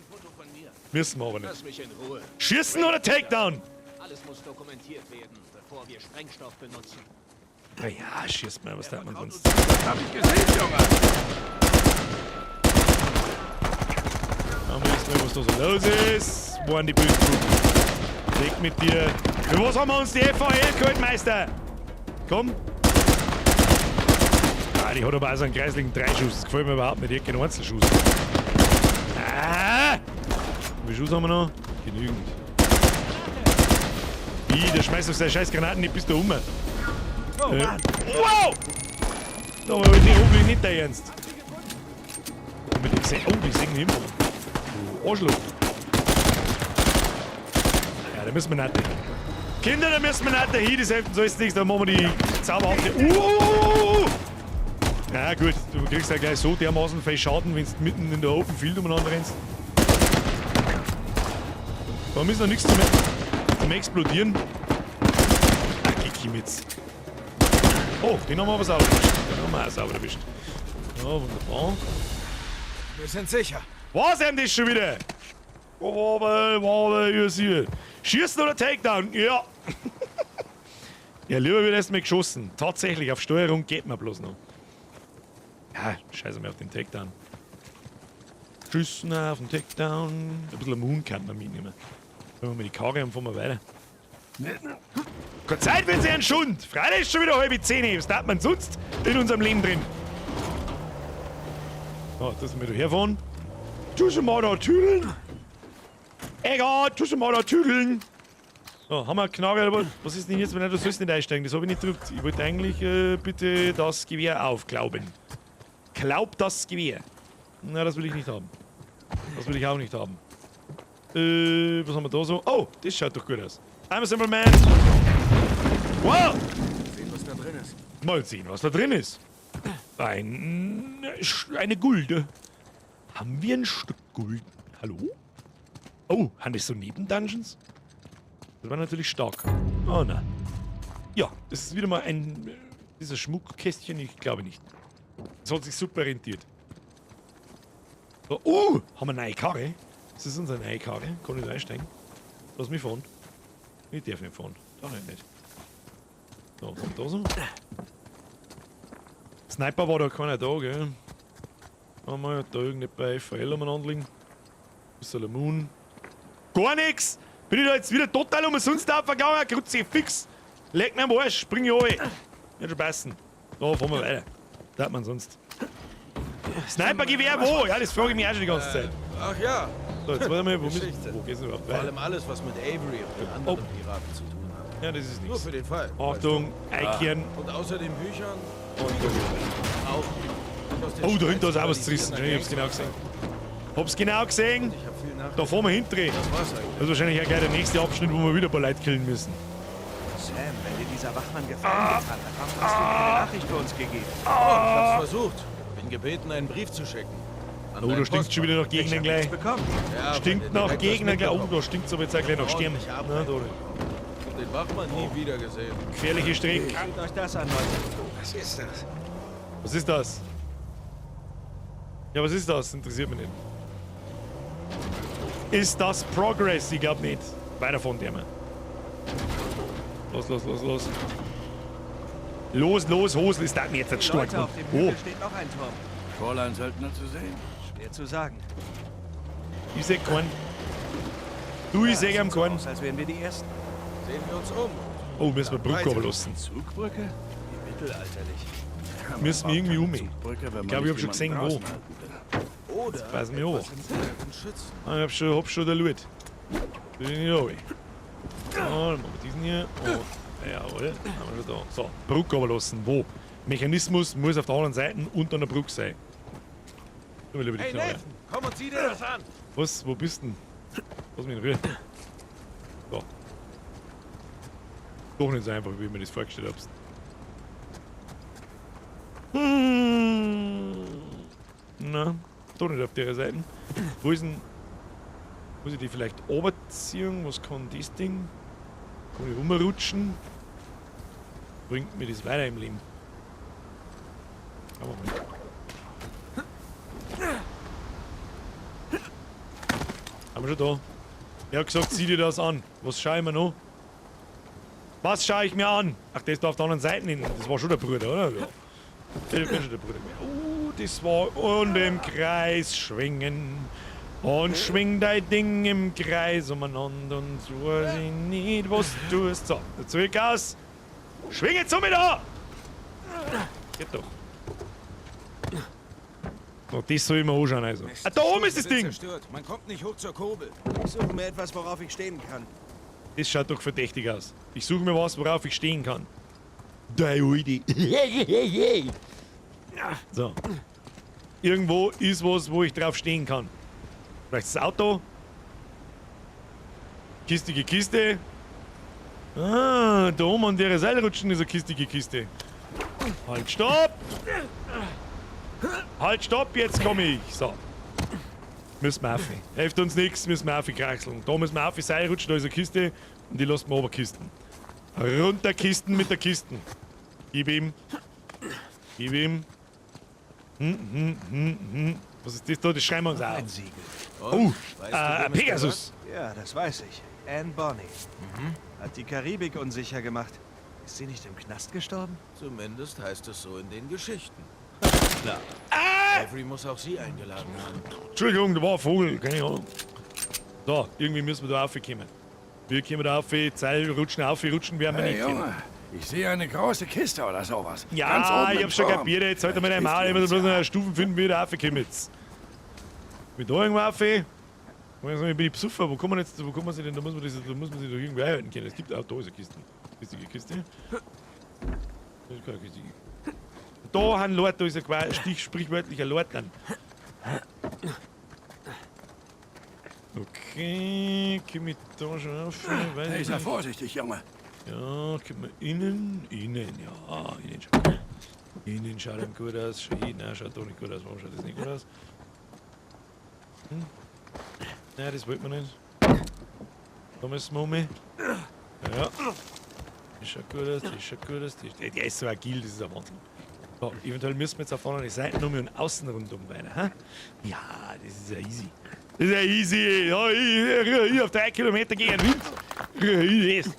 Müssen wir aber nicht. Lass mich in Ruhe. Schießen oder Takedown? Alles muss dokumentiert werden, bevor wir Sprengstoff benutzen. Naja, schießt mal, was darf man sonst? Das hab ich gesehen, Junge. Dann wissen wir, was da so los ist. Wo waren die bösen Truppen? Leg mit dir. Für was haben wir uns die FAL geholt, Meister? Komm. Ah, die hat aber auch so einen kreisligen Dreischuss. Das gefällt mir überhaupt nicht. Ich hätte keinen Einzelschuss. Ah! Wie viele Schuss haben wir noch? Genügend. Wie, der schmeißt auf seine scheiß Granaten nicht bis da um. Oh Mann! Wow! Da war ich hoffentlich nicht der Ernst. Mit dem Se oh, die sehen hinfahren. Arschloch. Ja, da müssen wir nicht. Kinder, da müssen wir nicht dahin, das hilft uns alles nichts, da machen wir die zauberhafte. Ja gut, du kriegst ja gleich so dermaßen viel Schaden, wenn du mitten in der Open Field umeinander rennst. Da müssen noch nichts zum Explodieren. Ach, geh jetzt. Oh, den haben wir aber sauber erwischt. Den haben wir auch sauber erwischt. Ja, wunderbar. Wir sind sicher. Was denn das schon wieder? Oh, warte, Schießen oder Takedown? Ja. Ja, lieber wird erstmal geschossen. Tatsächlich, auf Steuerung geht man bloß noch. Ja, scheiße mir auf den Takedown. Schießen auf den Takedown. Ein bisschen Moon kann man mitnehmen. Wenn wir mal die Karre haben, fahren wir weiter. Keine Zeit, wenn sie einen Schund! Freilich ist schon wieder 9:30. Was darf man sonst in unserem Leben drin? So, jetzt müssen wir da herfahren. Tu schon mal da tüdeln! Egal, tu schon mal da tüdeln! So, haben wir Knarre, aber was ist denn jetzt, wenn du sollst nicht einsteigen? Das habe ich nicht gedrückt. Ich wollte eigentlich bitte das Gewehr aufklauben. Klaub das Gewehr. Na, das will ich nicht haben. Das will ich auch nicht haben. Was haben wir da so? Oh, das schaut doch gut aus. I'm a simple man. Wow! Sehen, was da drin ist. Mal sehen, was da drin ist. Eine Gulde. Haben wir ein Stück Gulden? Hallo? Oh, haben das so Neben-Dungeons? Das war natürlich stark. Oh nein. Ja, das ist wieder mal ein... Dieser Schmuckkästchen, ich glaube nicht. Das hat sich super rentiert. So, oh, haben wir eine neue Karre? Das ist unsere neue Karre. Kann ich da einsteigen? Lass mich fahren. Ich darf nicht fahren. Doch nicht. So, was haben wir da so? Sniper war da keiner da, gell? Haben wir da irgendwie bei FL umeinander liegen. Bisschen Moon. Gar nix! Bin ich da jetzt wieder total umsonst aufgegangen? Kruzifix! Leck mir am Arsch, spring ich runter. Wird schon passen. Da fahren wir weiter. Da hat man sonst. Snipergewehr wo? Ja, das frage ich mich auch schon die ganze Zeit. Ach ja. So, jetzt warte mal, wo geht's denn überhaupt weiter? Vor allem alles, was mit Avery und den anderen Piraten zu tun hat. Ja, das ist nichts. Nur für den Fall. Achtung, Eikern. Und außer den Büchern. Und auch. Oh, dahinter ist auch was zerrissen. Ich hab's genau gesehen. Hab's genau gesehen. Da fahren wir hindrehen. Das war's eigentlich. Das ist wahrscheinlich auch gleich der nächste Abschnitt, wo wir wieder ein paar Leute killen müssen. Sam, wenn dir dieser Wachmann Gefallen getan hat, warum hast du ihm keine Nachricht für uns gegeben? Oh, ich hab's versucht. Bin gebeten, einen Brief zu schicken. An Oh, da stinkt schon wieder nach Gegnern gleich. Ja, stinkt nach Gegnern gleich. Oh, da stinkt's aber jetzt auch gleich nach Sterben. Na, da. Den Wachmann nie wieder gesehen. Gefährliche Strecke. Seht euch das an, Leute. Was ist das? Was ist das? Ja, was ist das? Interessiert mich nicht. Ist das Progress? Ich glaub nicht. Weiter von dem. Los, los, los, los. Los, los, Hosel, ist das mir jetzt stark. Leute, auf dem Hügel steht noch ein Turm. Fräulein-Söldner zu sehen? Schwer zu sagen. Ich seh keinen. Du, ich seh keinen. Aus, als wären wir die Ersten. Sehen wir uns um. Oh, müssen wir Brücke runterlassen. Zugbrücke? Wie mittelalterlich. Müssen wir irgendwie um. Ich glaube, ich hab schon gesehen, wo. Oder Jetzt passen wir hoch. Ah, ich hab schon der Loot. Bin ich nicht runter. So, dann machen wir diesen hier. Und, jawohl, haben wir schon da. So, Brücke runterlassen. Wo? Mechanismus muss auf der anderen Seite und an der Brücke sein. Hey Nathan, komm und sieh dir das an! Was? Wo bist du denn? Lass mich in Ruhe. So. Doch nicht so einfach, wie ich mir das vorgestellt hab's. Na, doch nicht auf der Seite. Wo ist denn... Muss ich die vielleicht runterziehen? Was kann das Ding? Kann ich rumrutschen? Bringt mir das weiter im Leben? Schauen wir mal. Haben wir schon da. Er hat gesagt, sieh dir das an. Was schaue ich mir noch? Was schaue ich mir an? Ach, der ist da auf der anderen Seite hinten. Das war schon der Bruder, oder? Ja. Der war schon der Bruder. Oh, das war... Und im Kreis schwingen. Und schwing dein Ding im Kreis umeinander und so weiß ich nicht, was du tust. So, zurück aus. Schwing jetzt um da! Geht doch. Oh, das soll ich mir anschauen, also. Ah, da oben ist das Ding! Zerstört. Man kommt nicht hoch zur Kurbel. Ich suche mir etwas, worauf ich stehen kann. Das schaut doch verdächtig aus. Ich suche mir was, worauf ich stehen kann. Da Idee. So. Irgendwo ist was, wo ich drauf stehen kann. Vielleicht das Auto. Kistige Kiste. Ah, da oben an der Seilrutschen ist eine kistige Kiste. Halt, stopp! Halt, stopp, jetzt komme ich. So. Müssen wir auf. Hilft uns nichts, müssen wir auf kraxeln. Da müssen wir auf Seilrutschen, da ist eine Kiste und die lassen wir oberkisten. Runter Kisten mit der Kisten. Gib ihm. Gib ihm. Was ist das da? Das schreiben wir uns auf. Ein Siegel. Oh, Weißt du, wem es Pegasus. Ja, das weiß ich. Anne Bonny. Hat die Karibik unsicher gemacht. Ist sie nicht im Knast gestorben? Zumindest heißt es so in den Geschichten. Klar. Ah! Avery muss auch sie eingeladen haben. Entschuldigung, da war ein Vogel. Keine Ahnung. So, irgendwie müssen wir da raufkommen. Wir kommen da rauf, Seil rutschen, auf, rutschen werden wir Hey, nicht können. Junge, ich sehe eine große Kiste oder sowas. Ja, Ganz oben ich im hab schon Turm. kapiert, jetzt halt mal Vielleicht einmal, ich hilft muss die bloß uns noch eine Stufen finden, wie ich da raufkomme jetzt. Bin da irgendwo rauf? Ich weiß nicht, bin ich besoffen? Wo kann man jetzt, wo kann man sich denn, da muss man, das, da muss man sich doch irgendwie einhalten können. Es gibt auch da ist eine Kiste. Kiste, Kiste. Das ist keine Kiste. Da haben Leute, da ist ein Stich, sprichwörtlicher Leutnant. Okay, komm ich da schon rauf? Weiß Hey, ich sei nicht. vorsichtig, Junge. Ja, kommt man innen, innen, ja, innen schaut. Innen schaut ihm gut aus, schau, nein, schaut doch nicht gut aus, warum schaut das nicht gut aus? Hm? Nein, das wollte man nicht. Da müssen wir um. Ja. Das schaut gut aus, das schaut gut aus. Das, der ist so agil, das ist ein Wahnsinn. So, eventuell müssen wir jetzt auf der anderen Seite um und außen rundum weiter. Hä? Ja, das ist ja easy. Das ist ja easy. Ja, ich auf 3 Kilometer gegen den Wind. Ich das.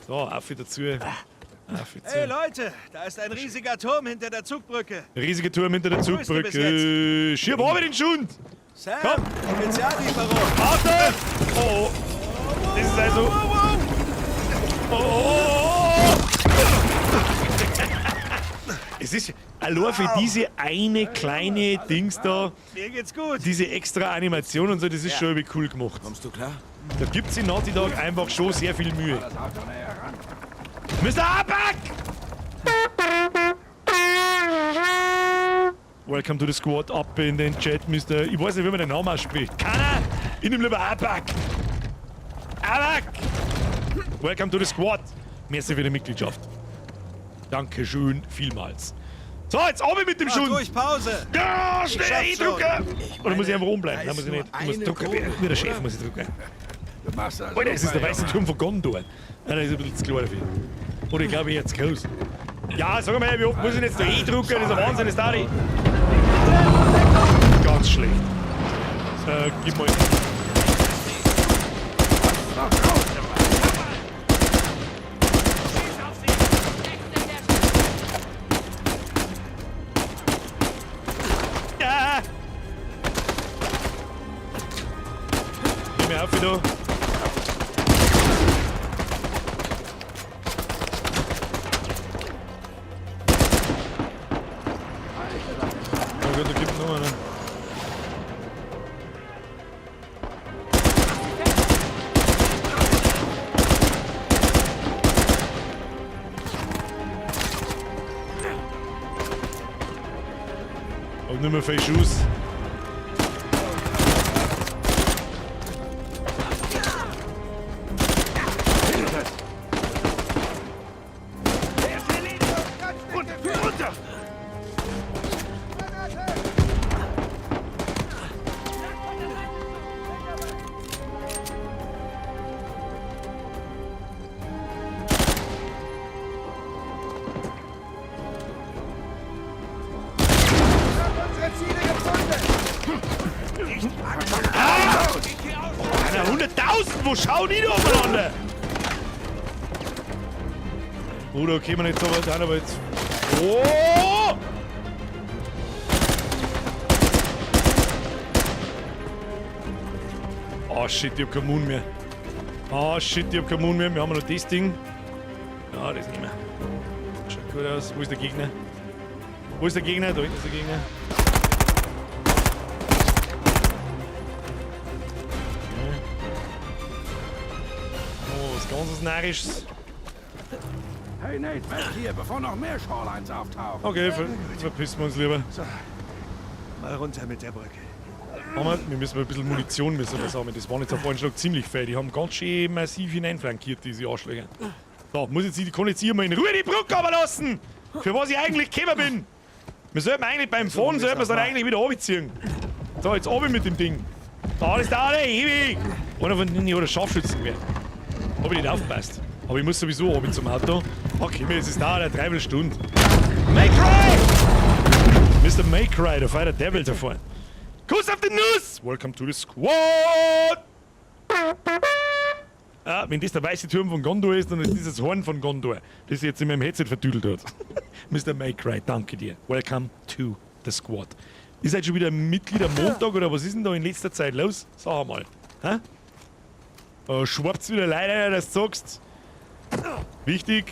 So, auf dazu. Auf dazu. Hey Leute, da ist ein riesiger Turm hinter der Zugbrücke. Riesiger Turm hinter der Größte bis Zugbrücke. Schieb ab den Schund! Sam, Komm. Speziallieferung. Achtung! Oh, oh. Das ist also. Oh, oh, oh. Es ist allein für diese eine kleine Dings da, Mir geht's gut. diese extra Animation und so, das ist schon irgendwie cool gemacht. Kommst du klar? Da gibt sich Naughty Dog einfach schon sehr viel Mühe. Mr. Aback! Welcome to the squad, up in den Chat, Mr. Ich weiß nicht, wie man den Namen ausspricht. Keiner! Ich nehm lieber Aback! Aback! Welcome to the squad! Merci für die Mitgliedschaft. Dankeschön vielmals. So, jetzt runter mit dem Mach Schund! ruhig Pause. Ja, schnell schaff's schon. eindrucken! Oder muss ich einfach umbleiben? Da Nein, muss ist ich nicht. nur Ich muss eine drucken. Kurbel, Wie der Chef oder? muss ich drucken. Du machst das Alter, es ist der super, weiße Junge. Turm von Gondor. Nein, das ist ein bisschen zu klar dafür. Oder ich glaube, ich jetzt groß. Ja, sag mal, wie oft muss ich denn jetzt da eh drucken? Das ist ein Wahnsinn, das da nicht. Ganz schlecht. Gib mal. Ja! Gib mir auf, da. Oh Gott, da gibt noch einen. Hab nicht mehr viel Schuss. Alter, 100.000, wo schauen die da umeinander? Bruder, okay, man nicht so weit an, aber jetzt. Oh! Oh shit, ich hab keinen Moon mehr. Oh shit, ich hab keinen Moon mehr. Wir haben noch das Ding. Ja, das nehmen wir. Schaut gut aus. Wo ist der Gegner? Wo ist der Gegner? Da hinten ist der Gegner. Oh, was ganz Narrisches. Hey Nate, weg hier, bevor noch mehr Shorelines auftauchen. Okay, verpissen wir uns lieber. So, mal runter mit der Brücke. Aber wir müssen ein bisschen Munition müssen wir sammeln. Das waren jetzt auf einen Schlag ziemlich viel. Die haben ganz schön massiv hineinflankiert, diese Arschlöcher. So, muss jetzt, ich kann jetzt hier mal in Ruhe die Brücke runterlassen! Für was ich eigentlich gekommen bin! Wir sollten eigentlich beim Fahren, sollten wir es dann eigentlich wieder runterziehen. So, jetzt runter mit dem Ding. Da, das dauert ewig! Einer von denen hat ein Scharfschützengewehr. Hab ich nicht aufgepasst. Aber ich muss sowieso runter zum Auto. Okay, jetzt ist da eine Dreiviertelstunde. Maycry! Mr. Maycry, der Fighter Devil da vorne. Kuss auf den Nuss! Welcome to the squad! Ah, wenn das der weiße Turm von Gondor ist, dann ist das das Horn von Gondor, das jetzt in meinem Headset verdüdelt hat. Mr. Maycry, danke dir. Welcome to the squad. Ist heute schon wieder Mitglied am Montag oder was ist denn da in letzter Zeit los? Sag mal. Hä? Schwappt wieder leider, dass du sagst. Wichtig,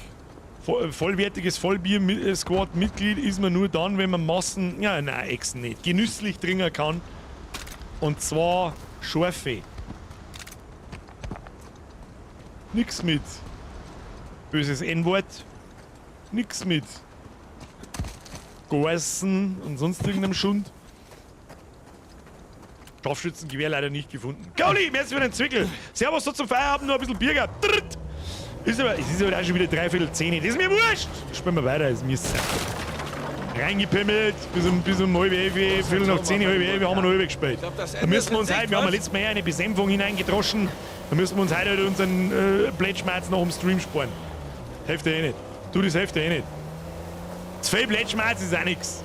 vollwertiges Vollbier-Squad-Mitglied ist man nur dann, wenn man Massen, ja, nein, Echsen nicht, genüsslich trinken kann. Und zwar scharfe. Nix mit. Böses N-Wort. Nix mit. Gorsen und sonst irgendeinem Schund. Scharfschützengewehr leider nicht gefunden. Gauli, merci für den Zwickel. Servus, so zum Feierabend noch ein bisschen Bier gehabt. Ist aber, es ist aber auch schon wieder 9:45. Das ist mir wurscht. Spielen wir weiter, ist mir satt. Reingepimmelt, bis um 10:30, 10:15, 10:30 haben wir noch halb gespielt. Ich glaub, das Da Ende müssen wir uns ist in heute, wir haben ja Sicht, letztes Mal eine Besänfung hineingedroschen, da müssen wir uns heute halt unseren Plätschmerz noch im Stream sparen. Hilft ja eh nicht. Du, das hilft ja eh nicht. Zu viel Plätschmerz ist auch nix.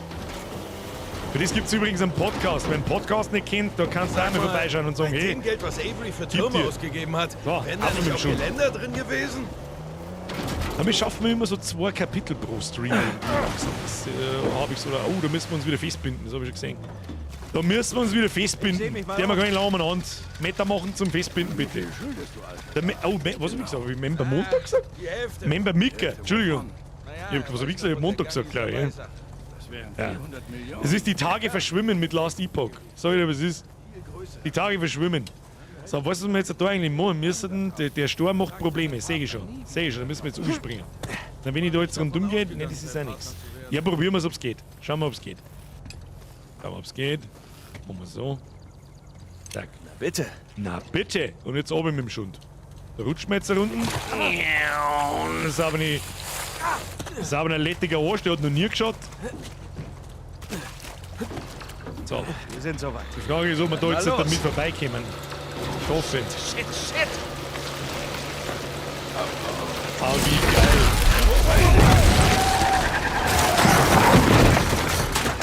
Für das gibt's übrigens einen Podcast. Wer einen Podcast nicht kennt, da kannst du auch mal vorbeischauen und sagen, Bei hey, dem Geld, was Avery für gib Türme dir. ausgegeben hat, So, wären da ab mit nicht dem auch Schuh. Geländer drin gewesen? Damit schaffen wir immer so 2 Kapitel pro Stream. Das habe ich so. Oh, da müssen wir uns wieder festbinden, das habe ich schon gesehen. Da müssen wir uns wieder festbinden. Ich seh mich mal Die haben wir um. gar nicht lange umeinander. Meta machen zum Festbinden, bitte. Der oh, was hab ich gesagt? Hab ich Member Montag gesagt? Die Hälfte. Member Mika, Entschuldigung. Naja, Ich hab, was hab ich gesagt? Ich hab Montag gesagt, glaub ich. Ja. Das wären Ja. 400 Millionen. Es ist die Tage verschwimmen mit Last Epoch. Sag ich dir, was es ist. Die Tage verschwimmen. So, weißt du, was wir jetzt da eigentlich machen müssen? Der Sturm macht Probleme, seh ich schon. Seh ich schon, da müssen wir jetzt umspringen. Dann, wenn ich da jetzt rundum gehe, ne, das ist auch nix. Ja, probieren wir's, ob's geht. Schauen wir, ob's geht. Schauen wir, ob's geht. Machen wir so. Zack. Na bitte. Na bitte. Und jetzt oben mit dem Schund. Da rutschen wir jetzt da unten. Das ist aber nicht. Das ist aber ein lettiger Arsch, der hat noch nie geschaut. So. Wir sind soweit. Die Frage ist, ob wir da Na jetzt los. damit vorbeikommen. Ich hoffe. Shit, shit! Ah, wie geil.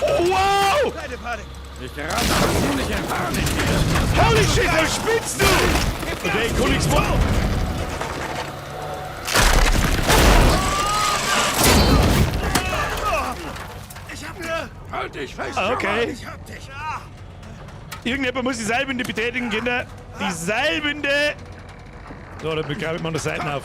Oh, wow! Keine Panik! Ich gerate aber ziemlich in Panik hier. Holy shit, da spinnst du! Okay, ich kann nichts machen. Ich hab dir! Halt dich fest, Ah, okay. Ich hab dich! Ah. Irgendjemand muss die Seilwinde betätigen, Kinder. Die Seilwinde! So, da begrabe ich mal an der Seite auf.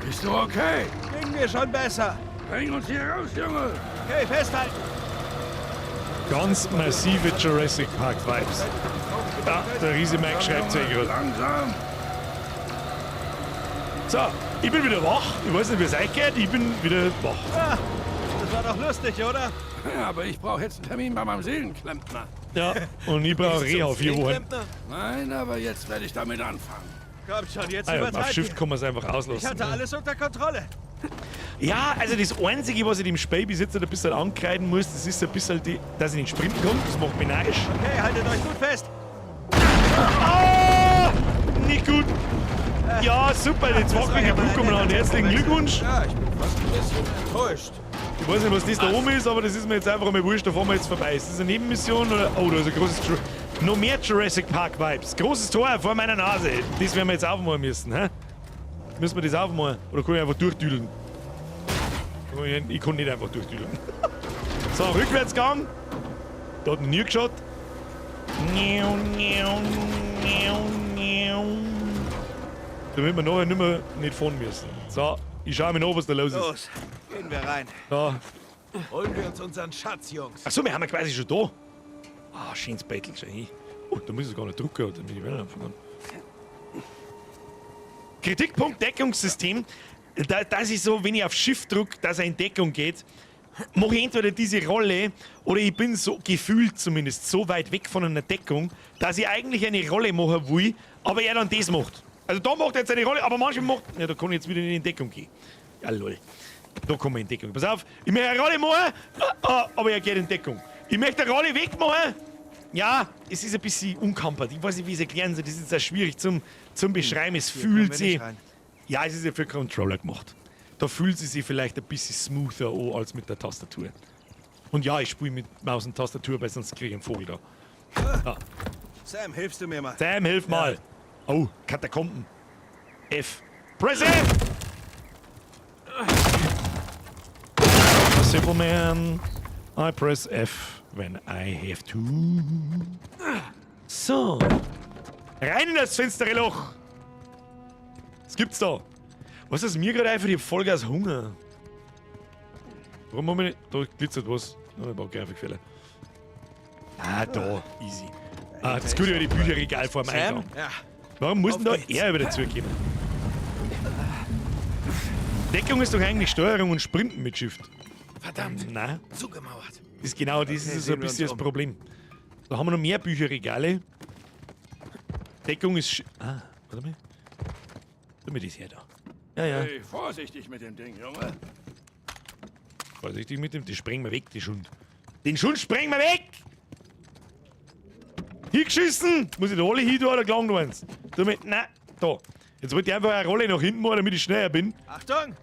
Bist du okay? Ging mir schon besser. Bring uns hier raus, Junge! Okay, festhalten! Ganz massive Jurassic Park Vibes. Ah, der Riese Mike schreibt sich gerade. Langsam! So, ich bin wieder wach. Ich weiß nicht, wie es euch geht. Ich bin wieder wach. Ah, das war doch lustig, oder? Ja, aber ich brauche jetzt einen Termin bei meinem Seelenklempner. Ja, und ich brauche Reha 4 Wochen. Klempner? Nein, aber jetzt werde ich damit anfangen. Kommt schon, jetzt Ah ja, auf übertreibt Shift ihr. kann man es einfach auslassen. Ich hatte ne? alles unter Kontrolle. Ja, also das Einzige, was ich dem Spiel bis jetzt ein bisschen ankreiden muss, das ist ein bisschen, die, dass ich nicht sprinten kann. Das macht mich narrisch. Okay, haltet euch gut fest. Ah! Nicht gut. Ja, super, jetzt Das wacht war mich ja die mal Brücke ein umeinander. netter Herzlichen Glückwunsch. Ja, ich bin fast ein bisschen enttäuscht. Ich weiß nicht, was das da oben ist, aber das ist mir jetzt einfach mal wurscht, da fahren wir jetzt vorbei. Ist das eine Nebenmission oder? Oh, da ist ein großes... Noch mehr Jurassic Park Vibes. Großes Tor vor meiner Nase. Das werden wir jetzt aufmachen müssen, hä? Müssen wir das aufmachen? Oder kann ich einfach durchdüdeln? Ich kann nicht einfach durchdüdeln. So, Rückwärtsgang. Da hat noch nie geschaut. Damit wir nachher nicht mehr nicht fahren müssen. So, ich schaue mir nach, was da los ist. Los, gehen wir rein. So. Holen wir uns unseren Schatz, Jungs. Achso, wir haben ja quasi schon da. Ah, schönes Battle schon hin. Oh, da muss ich gar nicht drucken, damit ich wieder anfangen kann. Kritikpunkt Deckungssystem. Das ist so, wenn ich auf Shift drücke, dass er in Deckung geht, mache ich entweder diese Rolle oder ich bin so gefühlt zumindest so weit weg von einer Deckung, dass ich eigentlich eine Rolle machen will, aber er dann das macht. Also da macht er jetzt eine Rolle, aber manchmal macht... Ja, da kann ich jetzt wieder nicht in Deckung gehen. Ja, lol. Da kann man in Deckung. Pass auf, ich möchte eine Rolle machen, aber er geht in Deckung. Ich möchte eine Rolle wegmachen. Ja, es ist ein bisschen unkampert. Ich weiß nicht, wie ich es erklären soll. Das ist sehr schwierig zum Beschreiben. Es fühlt sich... Ja, es ist ja für Controller gemacht. Da fühlt sie sich vielleicht ein bisschen smoother an als mit der Tastatur. Und ja, ich spiele mit Maus und Tastatur, weil sonst kriege ich einen Vogel da. Ja. Sam, hilfst du mir mal? Sam, hilf mal! Oh, Katakomben. F. Press F! Simple man. I press F when I have to. So. Rein in das finstere Loch! Was gibt's da? Was ist mir gerade einfach? Ich hab Vollgas Hunger. Warum haben wir nicht. Da glitzert was. Oh, ich brauch Grafikfehler. Ah, da. Easy. Ah, das gute ja die Bücherregal vor dem Eingang. Ja. Warum muss denn da er wieder zukommen? Deckung ist doch eigentlich Steuerung und Sprinten mit Shift. Verdammt. Nein. Zugemauert. Das ist genau, das Okay, ist so ein sehen wir bisschen uns das um. Problem. Da haben wir noch mehr Bücherregale. Deckung ist. Ah, warte mal. Tu mir das her da. Ja, ja. Hey, vorsichtig mit dem Ding, Junge. Vorsichtig mit dem, das sprengen wir weg, die Schund. Den Schund sprengen wir weg! Hingeschissen! Muss ich da alle hin, oder gelangt eins? Damit, nein, da. Jetzt wollte ich einfach eine Rolle nach hinten machen, damit ich schneller bin. Achtung!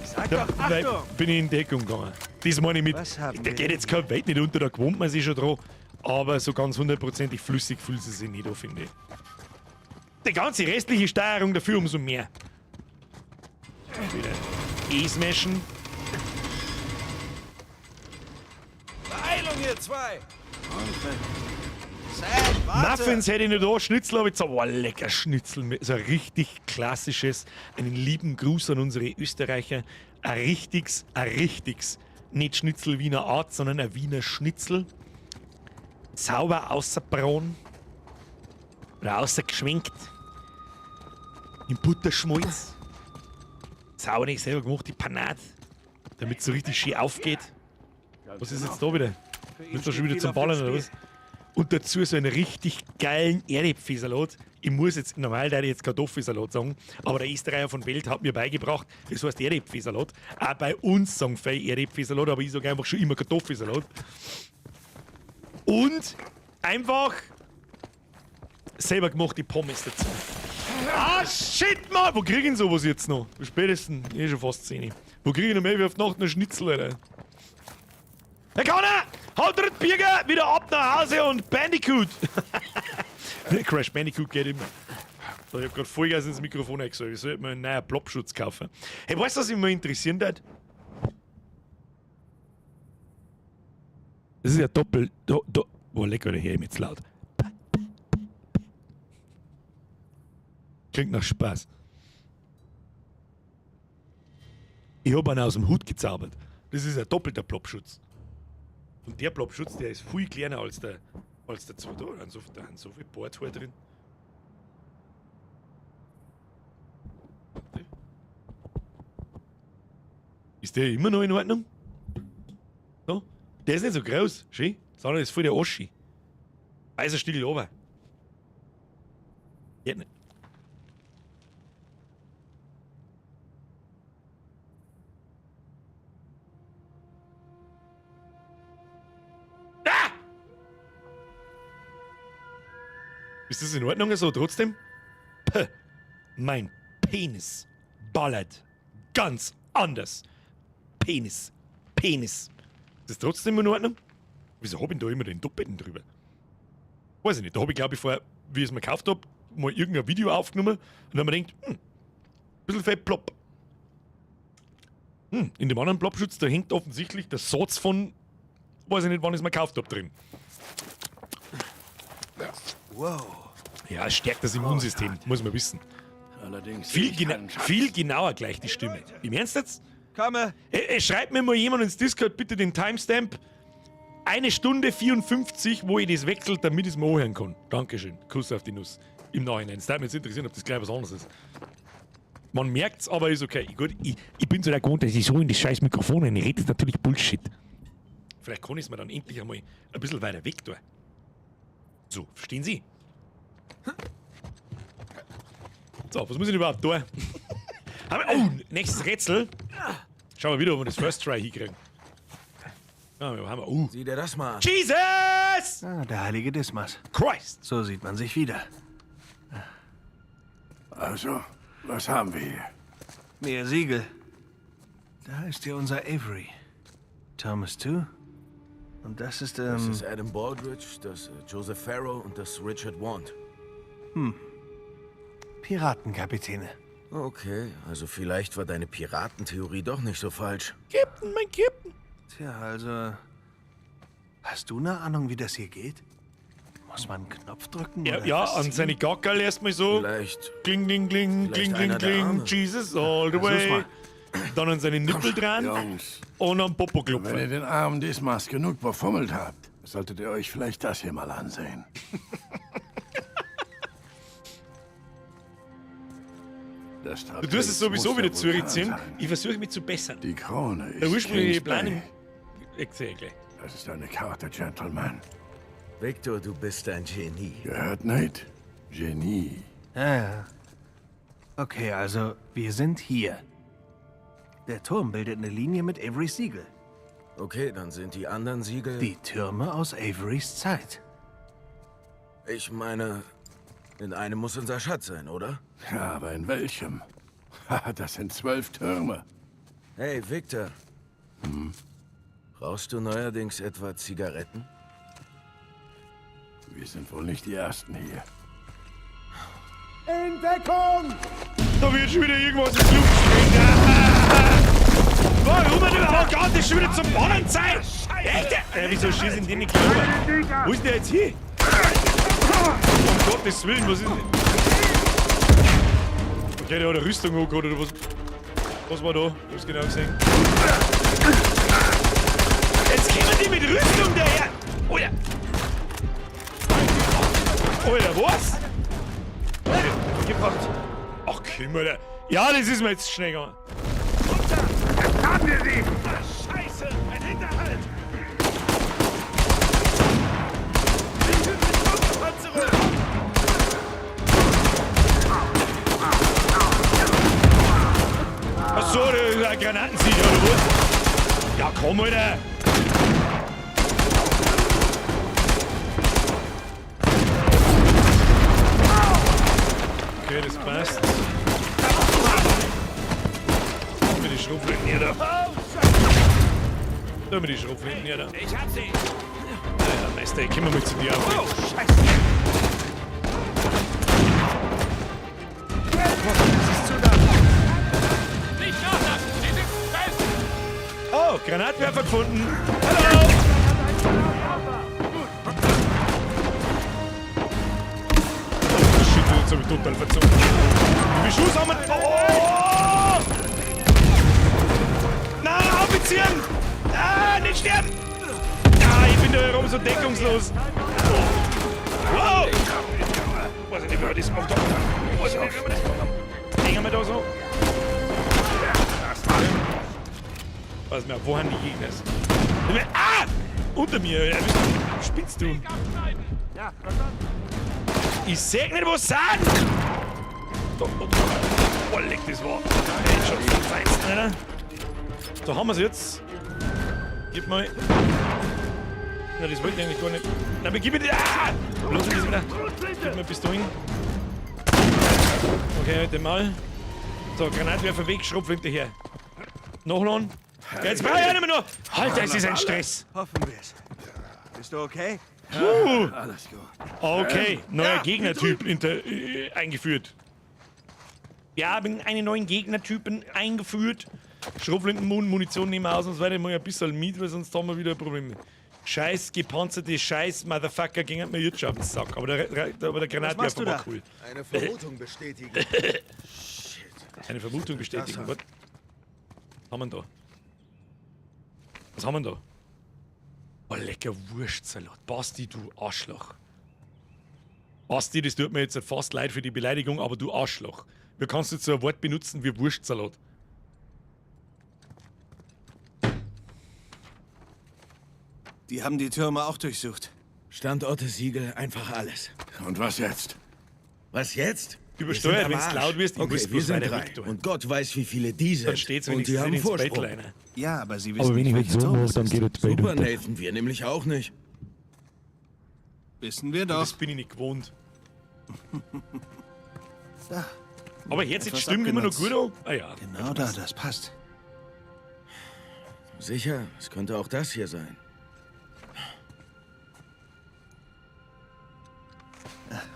Sag Da doch Achtung! bin ich in Deckung gegangen. Das meine ich mit. Was haben Der wir geht jetzt kein Welt nicht unter, da gewohnt man sich schon dran. Aber so ganz hundertprozentig flüssig fühlt sie sich nicht an, finde ich. Die ganze restliche Steuerung dafür umso mehr. Wieder E-Smashen. Beeilung, ihr zwei! Sam, warte! Muffins hätte ich noch da, Schnitzel habe ich jetzt. Oh, lecker Schnitzel. So ein richtig klassisches. Einen lieben Gruß an unsere Österreicher. Ein richtiges, nicht Schnitzel Wiener Art, sondern ein Wiener Schnitzel. Sauber außerbraun. Oder außergeschwenkt. Im Butterschmalz. Sauber nicht selber gemacht, die Panade. Damit es so richtig schön aufgeht. Was ist jetzt da wieder? Willst du schon wieder zum Ballern oder was? Und dazu so einen richtig geilen Erdäpfelsalat. Ich muss jetzt, normal würde ich jetzt Kartoffelsalat sagen, aber der Österreicher von Welt hat mir beigebracht, das heißt Erdäpfelsalat. Auch bei uns sagen viele Erdäpfelsalat, aber ich sage einfach schon immer Kartoffelsalat. Und einfach selber gemachte Pommes dazu. Ah, shit, Mann! Wo krieg ich denn sowas jetzt noch? Spätestens, eh schon fast 10. Wo krieg ich noch mehr wie auf die Nacht noch Schnitzel, Alter? Herr Connor! Haut den Birger wieder ab nach Hause und Bandicoot! Crash Bandicoot geht immer. So, ich hab grad Vollgas ins Mikrofon eingesaugt. Ich sollte mir einen neuen Plopschutz kaufen. Hey, weißt du, was mich mal interessieren hat? Das ist ja doppelt. Do, do. Oh, lecker, der her mit laut. Klingt nach Spaß. Ich hab einen aus dem Hut gezaubert. Das ist ein doppelter Plopschutz. Und der Plopschutz, der ist viel kleiner als der zweite. Da sind so viele Bordhaare drin. Ist der immer noch in Ordnung? So? Der ist nicht so groß, schön, sondern ist voll der Oschi. Weißer Stiegel oben. Geht nicht. Ah! Ist das in Ordnung so trotzdem? Puh, mein Penis ballert ganz anders. Penis. Penis. Ist das trotzdem in Ordnung? Wieso hab ich denn da immer den Doppelten drüber? Weiß ich nicht. Da hab ich, glaube ich, vorher, wie ich es mir gekauft hab, mal irgendein Video aufgenommen und dann hab ich mir gedacht, bisschen fett plopp. In dem anderen Ploppschutz, da hängt offensichtlich der Satz von, weiß ich nicht, wann ich es mir gekauft hab, drin. Wow. Ja, es stärkt das Immunsystem, muss man wissen. Allerdings Viel, sehe ich keinen Schatz. viel genauer gleich die Stimme. Im Ernst jetzt? Komme! Schreibt mir mal jemand ins Discord bitte den Timestamp. 1 Stunde 54, wo ich das wechselt, damit ich es mir anhören kann. Dankeschön. Kuss auf die Nuss. Im Nachhinein. Es würde mich jetzt interessieren, ob das gleich was anderes ist. Man merkt's, aber ist okay. Gut, ich bin so der gewohnt, dass ich so in das scheiß Mikrofon rein rede, ist natürlich Bullshit. Vielleicht kann ich es mir dann endlich einmal ein bisschen weiter weg tun. So, verstehen Sie? So, was muss ich denn überhaupt tun? Oh, nächstes Rätsel. Schauen wir wieder, ob wir das First Try hinkriegen. Ja, wir haben wir. Oh. Sieh dir das mal an. Jesus! Ah, der heilige Dismas. Christ! So sieht man sich wieder. Also, was haben wir hier? Mehr Siegel. Da ist ja unser Avery. Thomas Tew. Und das ist, Das ist Adam Baldridge, das Joseph Farrow und das Richard Want. Piratenkapitäne. Okay, also vielleicht war deine Piratentheorie doch nicht so falsch. Captain, mein Captain. Tja, also. Hast du eine Ahnung, wie das hier geht? Muss man einen Knopf drücken? Ja, oder ja, was an ziehen? seine Gackerl erstmal so. Vielleicht. Kling, kling, kling, kling, Vielleicht kling, einer der kling. Arme. Jesus all the Versuch's way. mal. Dann an seine Nippel dran Jungs, und am Popo wenn ihr klopfen. den armen Dismas genug befummelt habt, solltet ihr euch vielleicht das hier mal ansehen. Das Du tust es sowieso muss wieder der Vulkan zurückziehen. sein. Ich versuche mich zu bessern. Die Krone ist Der ursprüngliche Kings Plan Bay. im. Ich sehe gleich. Das ist eine Karte, Gentleman. Victor, du bist ein Genie. Gehört nicht? Genie. Ja, ja. Okay, also, wir sind hier. Der Turm bildet eine Linie mit Averys Siegel. Okay, dann sind die anderen Siegel. Die Türme aus Averys Zeit. Ich meine, in einem muss unser Schatz sein, oder? Ja, aber in welchem? Das sind 12 Türme. Hey, Victor. Rauchst du neuerdings etwa Zigaretten? Wir sind wohl nicht die Ersten hier. In Deckung! Da wird schon wieder irgendwas in die Luft springen. Warum denn überhaupt? Oh Gott, das ist schon wieder zum Ballern Zeit! Echt? Wieso schießen die nicht rüber? Wo ist der jetzt hin? Um Gottes Willen, was ist denn? Okay, der hat eine Rüstung hochgeholt oder was? Was war da? Ich hab's genau gesehen. Jetzt kommen die mit Rüstung daher! Alter! Alter, was? Gebracht. Ach, Alter. Ja, das ist mir jetzt schnell gegangen. Jetzt haben wir sie! Scheiße! Ein Hinterhalt! Ach so, der ist ein Granatensicher, oder was? Ja, komm, Alter! Okay, das passt. Nimm mir die Schrotflinten her da. Nimm mir die Schrotflinten her da. Ich hab sie! Alter, Meister, ich komm mal zu dir auf. Oh, Scheiße! Nicht nachlassen! Sie sitzen fest! Oh, Granatwerfer gefunden. Hallo! Oh, shit, jetzt hab ich total verzogen. Wie viel Schuss haben wir? Oh! Na, aufziehen! Ah, nicht sterben! Ah, ich bin da herum so deckungslos. Oh. Wow! Weiß ich nicht, wie wir das gemacht haben. Weiß ich nicht, wie wir das gemacht haben. Hängen wir da so. Weiß nicht mehr, wo haben die Gegner? Ah! Unter mir! Spinnst du? Ich seh nicht, wo sie sind! Da, da, da. Oh, leck, das war Headshot vom Feinsten, Alter. Da haben wir's jetzt. Gib mal. Na, das wollte ich eigentlich gar nicht. Na, aber gib mir die. Ah! Los, das wieder. Gib mir Pistolen. Okay, halt den mal. So, Granatwerfer weg, Schrotflinte her. Nachladen. Ja, jetzt brauche ich auch nicht mehr noch. Alter, es ist ein Stress. Hoffen wir's. Bist du okay? Puh. Alles gut. Okay, neuer Gegnertyp eingeführt. Wir haben einen neuen Gegnertypen eingeführt. Schrotflinten, Munition nehmen wir aus und so weiter. Mal ein bisschen mit, weil sonst haben wir wieder Probleme. Scheiß gepanzerte Scheiß Motherfucker gingen mir jetzt schon auf den Sack. Aber der Granatwerfer war cool. Eine Vermutung bestätigen. Eine Vermutung bestätigen. Was haben wir da? Was haben wir da? Oh, lecker Wurstsalat. Basti, du Arschloch. Basti, das tut mir jetzt fast leid für die Beleidigung, aber du Arschloch. Wie kannst du jetzt so ein Wort benutzen wie Wurstsalat? Die haben die Türme auch durchsucht. Standorte, Siegel, einfach alles. Und was jetzt? Was jetzt? Übersteuert, Wir sind am wenn's Arsch. laut wirst, ich Okay, muss wir bloß sind weiter drei. weg tun. Und Gott weiß, wie viele die sind. Dann steht's Und die wenigstens haben nicht ins Vorsprung. Bett rein. Ja, aber sie wissen Aber wenn ich nicht, halt so welcher Turm mache, es dann ist. geht das Bild Super, unter. Nathan, wir nämlich auch nicht. Wissen wir doch. Das bin ich nicht gewohnt. Da. Aber jetzt die Etwas Stimmen immer noch abgenutzt. gut an? Ah ja. Genau da, das passt. Sicher, es könnte auch das hier sein.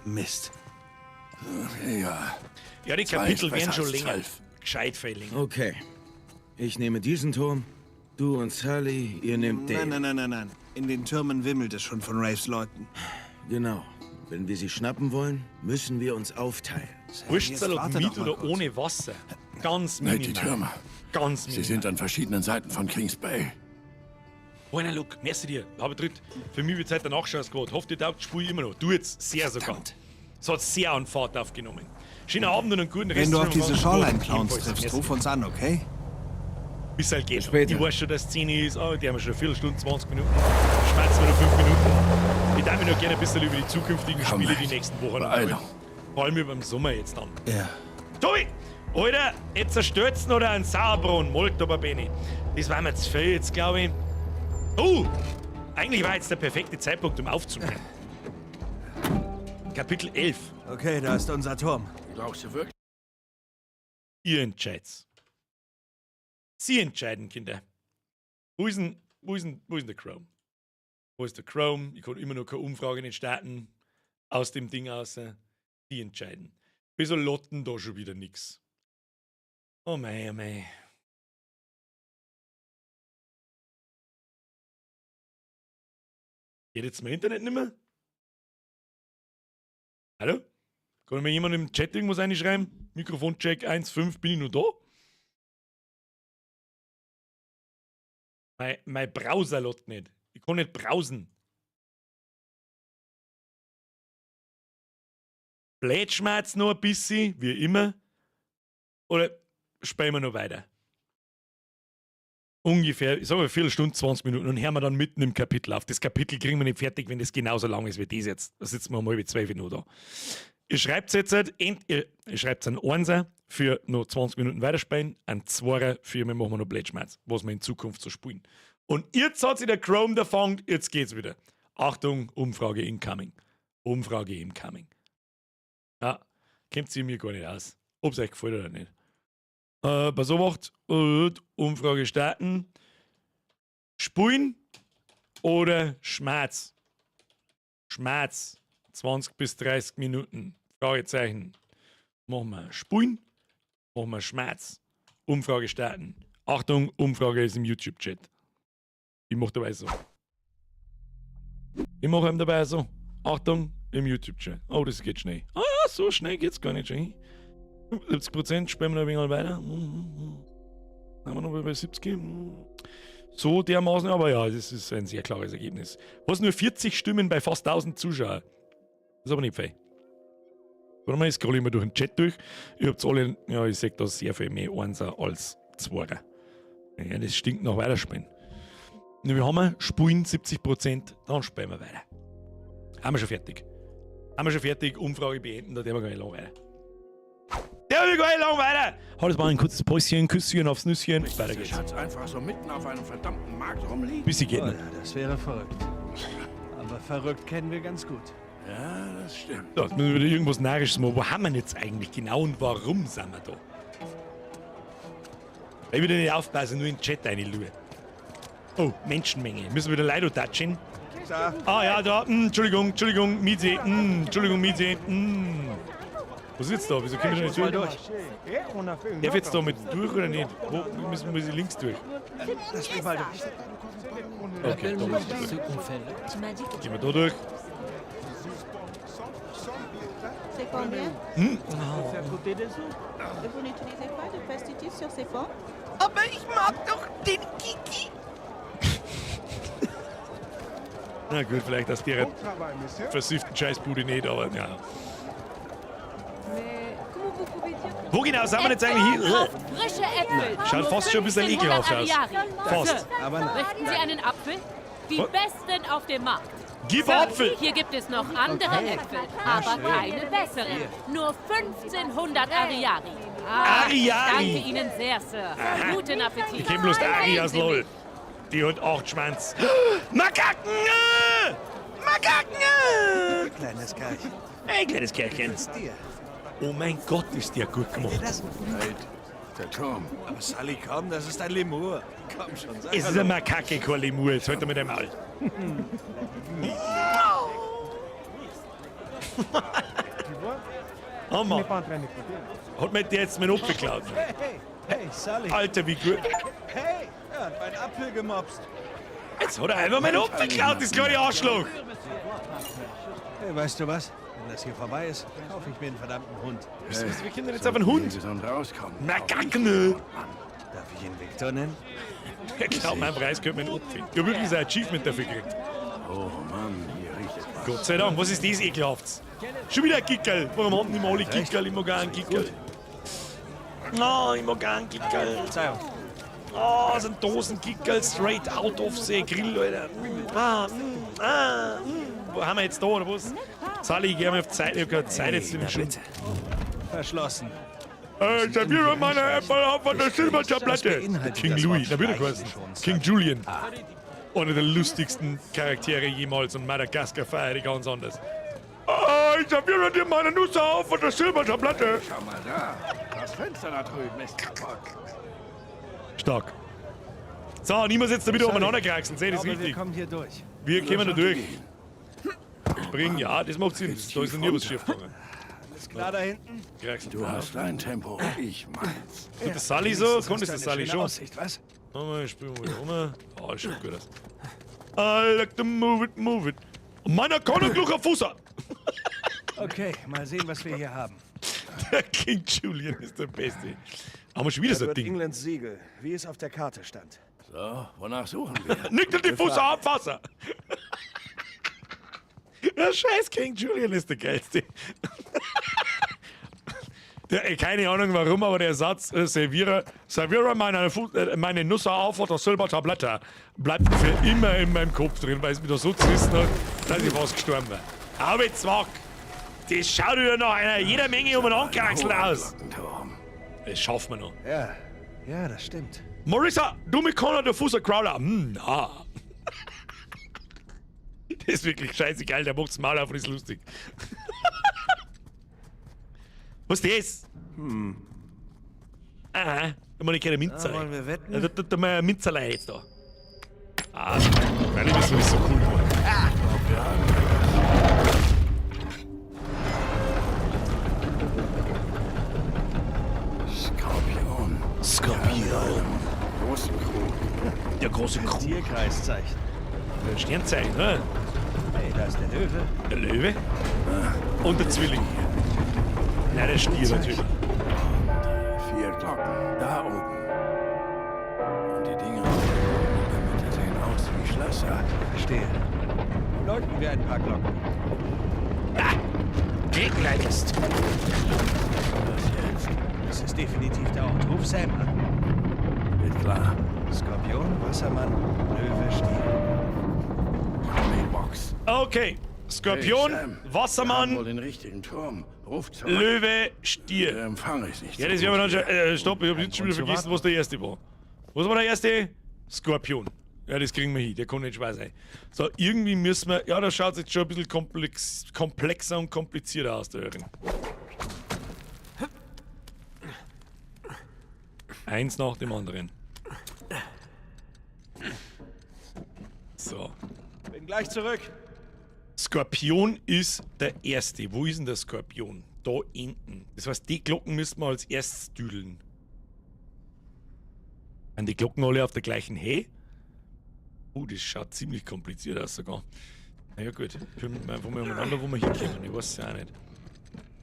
Mist. Ja. Ja, die Zwei Kapitel ist werden besser schon als länger. 12. Gescheit viel länger. Okay. Ich nehme diesen Turm. Du und Sully, ihr nehmt den. Nein, nein, nein, nein, nein. In den Türmen wimmelt es schon von Rafes Leuten. Genau. Wenn wir sie schnappen wollen, müssen wir uns aufteilen. Wurstsalat warte mit doch mal oder kurz. ohne Wasser? Ganz Nate, minimal. die Türme. Ganz Sie minimal. sind an verschiedenen Seiten von Kings Bay. Buena Look, merci dir. Habe dritt. Für mich wird Zeit der Nachschau-Squad. Hofft, ihr taugt Spiel immer noch. Du jetzt sehr sogar. Es hat sehr an Fahrt aufgenommen. Schönen Abend und einen guten Rest. Wenn du auf diese Shoreline-Clowns Ebenfalls. triffst, Merci. ruf uns an, okay? Bis halt geht. später. Ich weiß schon, dass 10 ist. Oh, die haben schon eine Viertelstunde, 20 Minuten. Schmerzen wir noch 5 Minuten. Ich darf mich noch gerne ein bisschen über die zukünftigen Komm, Spiele die Nate. nächsten Wochen Beeilung. Vor allem über den Sommer jetzt dann. Ja. Tobi! Alter, jetzt ein Stürzen oder ein Sauerbrunn? Molt aber Benni. Das war mir zu viel jetzt, glaube ich. Oh! Eigentlich war jetzt der perfekte Zeitpunkt, um aufzunehmen. Kapitel 11. Okay, da ist unser Turm. Glaubst du wirklich? Ihr entscheidet's. Sie entscheiden, Kinder. Wo ist denn, wo ist denn, wo ist denn der Chrome? Wo ist der Chrome? Ich kann immer noch keine Umfrage nicht starten. Aus dem Ding raus. Sie entscheiden. Wieso lotten da schon wieder nix? Oh mei, oh mei. Geht jetzt mein Internet nicht mehr? Hallo? Kann mir jemand im Chat irgendwas reinschreiben? Mikrofoncheck 1.5, bin ich nur da? Mein Browser lädt nicht. Ich kann nicht browsen. Plätschen wir jetzt noch ein bisschen, wie immer. Oder spielen wir noch weiter? Ungefähr, ich sag mal, Viertelstunde, 20 Minuten und hören wir dann mitten im Kapitel auf. Das Kapitel kriegen wir nicht fertig, wenn das genauso lang ist wie das jetzt. Da sitzen wir um 11:30 noch da. Ihr schreibt jetzt, halt, ihr schreibt einen Einser für noch 20 Minuten weiterspielen, einen Zweier für wir machen noch Blödschmerz, was wir in Zukunft so spielen. Und jetzt hat sich der Chrome da fangt, jetzt geht's wieder. Achtung, Umfrage incoming. Umfrage incoming. Ja, kennt sie mir gar nicht aus. Ob's euch gefällt oder nicht. Pass auf, Umfrage starten. Spulen oder Schmerz? Schmerz. 20 bis 30 Minuten. Fragezeichen. Machen wir Spulen, machen wir Schmerz. Umfrage starten. Achtung, Umfrage ist im YouTube-Chat. Ich mach dabei so. Ich mache ihm dabei so. Achtung, im YouTube-Chat. Oh, das geht schnell. Ah ja, so schnell geht's gar nicht. Schon. 70% spielen wir noch ein wenig weiter. Haben wir noch bei 70? So dermaßen, aber ja, das ist ein sehr klares Ergebnis. Was nur 40 Stimmen bei fast 1000 Zuschauern. Das ist aber nicht fein. Warte mal, ich scroll immer durch den Chat durch. Ihr habt alle, ja, ich sehe da sehr viel mehr Einser als Zweier. Ja, das stinkt nach Weiterspielen. Und wir haben Spulen 70%, dann spielen wir weiter. Haben wir schon fertig. Haben wir schon fertig, Umfrage beenden, da werden wir gar nicht lang weiter. Der wir gar nicht lang weiter! Hat mal ein kurzes Päuschen, Küsschen aufs Nüsschen. Weiter Der geht's. Schatz einfach so mitten auf einem verdammten Markt rumliegt? Bisschen geht Oh noch. ja, das wäre verrückt. Aber verrückt kennen wir ganz gut. Ja, das stimmt. So, jetzt müssen wir wieder irgendwas Narrisches machen. Wo haben wir denn jetzt eigentlich genau und warum sind wir da? Weil ich wieder nicht aufpassen, nur in den Chat reinschaue. Oh, Menschenmenge. Müssen wir wieder Leute touchen? Ah ja, da. Entschuldigung, Entschuldigung, Miete. Entschuldigung, Miete. Was ist jetzt da? Wieso komme ich da nicht durch? Darf ich jetzt da mit durch oder nicht? Wo muss ich links durch? Lass mich mal durch. Okay, da muss ich durch. Gehen wir da durch. C'est combien? Hm? Et vous n'utilisez pas de pesticides sur ces pommes? Aber ich mag doch den Kiki. Na gut, vielleicht aus der versifften Scheißbude nicht, aber ja. Mais comment Wo genau sind wir jetzt eigentlich hier? Frische Äpfel. Schaut fast schon ein bisschen 1500 ekelhaft aus. Ariari. Fast. Sir, Aber nein. Möchten Sie einen Apfel? Die Was? besten auf dem Markt. Gib Sir, Apfel! Hier gibt es noch andere Okay. Äpfel, aber schön. keine besseren. Nur 1500 Ariari. Ah, Ariari. Danke Ihnen sehr, Sir. Guten Appetit. Ich kenn bloß die Ari aus Sehen Sie LOL. mich. Die hat 8 Schwanz. Makaken! Makaken! Kleines Kerlchen. Ein kleines Kerlchen. Dir. Oh mein Gott, ist der gut gemacht. Das Halt, der Turm. Aber Sully, komm, das ist ein Lemur. Komm schon, sag Es ist hallo. eine Makake, kein Lemur. Jetzt halt er mit dem Maul. Hammer. Hat mir der jetzt meinen Apfel geklaut? Hey, hey, hey, Sully. Alter, wie gut. Hey, er hat meinen Apfel gemobst. Jetzt hat er einfach meinen Apfel geklaut, das kleine Arschloch. Hey, weißt du was? Wenn das hier vorbei ist, kaufe ich mir einen verdammten Hund. Weißt du was, wir können jetzt auf einen Hund. Gesund rauskommen. Makaken. Darf ich ihn Victor nennen? Der klaut meinen Preis, gehört mir einen Apfel. Ich hab wirklich ein Achievement dafür gekriegt. Oh Mann, hier riecht es was. Gott sei Dank, was ist das ekelhaftes? Schon wieder ein Kickerl. Warum haben nicht mehr alle Kickerl? Ich mag auch einen Kickerl. No, ich mag auch einen Kickerl. Verzeihung. Oh, so ein Dosenkickerl straight out of the Grill, Alter. Ah, ah. Wo haben wir jetzt da, oder was? Sally, ich geh mal auf die Zeit. Ich hab keine Zeit jetzt. na schon. bitte. Verschlossen. Serviere meine Äpfel auf der Silbertablette. Das beinhaltet King das Louis, Wort na wieder schleichen geheißen. schon, King Julian. Einer der lustigsten Charaktere jemals und Madagaskar feiere ich ganz anders. Ah, ich serviere dir meine Nüsse auf der Silbertablette. Schau mal da. Das Fenster da drüben ist kaputt. Stark. So, niemand jetzt da wieder Sully, umeinander kraxeln, seht Ich das glaube, wir richtig. kommen hier durch. Wir kommen da durch. Springen, ja, das macht Sinn. Da ist noch nie was schief gegangen. Alles klar da hinten? Kraxeln. Du hast dein Tempo, ich meins. Tut das Sully so? Wenigstens Kommt hast das du eine Sully schöne schon? Aussicht, was? Nochmal, springen wir wieder rum. Oh, das schaut gut aus. I like to move it, move it. Meiner Koninklijke Fußer. Okay, mal sehen, was wir hier haben. Der King Julian ist der Beste. Haben wir schon wieder so ein Edward Ding. Englands Siegel, wie es auf der Karte stand. So, wonach suchen wir? Nicht die Fußer am Wasser. Der scheiß King Julian ist der geilste. Der, keine Ahnung warum, aber der Satz, serviere, serviere meine Nüsse auf oder Silbertablette, bleibt für immer in meinem Kopf drin, weil es mich da so zerrissen hat, dass ich fast gestorben war. Aber jetzt mag, das schaut ja nach einer jeder Menge umeinander kraxeln aus. Glockenturm. Das schaffen wir noch. Ja, ja, das stimmt. Marissa, du mit Connor, der Fußer Crowler. Na. Das ist wirklich scheißegal, der macht's Maul auf und ist lustig. Was ist das? Aha, da muss ich keine Minze. Na, wollen wir wetten? Da, da, da mal eine Minzerlei jetzt da. Ah, freilich ist sowieso cool geworden. Skorpion. Skorpion. Großen Krug. Der große Krug. Tierkreiszeichen. Der Sternzeichen, ne? Hey, da ist der Löwe. Der Löwe. Und der Zwilling. Nein, der Stier natürlich. 4 Glocken, da oben. Und die Dinger in der Mitte sehen aus wie Schlösser. Verstehe. Läuten wir ein paar Glocken. Gegenleitest. Was jetzt? Das ist definitiv der Ort. Ruf Sam an. Wird klar. Skorpion, Wassermann, Löwe, Stier. Mailbox. Okay. Skorpion, Hey, Sam. Wir haben Wassermann, wohl den richtigen Turm. Ruf zurück. Löwe, Stier. Der Empfang ist nicht Ja, so das werden wir dann gut schon. Stopp, ich hab jetzt schon wieder Grund zu vergessen, warten. was der erste war. Was war der erste? Skorpion. Ja, das kriegen wir hin, der kann nicht schwer sein. So, irgendwie müssen wir. Ja, das schaut jetzt schon ein bisschen komplexer und komplizierter aus, der Hörin. Eins nach dem anderen. So. Bin gleich zurück. Skorpion ist der erste. Wo ist denn der Skorpion? Da hinten. Das heißt, die Glocken müssen wir als erstes düdeln. Sind die Glocken alle auf der gleichen Höhe? Das schaut ziemlich kompliziert aus sogar. Na ja gut, können wir einfach mal umeinander, wo wir hinkommen. Ich weiß es ja auch nicht.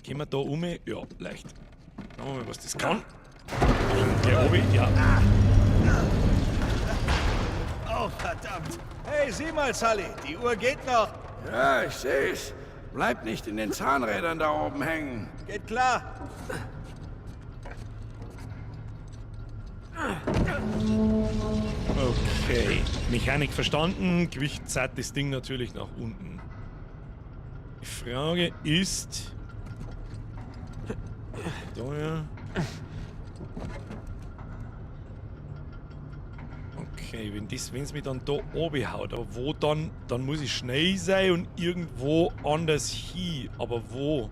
Gehen wir da um? Ja, leicht. Schauen wir mal, was das kann. Gleich oben, ja. Oh, verdammt. Hey, sieh mal, Sully, die Uhr geht noch. Ja, ich seh's. Bleib nicht in den Zahnrädern da oben hängen. Geht klar. Okay. Mechanik verstanden. Gewicht zahlt das Ding natürlich nach unten. Die Frage ist... Da ja. Okay, wenn es mich dann da oben haut, aber wo dann? Dann muss ich schnell sein und irgendwo anders hin. Aber wo?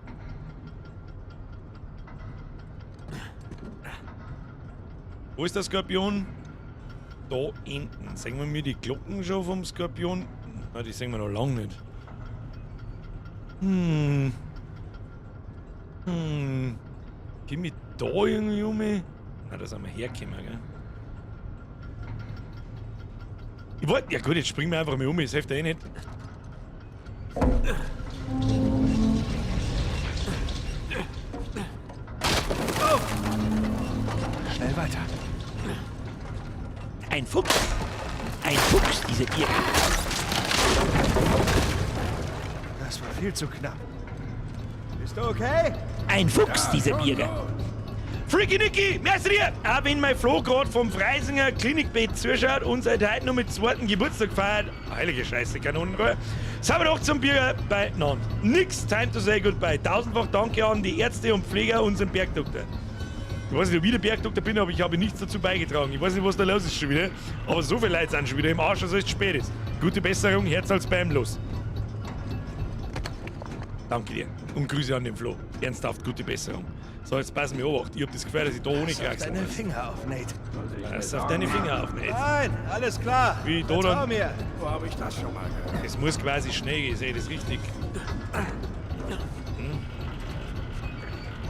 Wo ist der Skorpion? Da hinten. Sehen wir mir die Glocken schon vom Skorpion? Na, die sehen wir noch lange nicht. Hm. Hm. Geh mich da irgendwie um? Na, da sind wir hergekommen, gell? Ich wollte. Ja gut, jetzt springen wir einfach mal um, das hilft ja eh nicht. Oh. Schnell weiter. Ein Fuchs. Ein Fuchs, diese Tiere. Das war viel zu knapp. Bist du okay? Ein Fuchs, diese Biere. Freaky Nicky, merci dir! Auch wenn mein Flo gerade vom Freisinger Klinikbett zuschaut und seit heute noch mit zweiten Geburtstag feiert, heilige Scheiße, Kanonenruhe, sind wir doch zum Bier beieinander. Nix time to say goodbye. Tausendfach danke an die Ärzte und Pfleger und unseren Bergdoktor. Ich weiß nicht, ob ich der Bergdoktor bin, aber ich habe nichts dazu beigetragen. Ich weiß nicht, was da los ist schon wieder. Aber so viele Leute sind schon wieder im Arsch, dass es spät ist. Gute Besserung, Herz als beim los. Danke dir. Und Grüße an den Flo. Ernsthaft, gute Besserung. So, jetzt passen wir Obacht. Ich hab das Gefühl, dass ich da ohne Pass auf Kraxel deine Finger auf, Nate. Pass auf deine Finger auf, Nate. Nein, alles klar. Wie da Vertrau dann? mir. Wo habe ich das schon mal gehört? Es muss quasi schnell gehen, sehe ich das richtig? Hm.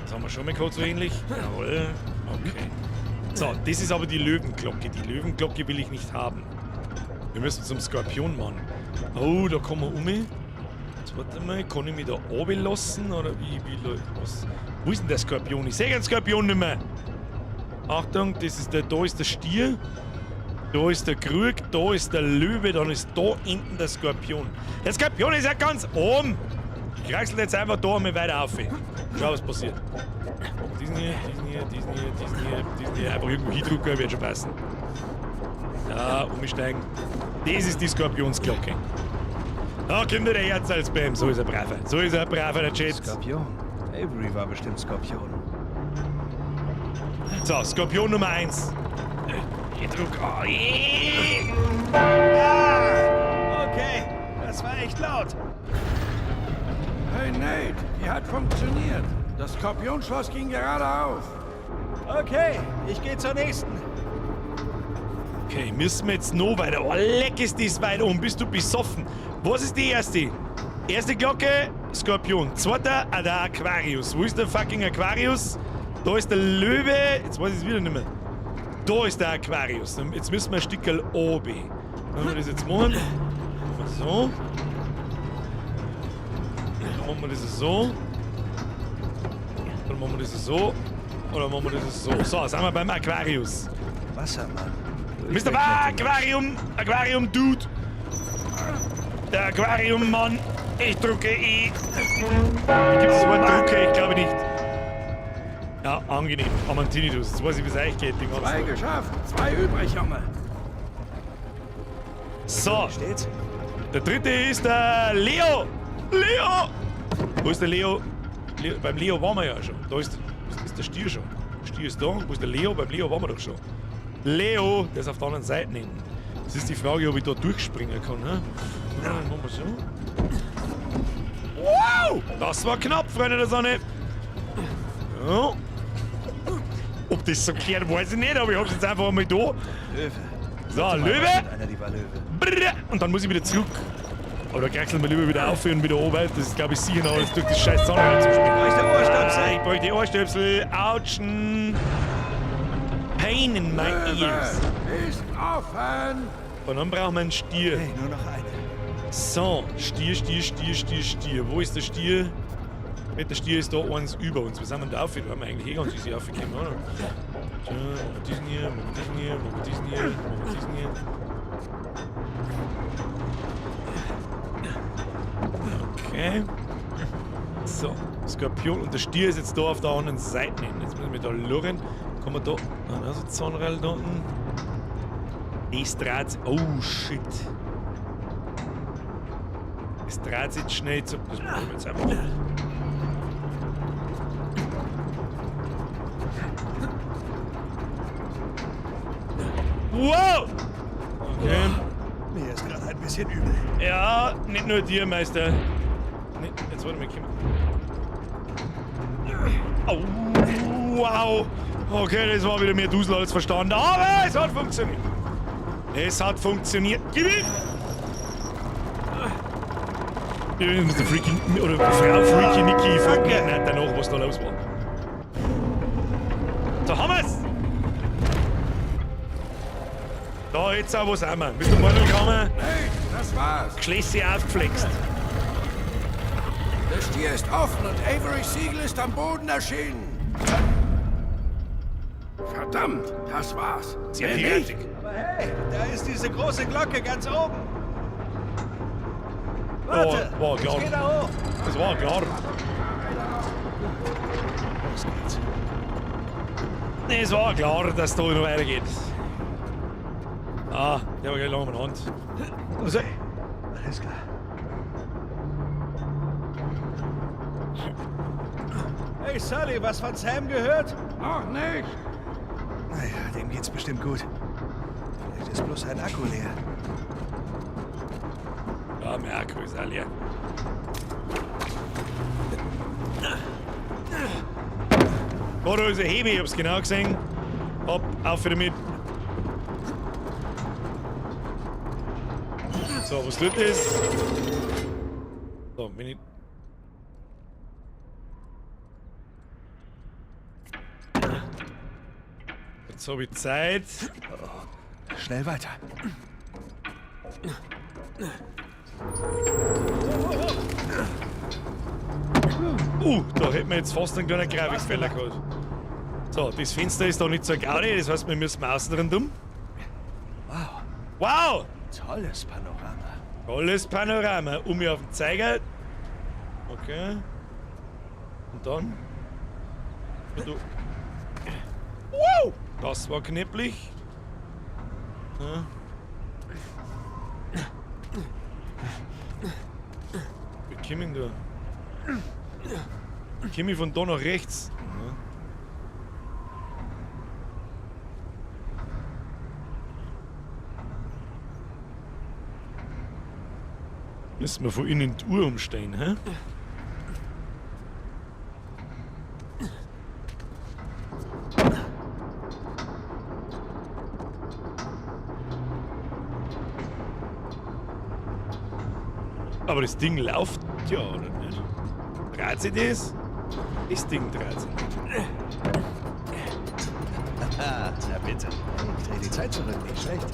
Das haben wir schon mal gehabt, so ähnlich. Jawohl. Okay. So, das ist aber die Löwenglocke. Die Löwenglocke will ich nicht haben. Wir müssen zum Skorpionmann. Oh, da kommen wir um. Jetzt warte mal, kann ich mich da oben lassen? Oder wie was? Wo ist denn der Skorpion? Ich sehe den Skorpion nicht mehr. Achtung, das ist der, da ist der Stier. Da ist der Krug, da ist der Löwe, dann ist da hinten der Skorpion. Der Skorpion ist ja ganz oben. Ich kraxel jetzt einfach da einmal weiter auf. Schau, was passiert. Diesen hier, diesen hier, diesen hier, diesen hier, diesen hier. Einfach irgendwo hindrücken, wird schon passen. Ja, umsteigen. Das ist die Skorpionsglocke. Da kommt der Herz als Bam. So ist er braver. So ist er braver, der Chat. Skorpion. Avery war bestimmt Skorpion. So, Skorpion Nummer 1. Ich drück. Oh, Ah, okay, das war echt laut. Hey Nate, die hat funktioniert. Das Skorpionschloss ging gerade auf. Okay, ich gehe zur nächsten. Okay, müssen wir jetzt noch weiter. Oh, leck ist das weit oben. Bist du besoffen? Was ist die erste? Erste Glocke, Skorpion. Zweiter, der Aquarius. Wo ist der fucking Aquarius? Da ist der Löwe. Jetzt weiß ich es wieder nicht mehr. Da ist der Aquarius. Jetzt müssen wir ein Stückchen oben. Wenn wir das jetzt machen. Machen wir so. Dann machen wir das so. Dann machen wir das so. Oder machen wir das so. So, sind wir beim Aquarius. Wassermann. Mr. Aquarium, Aquarium Dude. Der Aquarium-Mann. Ich drücke E. Gibt es das Wort drücke? Ich glaube nicht. Ja, angenehm. Aber ein Tinnitus. Jetzt weiß ich, wie es euch geht. Den ganzen 2 Tag. geschafft, 2 übrig, Junge. So. Steht's? Der dritte ist der Leo. Leo! Wo ist der Leo? Leo? Beim Leo waren wir ja schon. Da ist der Stier schon. Der Stier ist da. Wo ist der Leo? Beim Leo waren wir doch schon. Leo, der ist auf der anderen Seite hinten. Das ist die Frage, ob ich da durchspringen kann. Ne? Ja, machen wir so. Wow! Das war knapp, Freunde der Sonne. Ja. Ob das so klärt, weiß ich nicht, aber ich hab's jetzt einfach einmal da. Löwe. So, Warte mal, Löwe. was mit einer lieber Löwe. Brrr. Und dann muss ich wieder zurück. Aber da kraxeln wir lieber wieder auf und wieder oben. Das ist, glaube ich, sicher noch alles durch das scheiß Sonnenrad zu springen. Ich bräuchte Ohrstöpsel. Ah, ich bräuchte Ohrstöpsel. Autschen. Pain in my ears. Ist offen. Und dann brauchen wir einen Stier. Okay, nur noch eine. So, Stier, Stier, Stier, Stier, Stier. Wo ist der Stier? Der Stier ist da eins über uns. Wir sind denn da auf? Da haben wir eigentlich eh ganz easy aufgekommen, oder? So, machen wir diesen hier, machen wir diesen hier, machen wir diesen hier, machen wir diesen hier. Okay. So, Skorpion und der Stier ist jetzt da auf der anderen Seite hin. Jetzt müssen wir da lurren. Kann man da. Nein, das ist Zahnrad da unten. Das dreht sich. Oh shit. Es dreht sich schnell zu. Das machen wir jetzt einfach. Wow! Okay. Mir ist gerade ein bisschen übel. Ja, nicht nur dir, Meister. Nee, jetzt warte mal, komm. Oh, wow. Okay, das war wieder mehr Dusel als verstanden. Aber es hat funktioniert. Es hat funktioniert. Gib ihm! Übrigens, der Freaky, oder Frau Freaky Nicky fragt mich nicht danach, was da los war. Da haben wir's! Da, jetzt auch, wo sind wir? Bist du morgen gekommen? Hey, das war's. Geschlässe aufgeflext. Der Stier ist offen und Averys Siegel ist am Boden erschienen. Verdammt, das war's. Sehr Mehr nicht. piratig. Aber hey, da ist diese große Glocke ganz oben. Warte, Oh, war klar. ich geh da hoch. Das war klar. Los geht's. Es war klar, dass da noch weitergeht. Ah, der war gleich lang in der Hand. Okay, alles klar. Hey Sully, was von Sam gehört? Noch nicht. Naja, dem geht's bestimmt gut. Vielleicht ist bloß sein Akku leer. Ja, mein Akku ist auch leer. Oh, da ist ein Hebe, ich hab's genau gesehen. Hopp, auf wieder mit. So, was tut das? So, wenn ich. Jetzt habe ich Zeit. Schnell weiter. Da hätten wir jetzt fast einen kleinen Grafikfehler gehabt. So, das Fenster ist da nicht so Gaudi, das heißt, wir müssen außen rundum. Wow. Wow! Tolles Panorama. Tolles Panorama. Um mir auf den Zeiger. Okay. Und dann? Und du. Wow! Das war knipplich. Ja. Wie komm ich denn da? Komm ich von da nach rechts? Ja. Müssen wir von innen die Uhr umstellen, hä? Aber das Ding läuft ja, oder nicht? Dreht sich das? Das Ding dreht sich nicht. Na bitte. Ich dreh die Zeit zurück, nicht schlecht.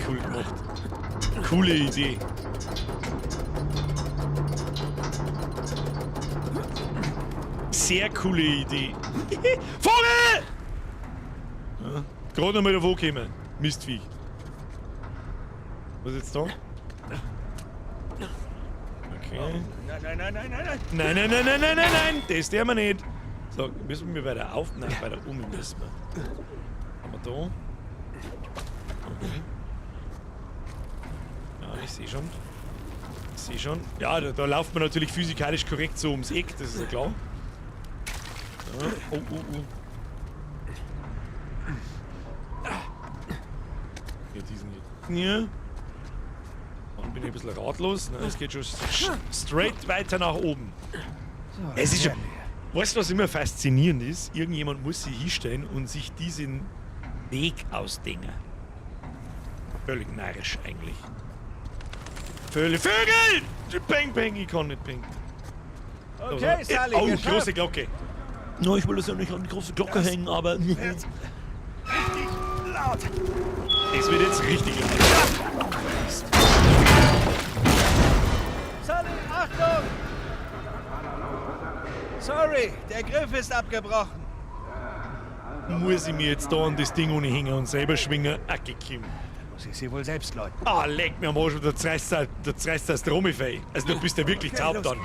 Cool gemacht. Coole Idee. Sehr coole Idee. Vogel! Ja, gerade noch mal davor gekommen. Mistviech. Was ist jetzt da? Okay. Nein, nein, nein, nein, nein, nein. Nein, nein, nein, nein, nein, nein, nein. Das dürfen wir nicht. So, müssen wir weiter auf? Nein, weiter um müssen wir. Haben wir da? Okay. Ja, ich sehe schon. Ich sehe schon. Ja, da läuft man natürlich physikalisch korrekt so ums Eck, das ist ja klar. Ja. Oh, oh, oh. Ja, diesen hier. Dann bin ich ein bisschen ratlos. Ne? Es geht schon straight weiter nach oben. So, Es ist schon, werden wir. weißt du, was immer faszinierend ist? Irgendjemand muss sich hinstellen und sich diesen Weg ausdenken. Völlig narrisch eigentlich. Vögel! Vögel! Peng, peng, ich kann nicht peng. Okay, Sully, Oh, geschafft. große Glocke. No, ich will das ja nicht an die große Glocke hängen, aber. Richtig laut. Es wird jetzt richtig laut. Sully, Achtung! Sorry, der Griff ist abgebrochen. Muss ich mir jetzt da an das Ding ohne hängen und selber schwingen? Acke, Kim. Dann muss ich sie wohl selbst läuten. Ah, leck mir am Arsch, da zerreißt das Trommelfell. Also du bist ja wirklich Okay, taub los dann.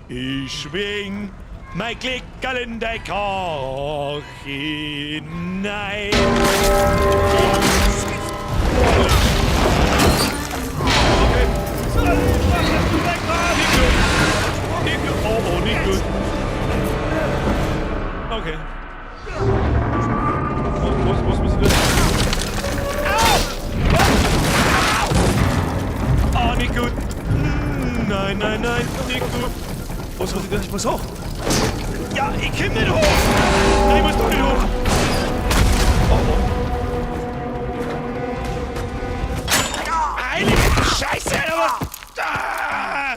Ich schwing Mein Klickerl in dein Koch hinein. Okay. Nicht gut. Oh, oh, nicht gut. Okay. Was muss ich tun? Au! Au! Ah, nicht gut. Nein, nein, nein, nicht gut. Was muss ich tun? Ich muss hoch. Ja, ich komm nicht hoch! Nein, ich muss doch nicht hoch! Oh, oh. Heilige Scheiße, Alter, was? Ah!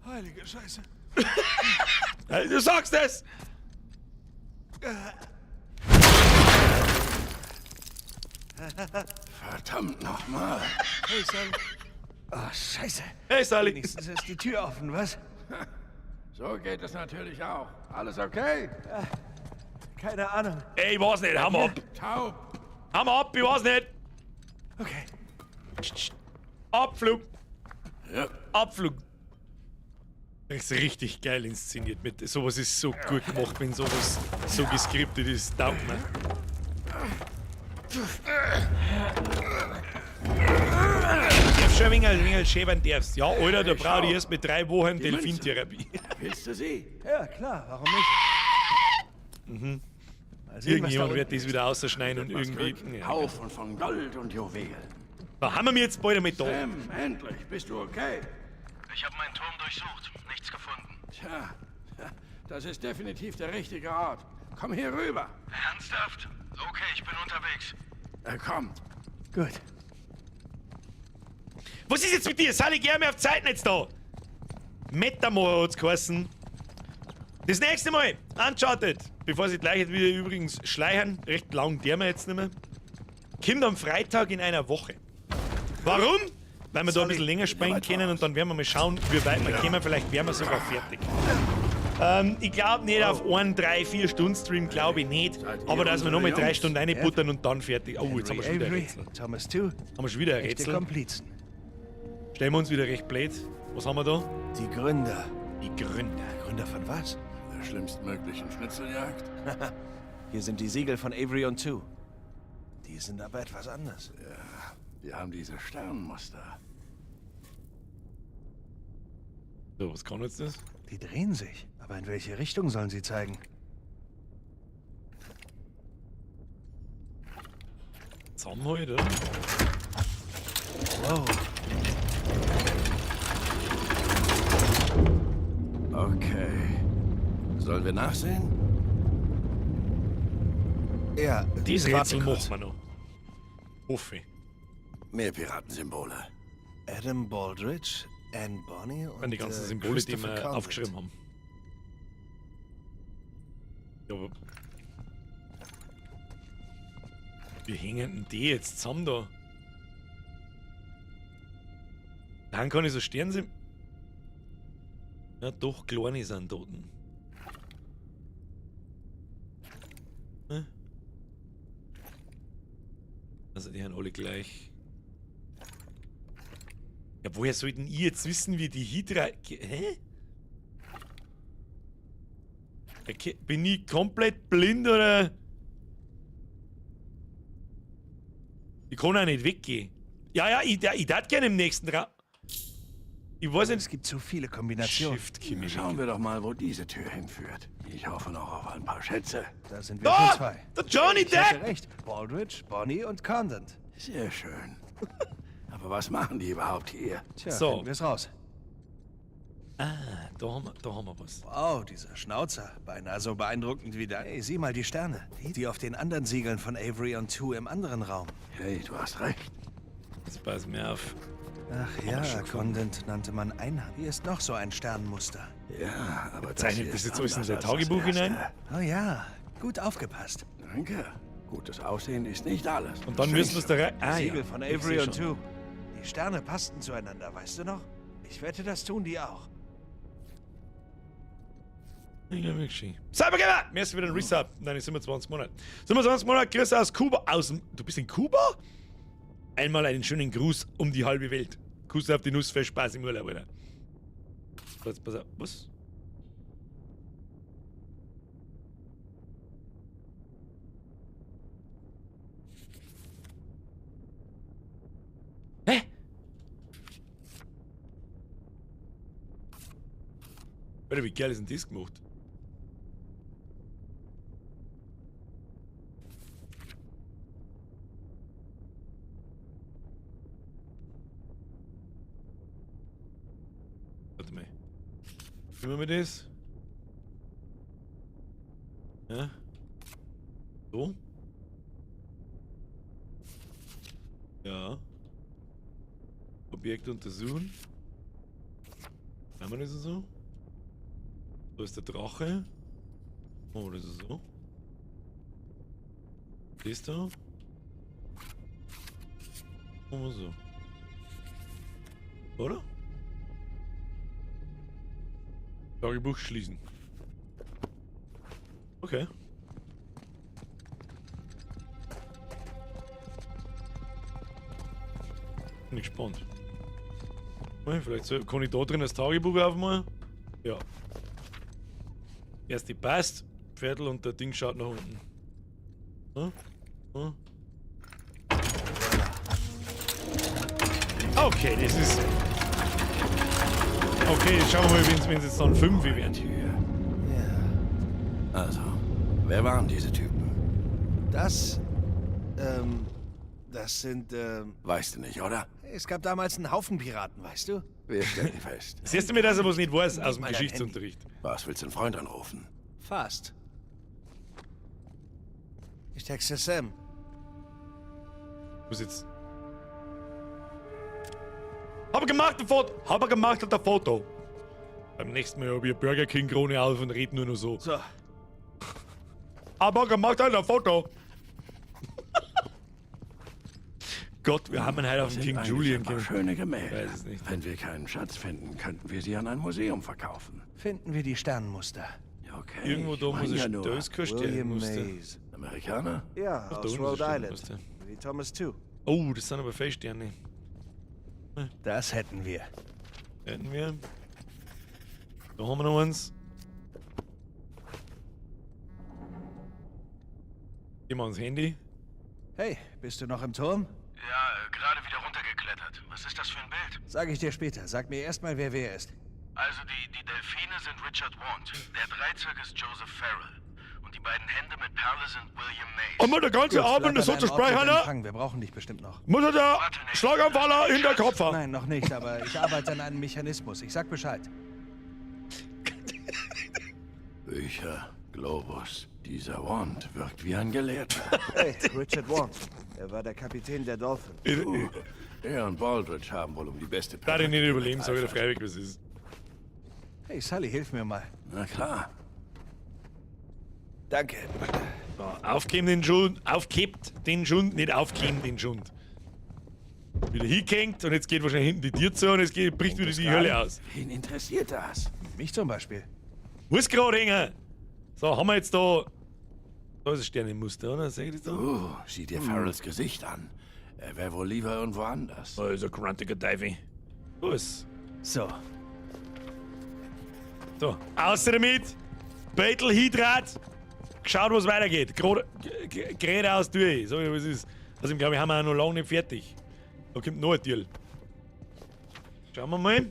Heilige Scheiße. Du sagst es! Verdammt nochmal. Hey, Sully. Oh, Scheiße. Hey, Sully. Wenigstens ist die Tür offen, was? So geht es natürlich auch. Alles okay? Keine Ahnung. Ey, ich weiß nicht, hau mal ab. Taub. Hau mal ab, ich weiß nicht. Okay. Abflug. Ja. Abflug. Das ist richtig geil inszeniert. Mit, sowas ist so gut gemacht, wenn sowas so geskriptet ist. Taugt mir. Darfst schon ein wenig schäbern darfst. Ja, Alter, da brauche ich erst mit 3 Wochen Delfintherapie. Willst du sie? Ja, klar, warum nicht? Mhm. Mal sehen, was da Irgendjemand wird unten das wieder ausschneiden und Was irgendwie. Glück. Ja. Haufen von Gold und Juwelen. Da haben wir jetzt bald einmal da. Sam, endlich, bist du okay? Ich habe meinen Turm durchsucht, nichts gefunden. Tja, das ist definitiv der richtige Ort. Komm hier rüber. Ernsthaft? Okay, ich bin unterwegs. Er kommt. Gut. Was ist jetzt mit dir? Sally, geh mir auf Zeiten jetzt da. Metamor hat's geheißen. Das nächste Mal, Uncharted. Bevor sie gleich wieder übrigens schleichen, recht lang der wir jetzt nicht mehr. Kommt am Freitag in einer Woche. Warum? Weil wir da ein bisschen länger spielen können und dann werden wir mal schauen, wie weit wir kommen. Vielleicht wären wir sogar fertig. Ich glaube nicht auf einen 3, 4 Stunden Stream, glaube ich nicht. Aber dass wir nochmal 3 Stunden reinbuttern und dann fertig. Oh, jetzt haben wir schon wieder ein Rätsel. Thomas 2. Haben wir schon wieder ein Echte Rätsel. Komplizen. Stellen wir uns wieder recht blöd. Was haben wir da? Die Gründer. Die Gründer. Die Gründer von was? Der schlimmstmöglichen Schnitzeljagd. Hier sind die Siegel von Avery und Two. Die sind aber etwas anders. Ja, die haben diese Sternmuster. So, was kann jetzt das? Die drehen sich. Aber in welche Richtung sollen sie zeigen? Zusammenhalt, oder? Wow. Okay. Sollen wir nachsehen? Ja, Das warte Rätsel kurz. machen wir noch. Hoffe ich. Mehr Piratensymbole. Adam Baldridge, Anne Bonny und An die ganzen Symbole, die Christopher wir Condit. aufgeschrieben haben. Ja, aber wie hängen denn die jetzt zusammen da? Dann kann ich so Stern sind. Ja, doch, kleine sind Toten. Ne? Also, die haben alle gleich. Ja, woher sollten ich jetzt wissen, wie die Hydra. Hä? Okay, bin ich komplett blind oder? Ich kann auch nicht weggehen. Ja, ja, ich darf gerne im nächsten Raum. Ich weiß nicht. Es gibt zu viele Kombinationen. Shift Kimi. Schauen wir doch mal, wo diese Tür hinführt. Ich hoffe noch auf ein paar Schätze. Da sind wir Da! schon zwei. Der Johnny Ich hatte Depp! recht. Baldridge, Bonny und Condit. Sehr schön. Aber was machen die überhaupt hier? Tja, So. finden wir's raus. Ah, da haben wir was. Wow, dieser Schnauzer. Beinahe so beeindruckend wie der. Ey, sieh mal die Sterne. Die auf den anderen Siegeln von Avery und Two im anderen Raum. Hey, du hast recht. Jetzt pass mir auf. Ach ja, Condit nannte man Einhand. Hier ist noch so ein Sternenmuster. Ja, aber das Zeichnet hier das ist jetzt alles in anders sein als das Tagebuch hinein? erste. Oh ja, gut aufgepasst. Danke. Gutes Aussehen ist nicht alles. Und dann müssen wir es da rein. Ah, Siegel ja. von Ich Avery seh und schon. Two. Die Sterne passten zueinander, weißt du noch? Ich wette, das tun die auch. Ich glaub, ich schön. Cybergamer! Mir ist wieder ein Resub. Nein, 27 Monate. 27 Monate, Grüße aus Kuba. Aus dem, du bist in Kuba? Einmal einen schönen Gruß um die halbe Welt. Kuss auf die Nuss, viel Spaß im Urlaub, Alter. So, jetzt pass auf. Was? Alter, wie geil ist denn das gemacht? Warte mal. Nehmen wir das? Ja. So. Ja. Objekt untersuchen. Haben wir das so? Da ist der Drache. Oh, das ist so. Das da. Machen wir so. Oder? Tagebuch schließen. Okay. Bin gespannt. Vielleicht kann ich da drin das Tagebuch aufmachen. Ja. Erst die passt, Pferdl und der Ding schaut nach unten. Hm? Hm? Okay, das ist. Okay, jetzt schauen wir mal, wenn es jetzt dann 5 werden. Ja. Also, wer waren diese Typen? Das. Das sind. Weißt du nicht, oder? Es gab damals einen Haufen Piraten, weißt du? Wir stellen fest. Das erste Mal, dass er was nicht weiß aus dem Geschichtsunterricht. Was, willst du einen Freund anrufen? Fast. Ich texte Sam. Was jetzt? Hab gemacht ein Foto! Hab gemacht ein Foto! Beim nächsten Mal habe ich eine Burger King Krone auf und red nur noch so. So. Aber gemacht ein Foto! Gott, wir haben ihn heute auf den King Julian gemacht. Schöne Gemälde. Weiß es nicht. Wenn wir keinen Schatz finden, könnten wir sie an ein Museum verkaufen. Finden wir die Sternenmuster. Okay. Irgendwo da muss ja es da ist kein Sternenmuster. Amerikaner? Ja, Ach, da aus unten ist Rhode ein Island. Sternenmuster. Wie Thomas Tew. Oh, das sind aber viele Sterne. Das hätten wir. Hätten wir. Da haben wir noch eins. Gehen wir ans Handy. Hey, bist du noch im Turm? Ja, gerade wieder runtergeklettert. Was ist das für ein Bild? Sag ich dir später. Sag mir erstmal, wer ist. Also die Delfine sind Richard Want, der Dreizack ist Joseph Farrell und die beiden Hände mit Perle sind William Mays. Haben wir der ganze Gut, Abend bleib das so an zu einem Ort mit sprechen, ne? Empfang. Wir brauchen dich bestimmt noch. Muss er der Schlaganfaller in der Kopf haben? Nein, noch nicht, aber ich arbeite an einem Mechanismus. Ich sag Bescheid. Bücher, Globus. Dieser Want wirkt wie ein Gelehrter. Hey, Richard Want. Er war der Kapitän der Dolphin. Puh, er und Baldridge haben wohl um die beste Da ich nicht überleben, sag ich dir freiwillig, was ist. Hey, Sully, hilf mir mal. Na klar. Danke. So, aufgeben den Schund, aufgebt den Schund, nicht aufgeben den Schund. Wieder hingehängt und jetzt geht wahrscheinlich hinten die Tür zu und es geht, bricht wieder die Hölle aus. Wen interessiert das? Mich zum Beispiel. Muss gerade hängen. So, haben wir jetzt da. Da ist ein Sternenmuster, oder? Seh ich das da? Sieh dir Farrells Gesicht an. Er wäre wohl lieber irgendwo anders. Da ist ein gruntiger Teufel. Was? So. So, außer damit. Battle Hydrat. Geschaut, was weitergeht. Geradeaus durch. So wie es ist. Also, ich glaube, wir haben auch noch lange nicht fertig. Da kommt noch ein Deal. Schauen wir mal.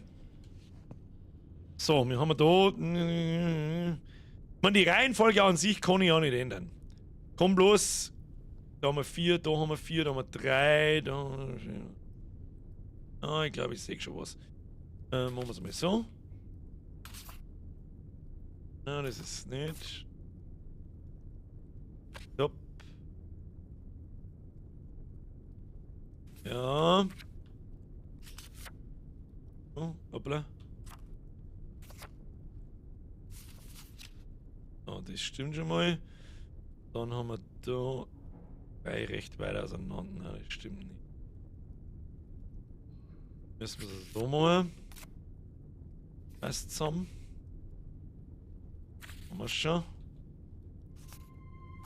So, wir haben da. Ich meine, die Reihenfolge an sich kann ich auch nicht ändern. Komm bloß. Da haben wir 4, da haben wir 4, da haben wir 3, da. Ah, ich glaube, ich sehe schon was. Machen wir es mal so. Na, das ist nicht. Stopp. Ja. Oh, hoppla. Oh, das stimmt schon mal. Dann haben wir da drei recht weit auseinander. Nein, das stimmt nicht. Müssen wir das so machen. Passt zusammen. Haben wir schon.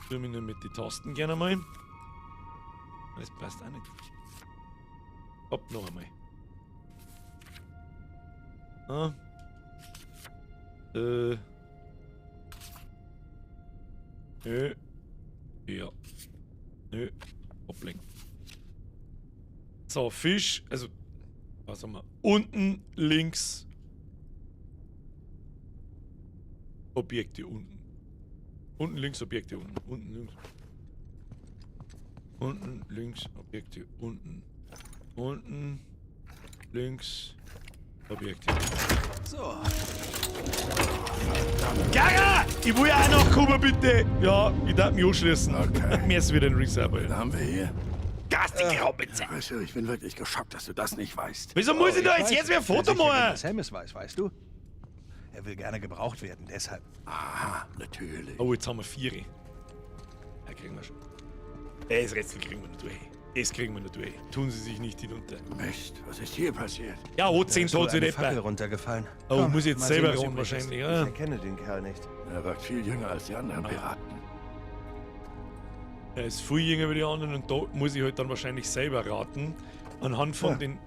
Tue mich nur mit den Tasten gerne mal. Das passt auch nicht. Hopp, noch einmal. Ah. Nö. Ja. Nö. Ablenken. So, Fisch. Also, was haben wir? Unten links. Objekte unten. Unten links, Objekte unten. Unten links. Unten links, Objekte unten. Unten links, Objekte. So. Gaga! Ich will ja auch noch kommen, bitte! Ja, ich darf mich anschließen. Okay. Mir ist wieder ein Reserve. Wen haben wir hier? Garstige Haubitze! Weißt du, ich bin wirklich geschockt, dass du das nicht weißt. Wieso muss ich da jetzt, weiß. jetzt wieder ein Foto Bin sicher, machen? wenn Sam es weiß, weißt du? Er will gerne gebraucht werden, deshalb. Aha, natürlich. Oh, jetzt haben wir 4. Ja, kriegen wir schon. Das Rätsel kriegen wir noch durch. Das kriegen wir noch durch. Tun Sie sich nicht hinunter. Mist, was ist hier passiert? Ja, oh, Da 10 ist wohl tot sind eine etwa. Fackel runtergefallen. Oh, Komm, muss ich jetzt mal selber sehen, was ran übrig ist. wahrscheinlich, Ich oder? erkenne den Kerl nicht. Er wirkt viel jünger als die anderen Piraten. Er ist viel jünger wie die anderen und da muss ich halt dann wahrscheinlich selber raten. Anhand von Ja. den.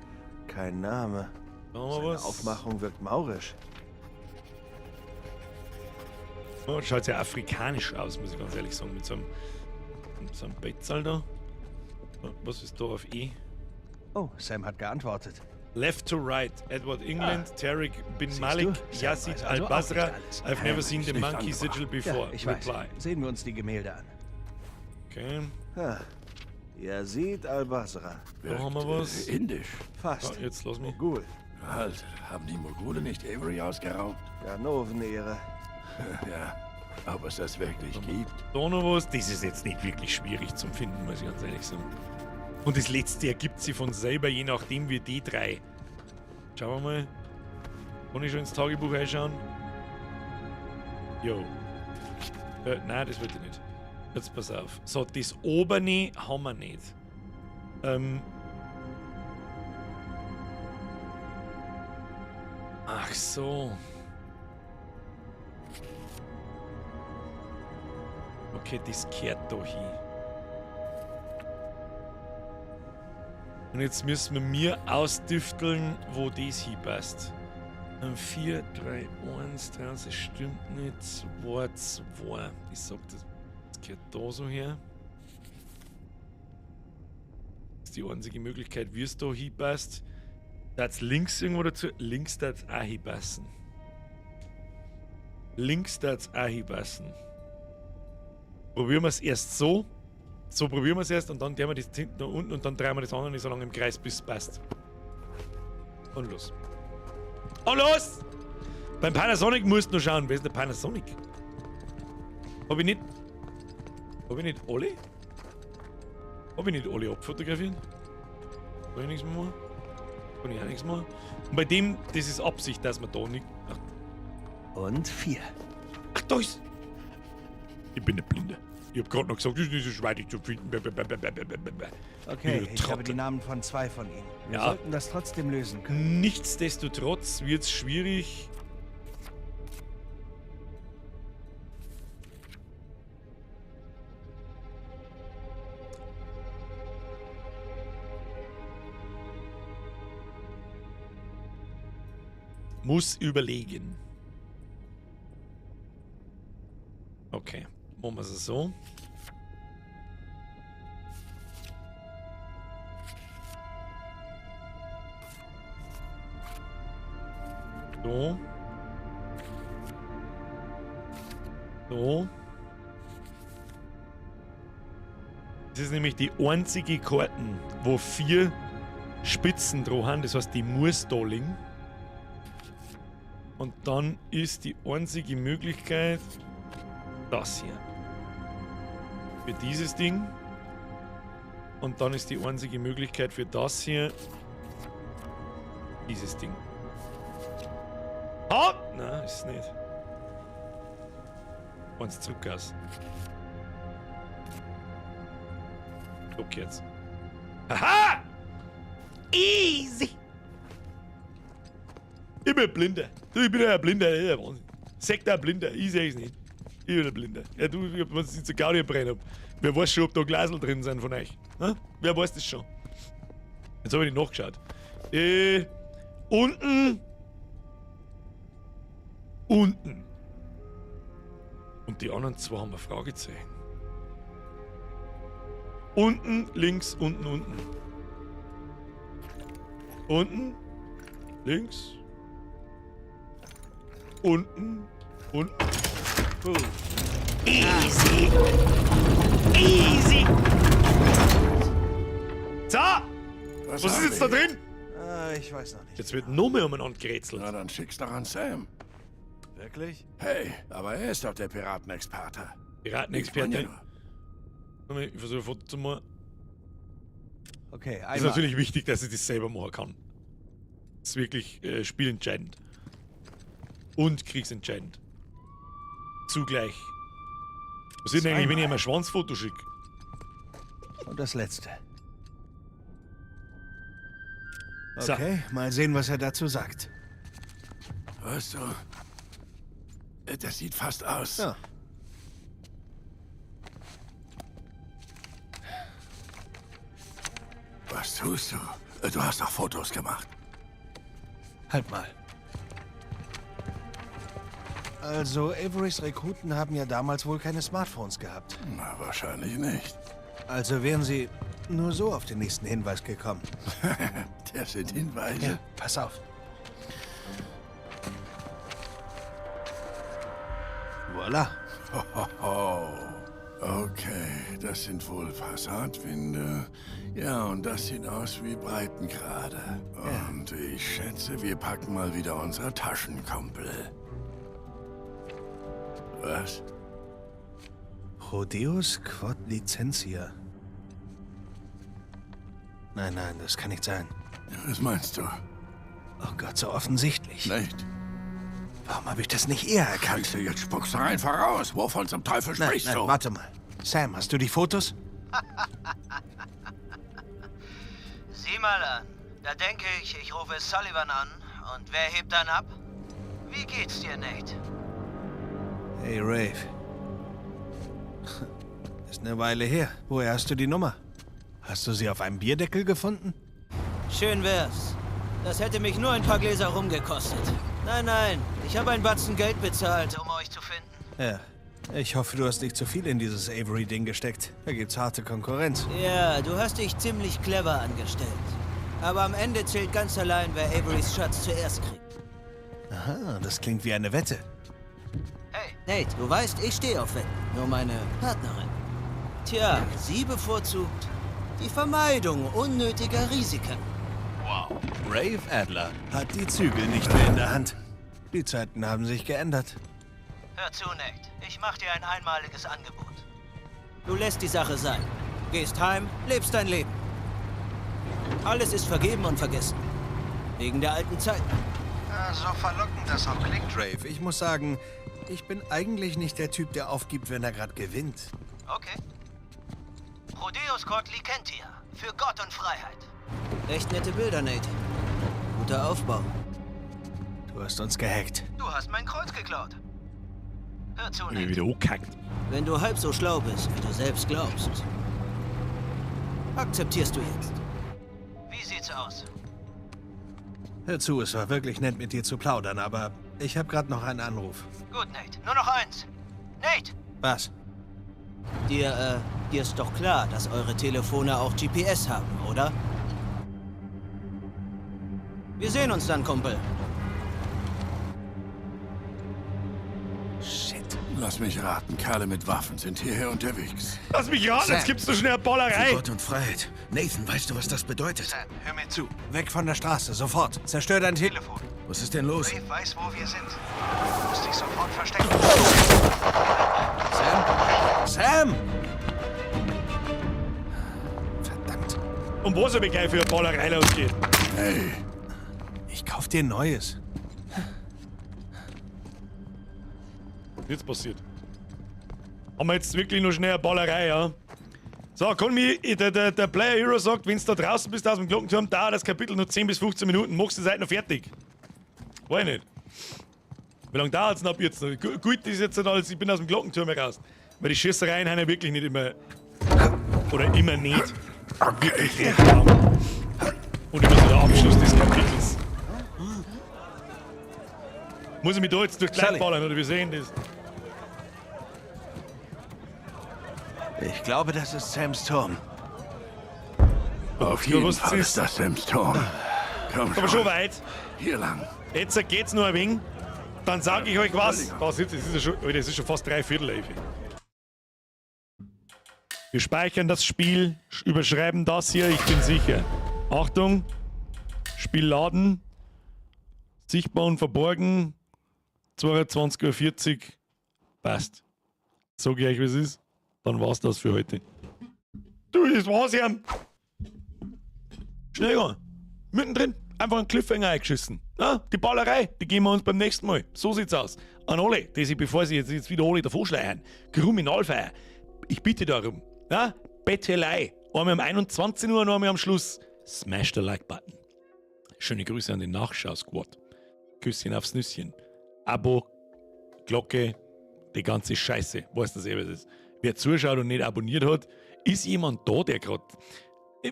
Kein Name. Da haben wir Seine was. Aufmachung wirkt maurisch. Oh, schaut sehr afrikanisch aus, muss ich ganz ehrlich sagen. Mit so einem Bettsaal da. Was ist da auf E? Oh, Sam hat geantwortet. Left to right. Edward England, Tariq bin Ah. Siehst Malik, du? Sam Yazid weiß also auch al-Basra. nicht alles. I've never seen Ist the nicht monkey angebracht. sigil before. Ja, ich weiß. Reply. Sehen wir uns die Gemälde an. Okay, Ah, Yazid al-Basra. da haben wir was. Indisch. Fast. Ja, jetzt lass mich. Mogul. Halt, haben die Mogule nicht Avery ausgeraubt? Ganovenehre. Ja, ob es das wirklich gibt? Da noch was. Das ist jetzt nicht wirklich schwierig zum Finden, muss ich ganz ehrlich sagen. Und das letzte ergibt sich von selber, je nachdem wie die drei. Schauen wir mal. Kann ich schon ins Tagebuch reinschauen? Jo. Nein, das wollte ich nicht. Jetzt pass auf. So, das oberne haben wir nicht. Ach so. Okay, das kehrt da hin. Und jetzt müssen wir mir ausdüfteln, wo das hinpasst. 4, 3, 1, 3, 1, das stimmt nicht. 2, 2. Ich sag, das gehört da so her. Das ist die einzige Möglichkeit, wie es da hinpasst. Da hat's links irgendwo dazu. Links da hat's auch hinpassen. Links da hat's auch hinpassen. Probieren wir es erst so. So probieren wir es erst und dann drehen wir das hinten nach unten und dann drehen wir das andere so lange im Kreis, bis es passt. Und los. Und los! Beim Panasonic musst du noch schauen. Wer ist der Panasonic? Hab ich nicht. Hab ich nicht alle? Hab ich nicht alle abfotografiert? Kann ich nichts mehr machen? Kann ich auch nichts machen? Und bei dem, das ist Absicht, dass man da nicht. Ach, Und 4. ach da ist. Ich bin der Blinde. Ich hab gerade noch gesagt, das ist nicht so schwer zu finden. Okay, Du ich habe Trottel. die Namen von 2 von ihnen. Wir Ja. sollten das trotzdem lösen können. Nichtsdestotrotz wird's schwierig. Muss überlegen. Okay, machen wir es so. So. So. Das ist nämlich die einzige Karten, wo 4 Spitzen dran haben. Das heißt, die muss da liegen. Und dann ist die einzige Möglichkeit das hier. Für dieses Ding. Und dann ist die einzige Möglichkeit für das hier dieses Ding. Ah! Nein, ist es nicht. Eins zurück aus. Okay, jetzt. Aha! Easy! Ich bin Blinder. Du, ich bin ja ein Blinder. Das ist ja Wahnsinn. Sag der Blinder. Ich seh's nicht. Ich bin ein Blinder. Ja, du, wenn ich zu Gaudi brennen hab. Wer weiß schon, ob da Glasel drin sind von euch? Hm? Wer weiß das schon? Jetzt habe ich nicht nachgeschaut. Unten. Unten. Und die anderen zwei haben ein Fragezeichen. Unten, links, unten, unten. Unten, links, unten, unten. Puh. Easy. Easy. So. Was, ist jetzt da drin? Ah, ich weiß noch nicht. Jetzt wird noch mehr umeinander gerätselt. Na, dann schick's doch an Sam. Wirklich? Hey, aber er ist doch der Piratenexperte. Piratenexperte. Ich versuche ein Foto zu machen. Okay, einmal. Ist natürlich wichtig, dass ich das selber machen kann. Das ist wirklich spielentscheidend. Und kriegsentscheidend. Zugleich. Was ist denn eigentlich, wenn ich ihm ein Schwanzfoto schicke? Und das letzte. Okay, so. Mal sehen, was er dazu sagt. Weißt du, das sieht fast aus. Ja. Was tust du? Du hast doch Fotos gemacht. Halt mal. Also, Averys Rekruten haben ja damals wohl keine Smartphones gehabt. Na, wahrscheinlich nicht. Also wären sie nur so auf den nächsten Hinweis gekommen. Das sind Hinweise. Ja, pass auf. Voila. Ho, ho, ho. Okay, das sind wohl Passatwinde. Ja, und das sieht aus wie Breitengrade. Und ich schätze, wir packen mal wieder unsere Taschen, Kumpel. Was? Rodeus quod licentia. Nein, nein, das kann nicht sein. Was meinst du? Oh Gott, so offensichtlich. Nicht? Warum habe ich das nicht eher erkannt? Scheiße, jetzt spuckst du einfach raus. Wovon zum Teufel sprichst nein, du? Warte mal. Sam, hast du die Fotos? Sieh mal an. Da denke ich, ich rufe Sullivan an. Und wer hebt dann ab? Wie geht's dir, Nate? Hey, Rafe. Ist eine Weile her. Woher hast du die Nummer? Hast du sie auf einem Bierdeckel gefunden? Schön wär's. Das hätte mich nur ein paar Gläser rumgekostet. Nein, nein, ich habe einen Batzen Geld bezahlt, um euch zu finden. Ja. Ich hoffe, du hast nicht zu viel in dieses Avery-Ding gesteckt. Da gibt's harte Konkurrenz. Ja, du hast dich ziemlich clever angestellt. Aber am Ende zählt ganz allein, wer Averys Schatz zuerst kriegt. Aha, das klingt wie eine Wette. Hey, Nate, du weißt, ich stehe auf Wetten. Nur meine Partnerin. Tja, sie bevorzugt die Vermeidung unnötiger Risiken. Wow. Rafe Adler hat die Zügel nicht mehr in der Hand. Die Zeiten haben sich geändert. Hör zu, Nate. Ich mach dir ein einmaliges Angebot. Du lässt die Sache sein. Gehst heim, lebst dein Leben. Alles ist vergeben und vergessen. Wegen der alten Zeiten. Ja, so verlockend das auch klingt, Rafe. Ich muss sagen, ich bin eigentlich nicht der Typ, der aufgibt, wenn er gerade gewinnt. Okay. Prodeus Cor Licentia. Für Gott und Freiheit. Echt nette Bilder, Nate. Guter Aufbau. Du hast uns gehackt. Du hast mein Kreuz geklaut. Hör zu, Ich bin Nate. wieder angekackt. Wenn du halb so schlau bist, wie du selbst glaubst, akzeptierst du jetzt. Wie sieht's aus? Hör zu, es war wirklich nett, mit dir zu plaudern, aber ich habe gerade noch einen Anruf. Gut, Nate. Nur noch eins. Nate! Was? Dir ist doch klar, dass eure Telefone auch GPS haben, oder? Wir sehen uns dann, Kumpel. Shit. Lass mich raten, Kerle mit Waffen sind hierher unterwegs. Lass mich raten, jetzt gibt's so schnell eine Ballerei. Für Gott und Freiheit. Nathan, weißt du, was das bedeutet? Sam, hör mir zu. Weg von der Straße, sofort. Zerstör dein Telefon. Was ist denn los? Rafe weiß, wo wir sind. Du musst dich sofort verstecken. Sam? Sam! Verdammt. Und was habe ich gleich für eine Ballerei losgeht? Hey. Ich kauf dir ein neues. Jetzt passiert. Haben wir jetzt wirklich nur schnell eine Ballerei, ja? So, komm mir, der Player Hero sagt, wenn du da draußen bist aus dem Glockenturm, dauert das Kapitel nur 10 bis 15 Minuten, machst du die Seite noch fertig. Weiß ich nicht. Wie lange dauert es denn ab jetzt noch? Gut ist jetzt nicht alles, ich bin aus dem Glockenturm raus. Weil die Schießereien haben ja wirklich nicht immer. Oder immer nicht. Wirklich recht lang. Und immer so der Abschluss des Kapitels. Muss ich mich da jetzt durch die Leute ballern, oder wir sehen das? Ich glaube, das ist Sams Turm. Auf jeden Fall ist das Sams Turm. Komm Aber schon weit. Hier lang. Jetzt geht's nur ein wenig. Dann sage ich euch was. Da sitzt, es ist ja schon, Alter, es ist schon fast 10:45. Wir speichern das Spiel, überschreiben das hier, ich bin sicher. Achtung, Spiel laden, sichtbar und verborgen, 22:40 Uhr, passt. Sag ich euch, wie es ist, dann war's das für heute. Du, das war's ja. Schnell gehen. Mittendrin, einfach einen Cliffhanger eingeschissen. Ja, die Ballerei, die geben wir uns beim nächsten Mal. So sieht's aus. An alle, die sich, bevor sie jetzt wieder alle davon schleichen, Kriminalfeier. Ich bitte darum. Ja, Bettelei. Einmal um 21 Uhr und einmal am Schluss. Smash the Like-Button. Schöne Grüße an den Nachschau-Squad. Küsschen aufs Nüsschen. Abo, Glocke, die ganze Scheiße. Weißt du, was es ist? Wer zuschaut und nicht abonniert hat, ist jemand da, der grad.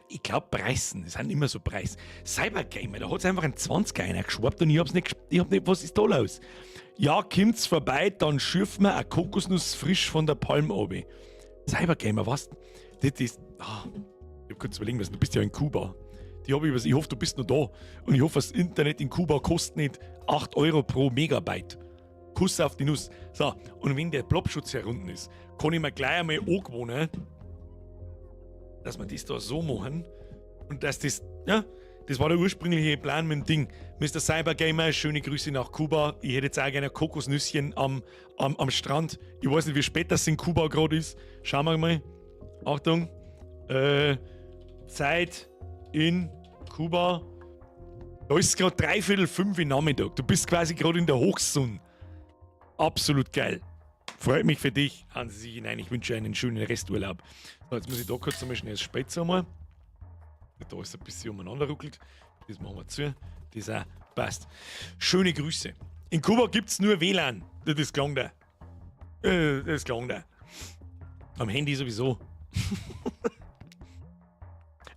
Ich glaub, Preisen, das sind immer so Preise. Cybergamer, da hat's einfach einen 20er einer geschwappt und ich hab's nicht ich hab nicht, was ist da los? Ja, kommt's vorbei, dann schürfen wir eine Kokosnuss frisch von der Palm runter. Cybergamer, was? Das ist, ah, ich hab kurz überlegen müssen, du bist ja in Kuba. Die hab ich, ich hoffe, du bist noch da. Und ich hoffe, das Internet in Kuba kostet nicht 8 Euro pro Megabyte. Kuss auf die Nuss. So, und wenn der Plopschutz herunten ist, kann ich mir gleich einmal angewöhnen, dass wir das da so machen und dass das, ja, das war der ursprüngliche Plan mit dem Ding. Mister Cybergamer, schöne Grüße nach Kuba. Ich hätte jetzt auch gerne ein Kokosnüsschen am Strand. Ich weiß nicht, wie spät das in Kuba gerade ist. Schauen wir mal. Achtung. Zeit in Kuba. Da ist es gerade 4:45 im Nachmittag. Du bist quasi gerade in der Hochsonne. Absolut geil. Freut mich für dich. Hauen Sie sich hinein. Ich wünsche einen schönen Resturlaub. So, jetzt muss ich da kurz einmal schnell das Spätzle einmal. Da ist ein bisschen umeinander ruckelt. Das machen wir zu. Das auch passt. Schöne Grüße. In Kuba gibt's nur WLAN. Das ist klang da. Das ist klang da. Am Handy sowieso.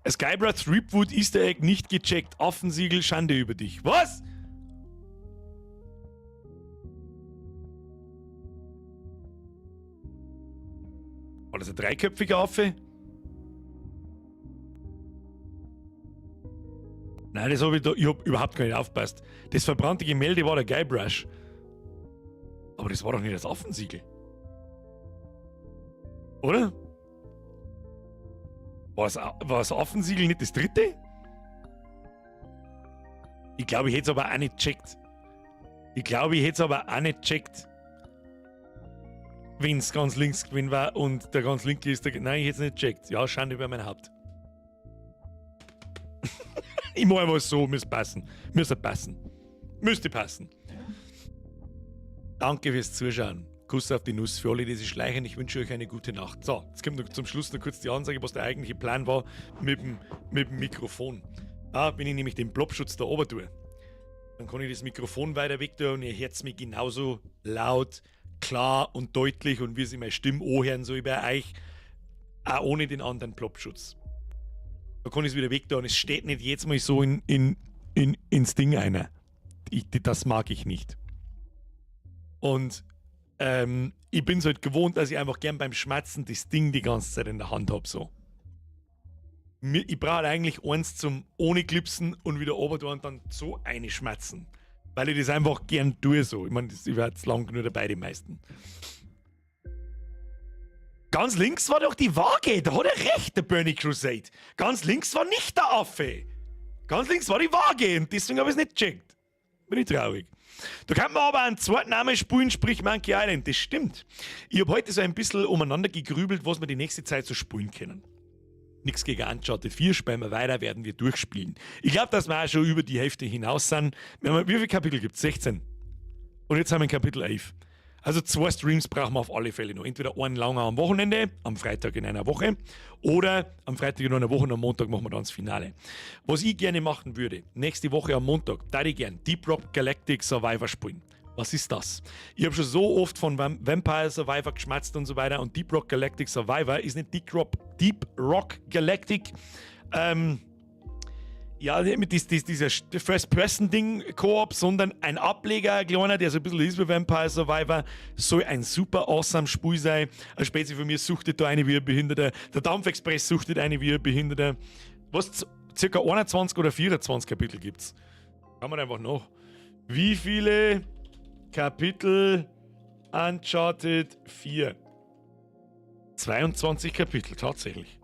Skybrat Threepwood Easter Egg nicht gecheckt. Affensiegel, Schande über dich. Was? War das ein dreiköpfiger Affe? Nein, das hab ich da, ich hab überhaupt gar nicht aufgepasst. Das verbrannte Gemälde war der Guybrush. Aber das war doch nicht das Affensiegel. Oder? War das Affensiegel nicht das dritte? Ich glaube, ich hätte es aber auch nicht gecheckt. Ich glaube, ich hätte es aber auch nicht gecheckt. Wenn's ganz links gewesen war und der ganz linke ist der. Nein, ich hätte es nicht gecheckt. Ja, Schande über mein Haupt. Ich mach einfach so, müsste passen. Müsste passen. Müsste passen. Danke fürs Zuschauen. Kuss auf die Nuss für alle, die sich schleichen. Ich wünsche euch eine gute Nacht. So, jetzt kommt noch zum Schluss noch kurz die Ansage, was der eigentliche Plan war mit dem Mikrofon. Ah, wenn ich nämlich den Plopschutz da oben tue, dann kann ich das Mikrofon weiter weg tun und ihr hört's mich genauso laut, klar und deutlich und wie sie meine Stimme anhören soll bei euch, auch ohne den anderen Plopschutz. Da kann ich's wieder weg tun und es steht nicht jetzt mal so ins Ding einer. Das mag ich nicht. Und ich bin's halt gewohnt, dass ich einfach gern beim Schmatzen das Ding die ganze Zeit in der Hand hab. So. Ich brauche halt eigentlich eins zum ohne Clipsen und wieder runter tun und dann so eine schmatzen. Weil ich das einfach gern tue so. Ich mein, das, ich war jetzt lang genug dabei, die meisten. Ganz links war doch die Waage. Da hat er recht, der Bernie Crusade. Ganz links war nicht der Affe. Ganz links war die Waage und deswegen hab ich's nicht gecheckt. Bin ich traurig. Da kann man aber einen zweiten Namen spielen, sprich Monkey Island. Das stimmt. Ich hab heute so ein bisschen umeinander gegrübelt, was wir die nächste Zeit so spielen können. Nix gegen Uncharted 4, spielen wir weiter, werden wir durchspielen. Ich glaub, dass wir auch schon über die Hälfte hinaus sind. Wir haben, wie viele Kapitel gibt's? 16. Und jetzt haben wir Kapitel 11. Also 2 Streams brauchen wir auf alle Fälle noch. Entweder einen langen am Wochenende, am Freitag in einer Woche, oder am Freitag in einer Woche und am Montag machen wir dann das Finale. Was ich gerne machen würde, nächste Woche am Montag, da ich gern Deep Rock Galactic Survivor spielen. Was ist das? Ich hab schon so oft von Vampire Survivor geschmatzt und so weiter und Deep Rock Galactic Survivor ist nicht Deep Rock Galactic. Ja, nicht mit dieser First-Person-Ding Koop, sondern ein Ableger, ein kleiner, der so ein bisschen ist wie Vampire Survivor, soll ein super awesome Spiel sein. Ein Spezi von mir suchtet da eine wie ein Behinderter, der Dampfexpress suchtet eine wie ein Behinderter. Was, circa 21 oder 24 Kapitel gibt's? Kann man einfach noch. Wie viele Kapitel Uncharted 4. 22 Kapitel, tatsächlich.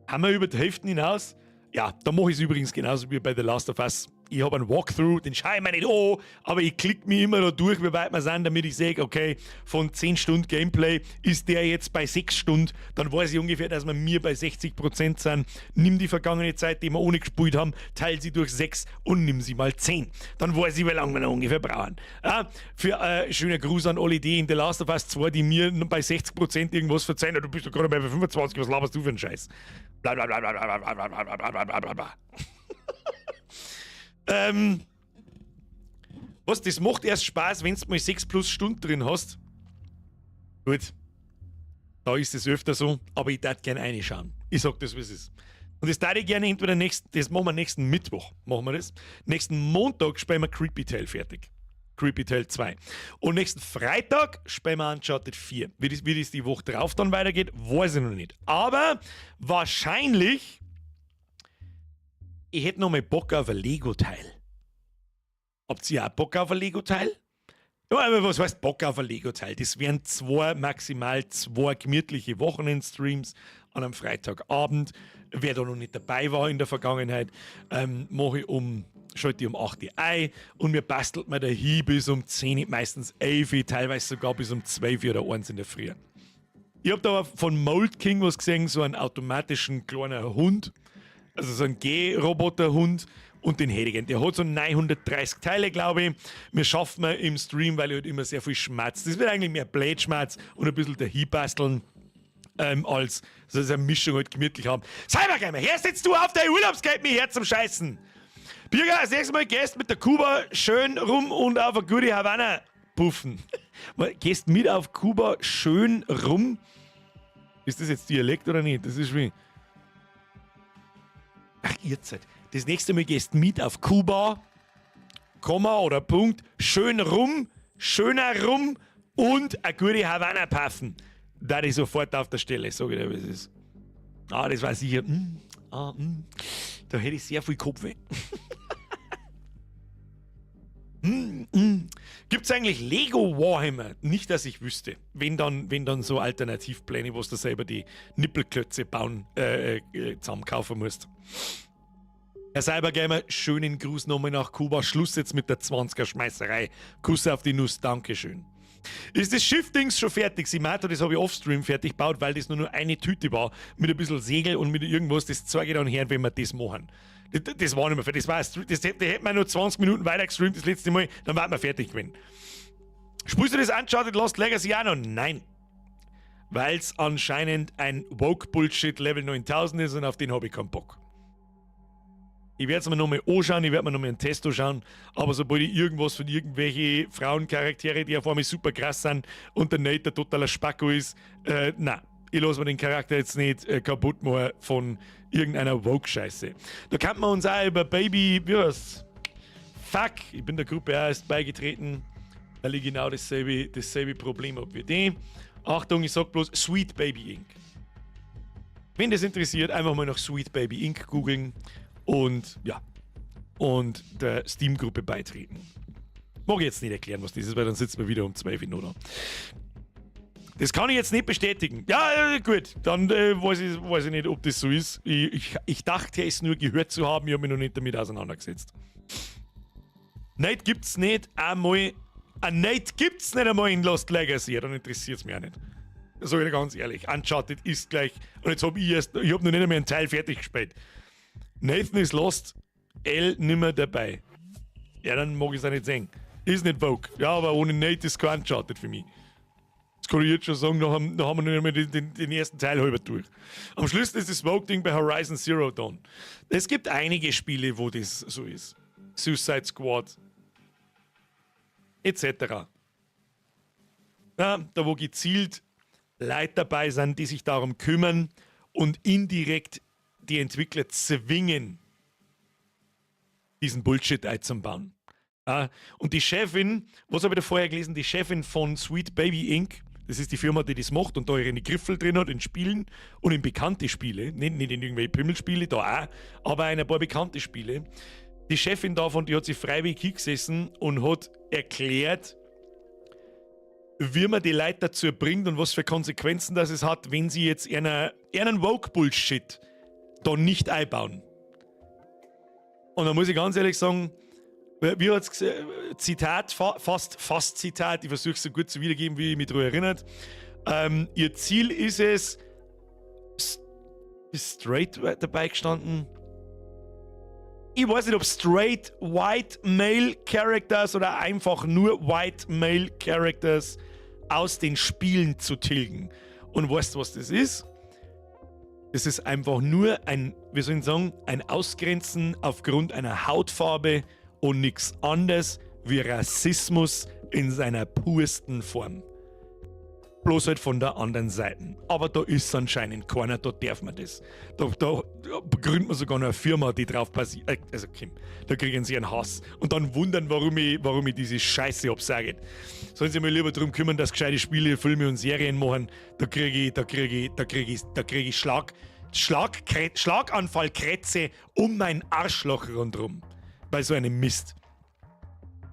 Haben wir über die Hälfte hinaus? Ja, da mache ich es übrigens genauso wie bei The Last of Us. Ich habe einen Walkthrough, den schaue ich mir nicht an, aber ich klicke mich immer noch durch, wie weit wir sind, damit ich sehe, okay, von 10 Stunden Gameplay ist der jetzt bei 6 Stunden, dann weiß ich ungefähr, dass wir mir bei 60% sind. Nimm die vergangene Zeit, die wir ohne gespielt haben, teil sie durch 6 und nimm sie mal 10. Dann weiß ich, wie lange wir noch ungefähr brauchen. Ja, für schöner Gruß an alle, die in The Last of Us 2, die mir bei 60% irgendwas verzeihen, du bist doch gerade bei 25, was laberst du für einen Scheiß? Bla bla bla bla bla bla bla bla bla bla bla bla bla. Was, das macht erst Spaß, wenn du mal 6 plus Stunden drin hast. Gut. Da ist es öfter so, aber ich darf gerne reinschauen. Ich sag das, wie es ist. Und das darf ich gerne entweder nächsten, das machen wir nächsten Mittwoch, machen wir das. Nächsten Montag spielen wir Creepy Tale fertig. Creepy Tale 2. Und nächsten Freitag spielen wir Uncharted 4. Wie das die Woche drauf dann weitergeht, weiß ich noch nicht. Aber wahrscheinlich, ich hätte noch mal Bock auf ein Lego-Teil. Habt ihr auch Bock auf ein Lego-Teil? Ja, aber was heißt Bock auf ein Lego-Teil? Das wären zwei, maximal zwei gemütliche Wochenendstreams an einem Freitagabend. Wer da noch nicht dabei war in der Vergangenheit, mache ich um, schalte ich um 8 Uhr ein und mir bastelt mir dahin bis um 10, meistens 11, teilweise sogar bis um 12 oder 1 in der Früh. Ich habe da von Mould King was gesehen, so einen automatischen kleinen Hund, also so einen Geh-Roboter-Hund und den hätte ich gern. Der hat so 930 Teile, glaube ich. Wir schaffen wir im Stream, weil ich halt immer sehr viel schmatz. Das wird eigentlich mehr Blödschmatz und ein bisschen dahinbasteln. Als so eine Mischung halt gemütlich haben. Cybergamer, hörst jetzt du auf, dein Urlaubsgeld mir her zum Scheißen! Birger, das nächste Mal gehst mit der Kuba schön rum und auf eine gute Havanna puffen. Gehst mit auf Kuba schön rum? Ist das jetzt Dialekt oder nicht? Das ist wie. Ach, ihr Zeit. Das nächste Mal gehst mit auf Kuba, Komma oder Punkt, schön rum, schöner rum und eine gute Havanna puffen. Da ich sofort auf der Stelle, sage ich dir, wie es ist. Ah, das war sicher. Ah. Da hätte ich sehr viel Kopfweh. Gibt es eigentlich Lego Warhammer? Nicht, dass ich wüsste. Wenn dann so Alternativpläne, wo du selber die Nippelklötze bauen, zusammenkaufen musst. Herr Cybergamer, schönen Gruß nochmal nach Kuba. Schluss jetzt mit der 20er Schmeißerei. Kuss auf die Nuss, Dankeschön. Ist das Schiff-Dings schon fertig? Simato, das habe ich offstream fertig gebaut, weil das nur eine Tüte war. Mit ein bisschen Segel und mit irgendwas. Das zeige ich dann her, wenn wir das machen. Das war nicht mehr fertig. Das hätten wir nur 20 Minuten weiter gestreamt das letzte Mal, dann waren wir fertig gewesen. Spielst du das Uncharted Lost Legacy auch noch? Nein. Weil es anscheinend ein Woke-Bullshit Level 9000 ist und auf den habe ich keinen Bock. Ich werde es mir nochmal anschauen, ich werde mir nochmal einen Test anschauen, aber sobald ich irgendwas von irgendwelchen Frauencharaktere, die auf einmal super krass sind und der Nate der totaler Spacko ist, na, ich lasse mir den Charakter jetzt nicht kaputt machen von irgendeiner Woke-Scheiße. Da kann man uns auch über Baby, wie heißt's? Fuck, ich bin der Gruppe auch erst beigetreten, weil ich genau dasselbe Problem habe wie die. Achtung, ich sag bloß Sweet Baby Inc. Wenn das interessiert, einfach mal nach Sweet Baby Inc. googeln und ja, und der Steam-Gruppe beitreten. Mag ich jetzt nicht erklären, was das ist, weil dann sitzen wir wieder um 12 Uhr da. Das kann ich jetzt nicht bestätigen. Ja, gut, dann weiß ich nicht, ob das so ist. Ich dachte es nur gehört zu haben, ich habe mich noch nicht damit auseinandergesetzt. Nate gibt's nicht einmal. Ein Nate gibt's nicht einmal in Lost Legacy, ja, dann interessiert's mich auch nicht. Sag ich dir ganz ehrlich. Uncharted ist gleich. Und jetzt habe ich erst. Ich habe noch nicht einmal einen Teil fertig gespielt. Nathan ist lost, L nimmer dabei. Ja, dann mag ich es auch nicht sehen. Ist nicht woke. Ja, aber ohne Nate ist kein Uncharted für mich. Das kann ich jetzt schon sagen, da haben wir noch nicht einmal den ersten Teil halber durch. Am Schluss ist das Woke-Ding bei Horizon Zero Dawn. Es gibt einige Spiele, wo das so ist. Suicide Squad. Etc. Ja, da wo gezielt Leute dabei sind, die sich darum kümmern und indirekt die Entwickler zwingen, diesen Bullshit einzubauen. Ja, und die Chefin, was habe ich da vorher gelesen? Die Chefin von Sweet Baby Inc., das ist die Firma, die das macht und da ihre Griffel drin hat in Spielen und in bekannte Spiele, nicht in irgendwelche Pimmelspiele, da auch, aber in ein paar bekannte Spiele. Die Chefin davon, die hat sich freiwillig hingesessen und hat erklärt, wie man die Leute dazu bringt und was für Konsequenzen das es hat, wenn sie jetzt einen Woke-Bullshit da nicht einbauen. Und da muss ich ganz ehrlich sagen, wie hat's Zitat, fast Zitat, ich versuche es so gut zu wiedergeben, wie ich mich daran erinnert. Ihr Ziel ist es, ist straight dabei gestanden? Ich weiß nicht, ob straight white male characters oder einfach nur white male characters aus den Spielen zu tilgen. Und weißt du, was das ist? Es ist einfach nur ein, wie soll ich sagen, ein Ausgrenzen aufgrund einer Hautfarbe und nichts anderes wie Rassismus in seiner pursten Form. Bloß halt von der anderen Seite. Aber da ist anscheinend keiner, da darf man das. Da gründet man sogar noch eine Firma, die drauf basiert. Also, Kim, da kriegen sie einen Hass. Und dann wundern, warum ich diese Scheiße absage. Sollen sie mal lieber darum kümmern, dass gescheite Spiele, Filme und Serien machen. Da krieg ich Schlaganfallkrätze um mein Arschloch rundrum. Bei so einem Mist.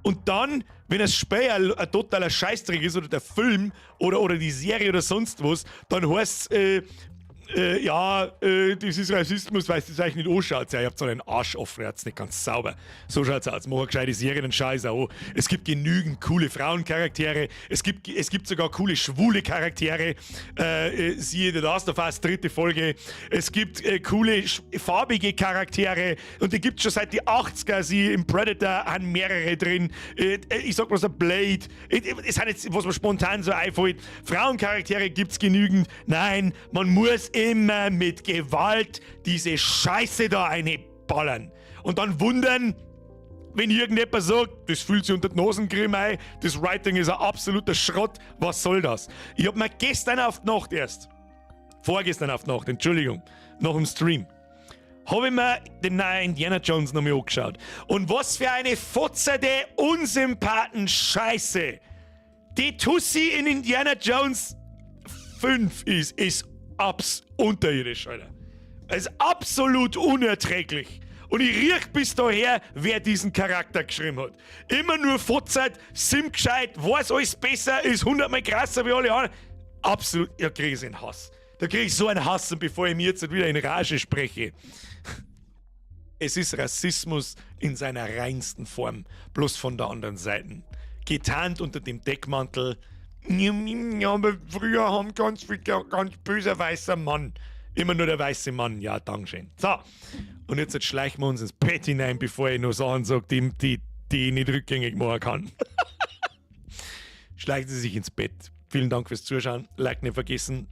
Und dann, wenn das Spiel ein totaler Scheißdreck ist oder der Film oder die Serie oder sonst was, dann heißt es, ja, das ist Rassismus, weil es das euch nicht anschaut. Ja, ihr habt so einen Arsch offen, ihr habt's nicht ganz sauber. So schaut's aus. Mach eine gescheite Serie, dann schau ich's auch an. Es gibt genügend coole Frauencharaktere. Es gibt sogar coole schwule Charaktere. Siehe The Last of Us, dritte Folge. Es gibt coole farbige Charaktere. Und die gibt's schon seit die 80er. Sie im Predator haben mehrere drin. Ich sag bloß der Blade. Es sind jetzt, was mir spontan so einfällt. Frauencharaktere gibt's genügend. Nein, man muss immer mit Gewalt diese Scheiße da einballern. Und dann wundern, wenn irgendjemand sagt, das fühlt sich unter die Nasen ein, das Writing ist ein absoluter Schrott, was soll das? Ich hab mir gestern auf die Nacht erst, vorgestern auf die Nacht, Entschuldigung, nach dem Stream, habe ich mir den neuen Indiana Jones nochmal angeschaut. Und was für eine fotzerte, unsympathen Scheiße die Tussi in Indiana Jones 5 ist, ist abs unterirdisch, Alter. Es ist absolut unerträglich. Und ich riech bis daher, wer diesen Charakter geschrieben hat. Immer nur fotzert, simmgscheit, weiß alles besser, ist hundertmal krasser wie alle anderen. Absolut, da krieg ich einen Hass. Da krieg ich so einen Hass, und bevor ich mir jetzt wieder in Rage spreche. Es ist Rassismus in seiner reinsten Form, bloß von der anderen Seite. Getarnt unter dem Deckmantel. Ja, aber früher haben ganz viel, ganz böser weißer Mann. Immer nur der weiße Mann. Ja, Dankeschön. So, und jetzt schleichen wir uns ins Bett hinein, bevor ich noch Sachen sage, die ich nicht rückgängig machen kann. Schleichen Sie sich ins Bett. Vielen Dank fürs Zuschauen. Like nicht vergessen.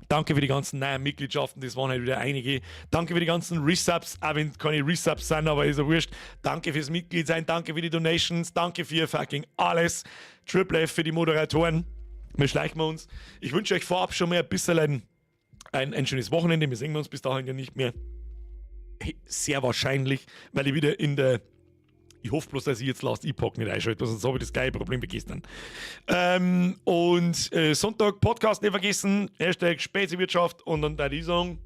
Danke für die ganzen neuen Mitgliedschaften, das waren halt wieder einige. Danke für die ganzen Resubs, auch wenn keine Resubs sind, aber ist ja wurscht. Danke fürs Mitgliedsein, danke für die Donations, danke für fucking alles. Triple F für die Moderatoren. Wir schleichen uns. Ich wünsche euch vorab schon mal ein bisschen ein schönes Wochenende. Wir sehen uns bis dahin ja nicht mehr. Sehr wahrscheinlich, weil ich wieder in der. Ich hoffe bloß, dass ich jetzt Last Epoch nicht einschalte, sonst habe ich das gleiche Problem wie gestern. Und Sonntag Podcast nicht vergessen, #Speziwirtschaft und dann da ich sagen,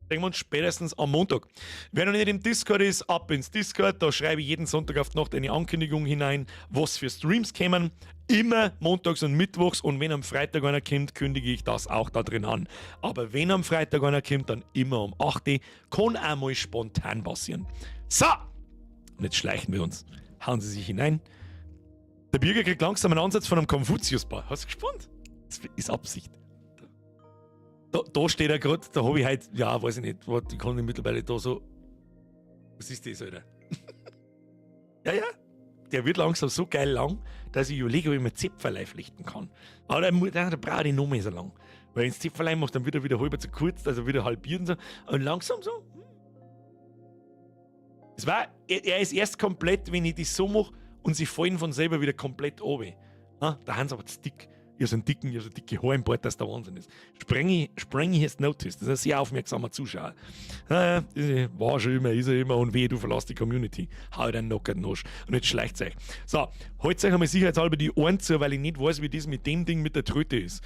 sehen wir uns spätestens am Montag. Wer noch nicht im Discord ist, ab ins Discord. Da schreibe ich jeden Sonntag auf die Nacht eine Ankündigung hinein, was für Streams kämen. Immer montags und mittwochs und wenn am Freitag einer kommt, kündige ich das auch da drin an. Aber wenn am Freitag einer kommt, dann immer um 8 Uhr. Kann auch mal spontan passieren. So! Und jetzt schleichen wir uns. Hauen Sie sich hinein. Der Birger kriegt langsam einen Ansatz von einem Konfuzius-Bart. Hast du gespannt? Das ist Absicht. Da steht er gerade, da habe ich halt, ja, weiß ich nicht, warte, ich kann ihn mittlerweile da so. Was ist das, Alter? Ja. Der wird langsam so geil lang, dass ich überlege, ob ich mir Zipferlei flechten kann. Aber der braucht ich noch mehr so lang. Weil wenn ich Zipferlei mache, dann wird er wieder halber zu kurz, also wieder halbiert und so. Und langsam so. Er ist erst komplett, wenn ich das so mache und sie fallen von selber wieder komplett runter. Ah, da haben sie aber zu dick. Ich habe so einen dicken, ich hab so dicke Haare im Bart, dass der Wahnsinn ist. Sprengi, Sprengi has noticed. Das ist ein sehr aufmerksamer Zuschauer. Ah, das war schon immer, ist er immer und wehe, du verlässt die Community. Hau deinen Knocker Nosch. Und jetzt schleicht's euch. So, haltet euch einmal sicherheitshalber die Ohren zu, weil ich nicht weiß, wie das mit dem Ding mit der Tröte ist.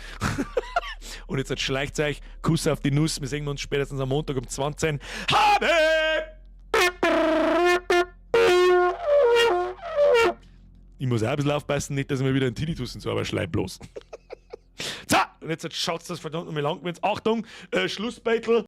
Und jetzt schleicht's euch. Kuss auf die Nuss. Wir sehen uns spätestens am Montag um 20. Habe! Ich muss auch ein bisschen aufpassen, nicht, dass ich mir wieder einen Tinnitus und so, aber schleip bloß. So, und jetzt schaut's das verdammt nochmal lang. Achtung, Schlussbattle.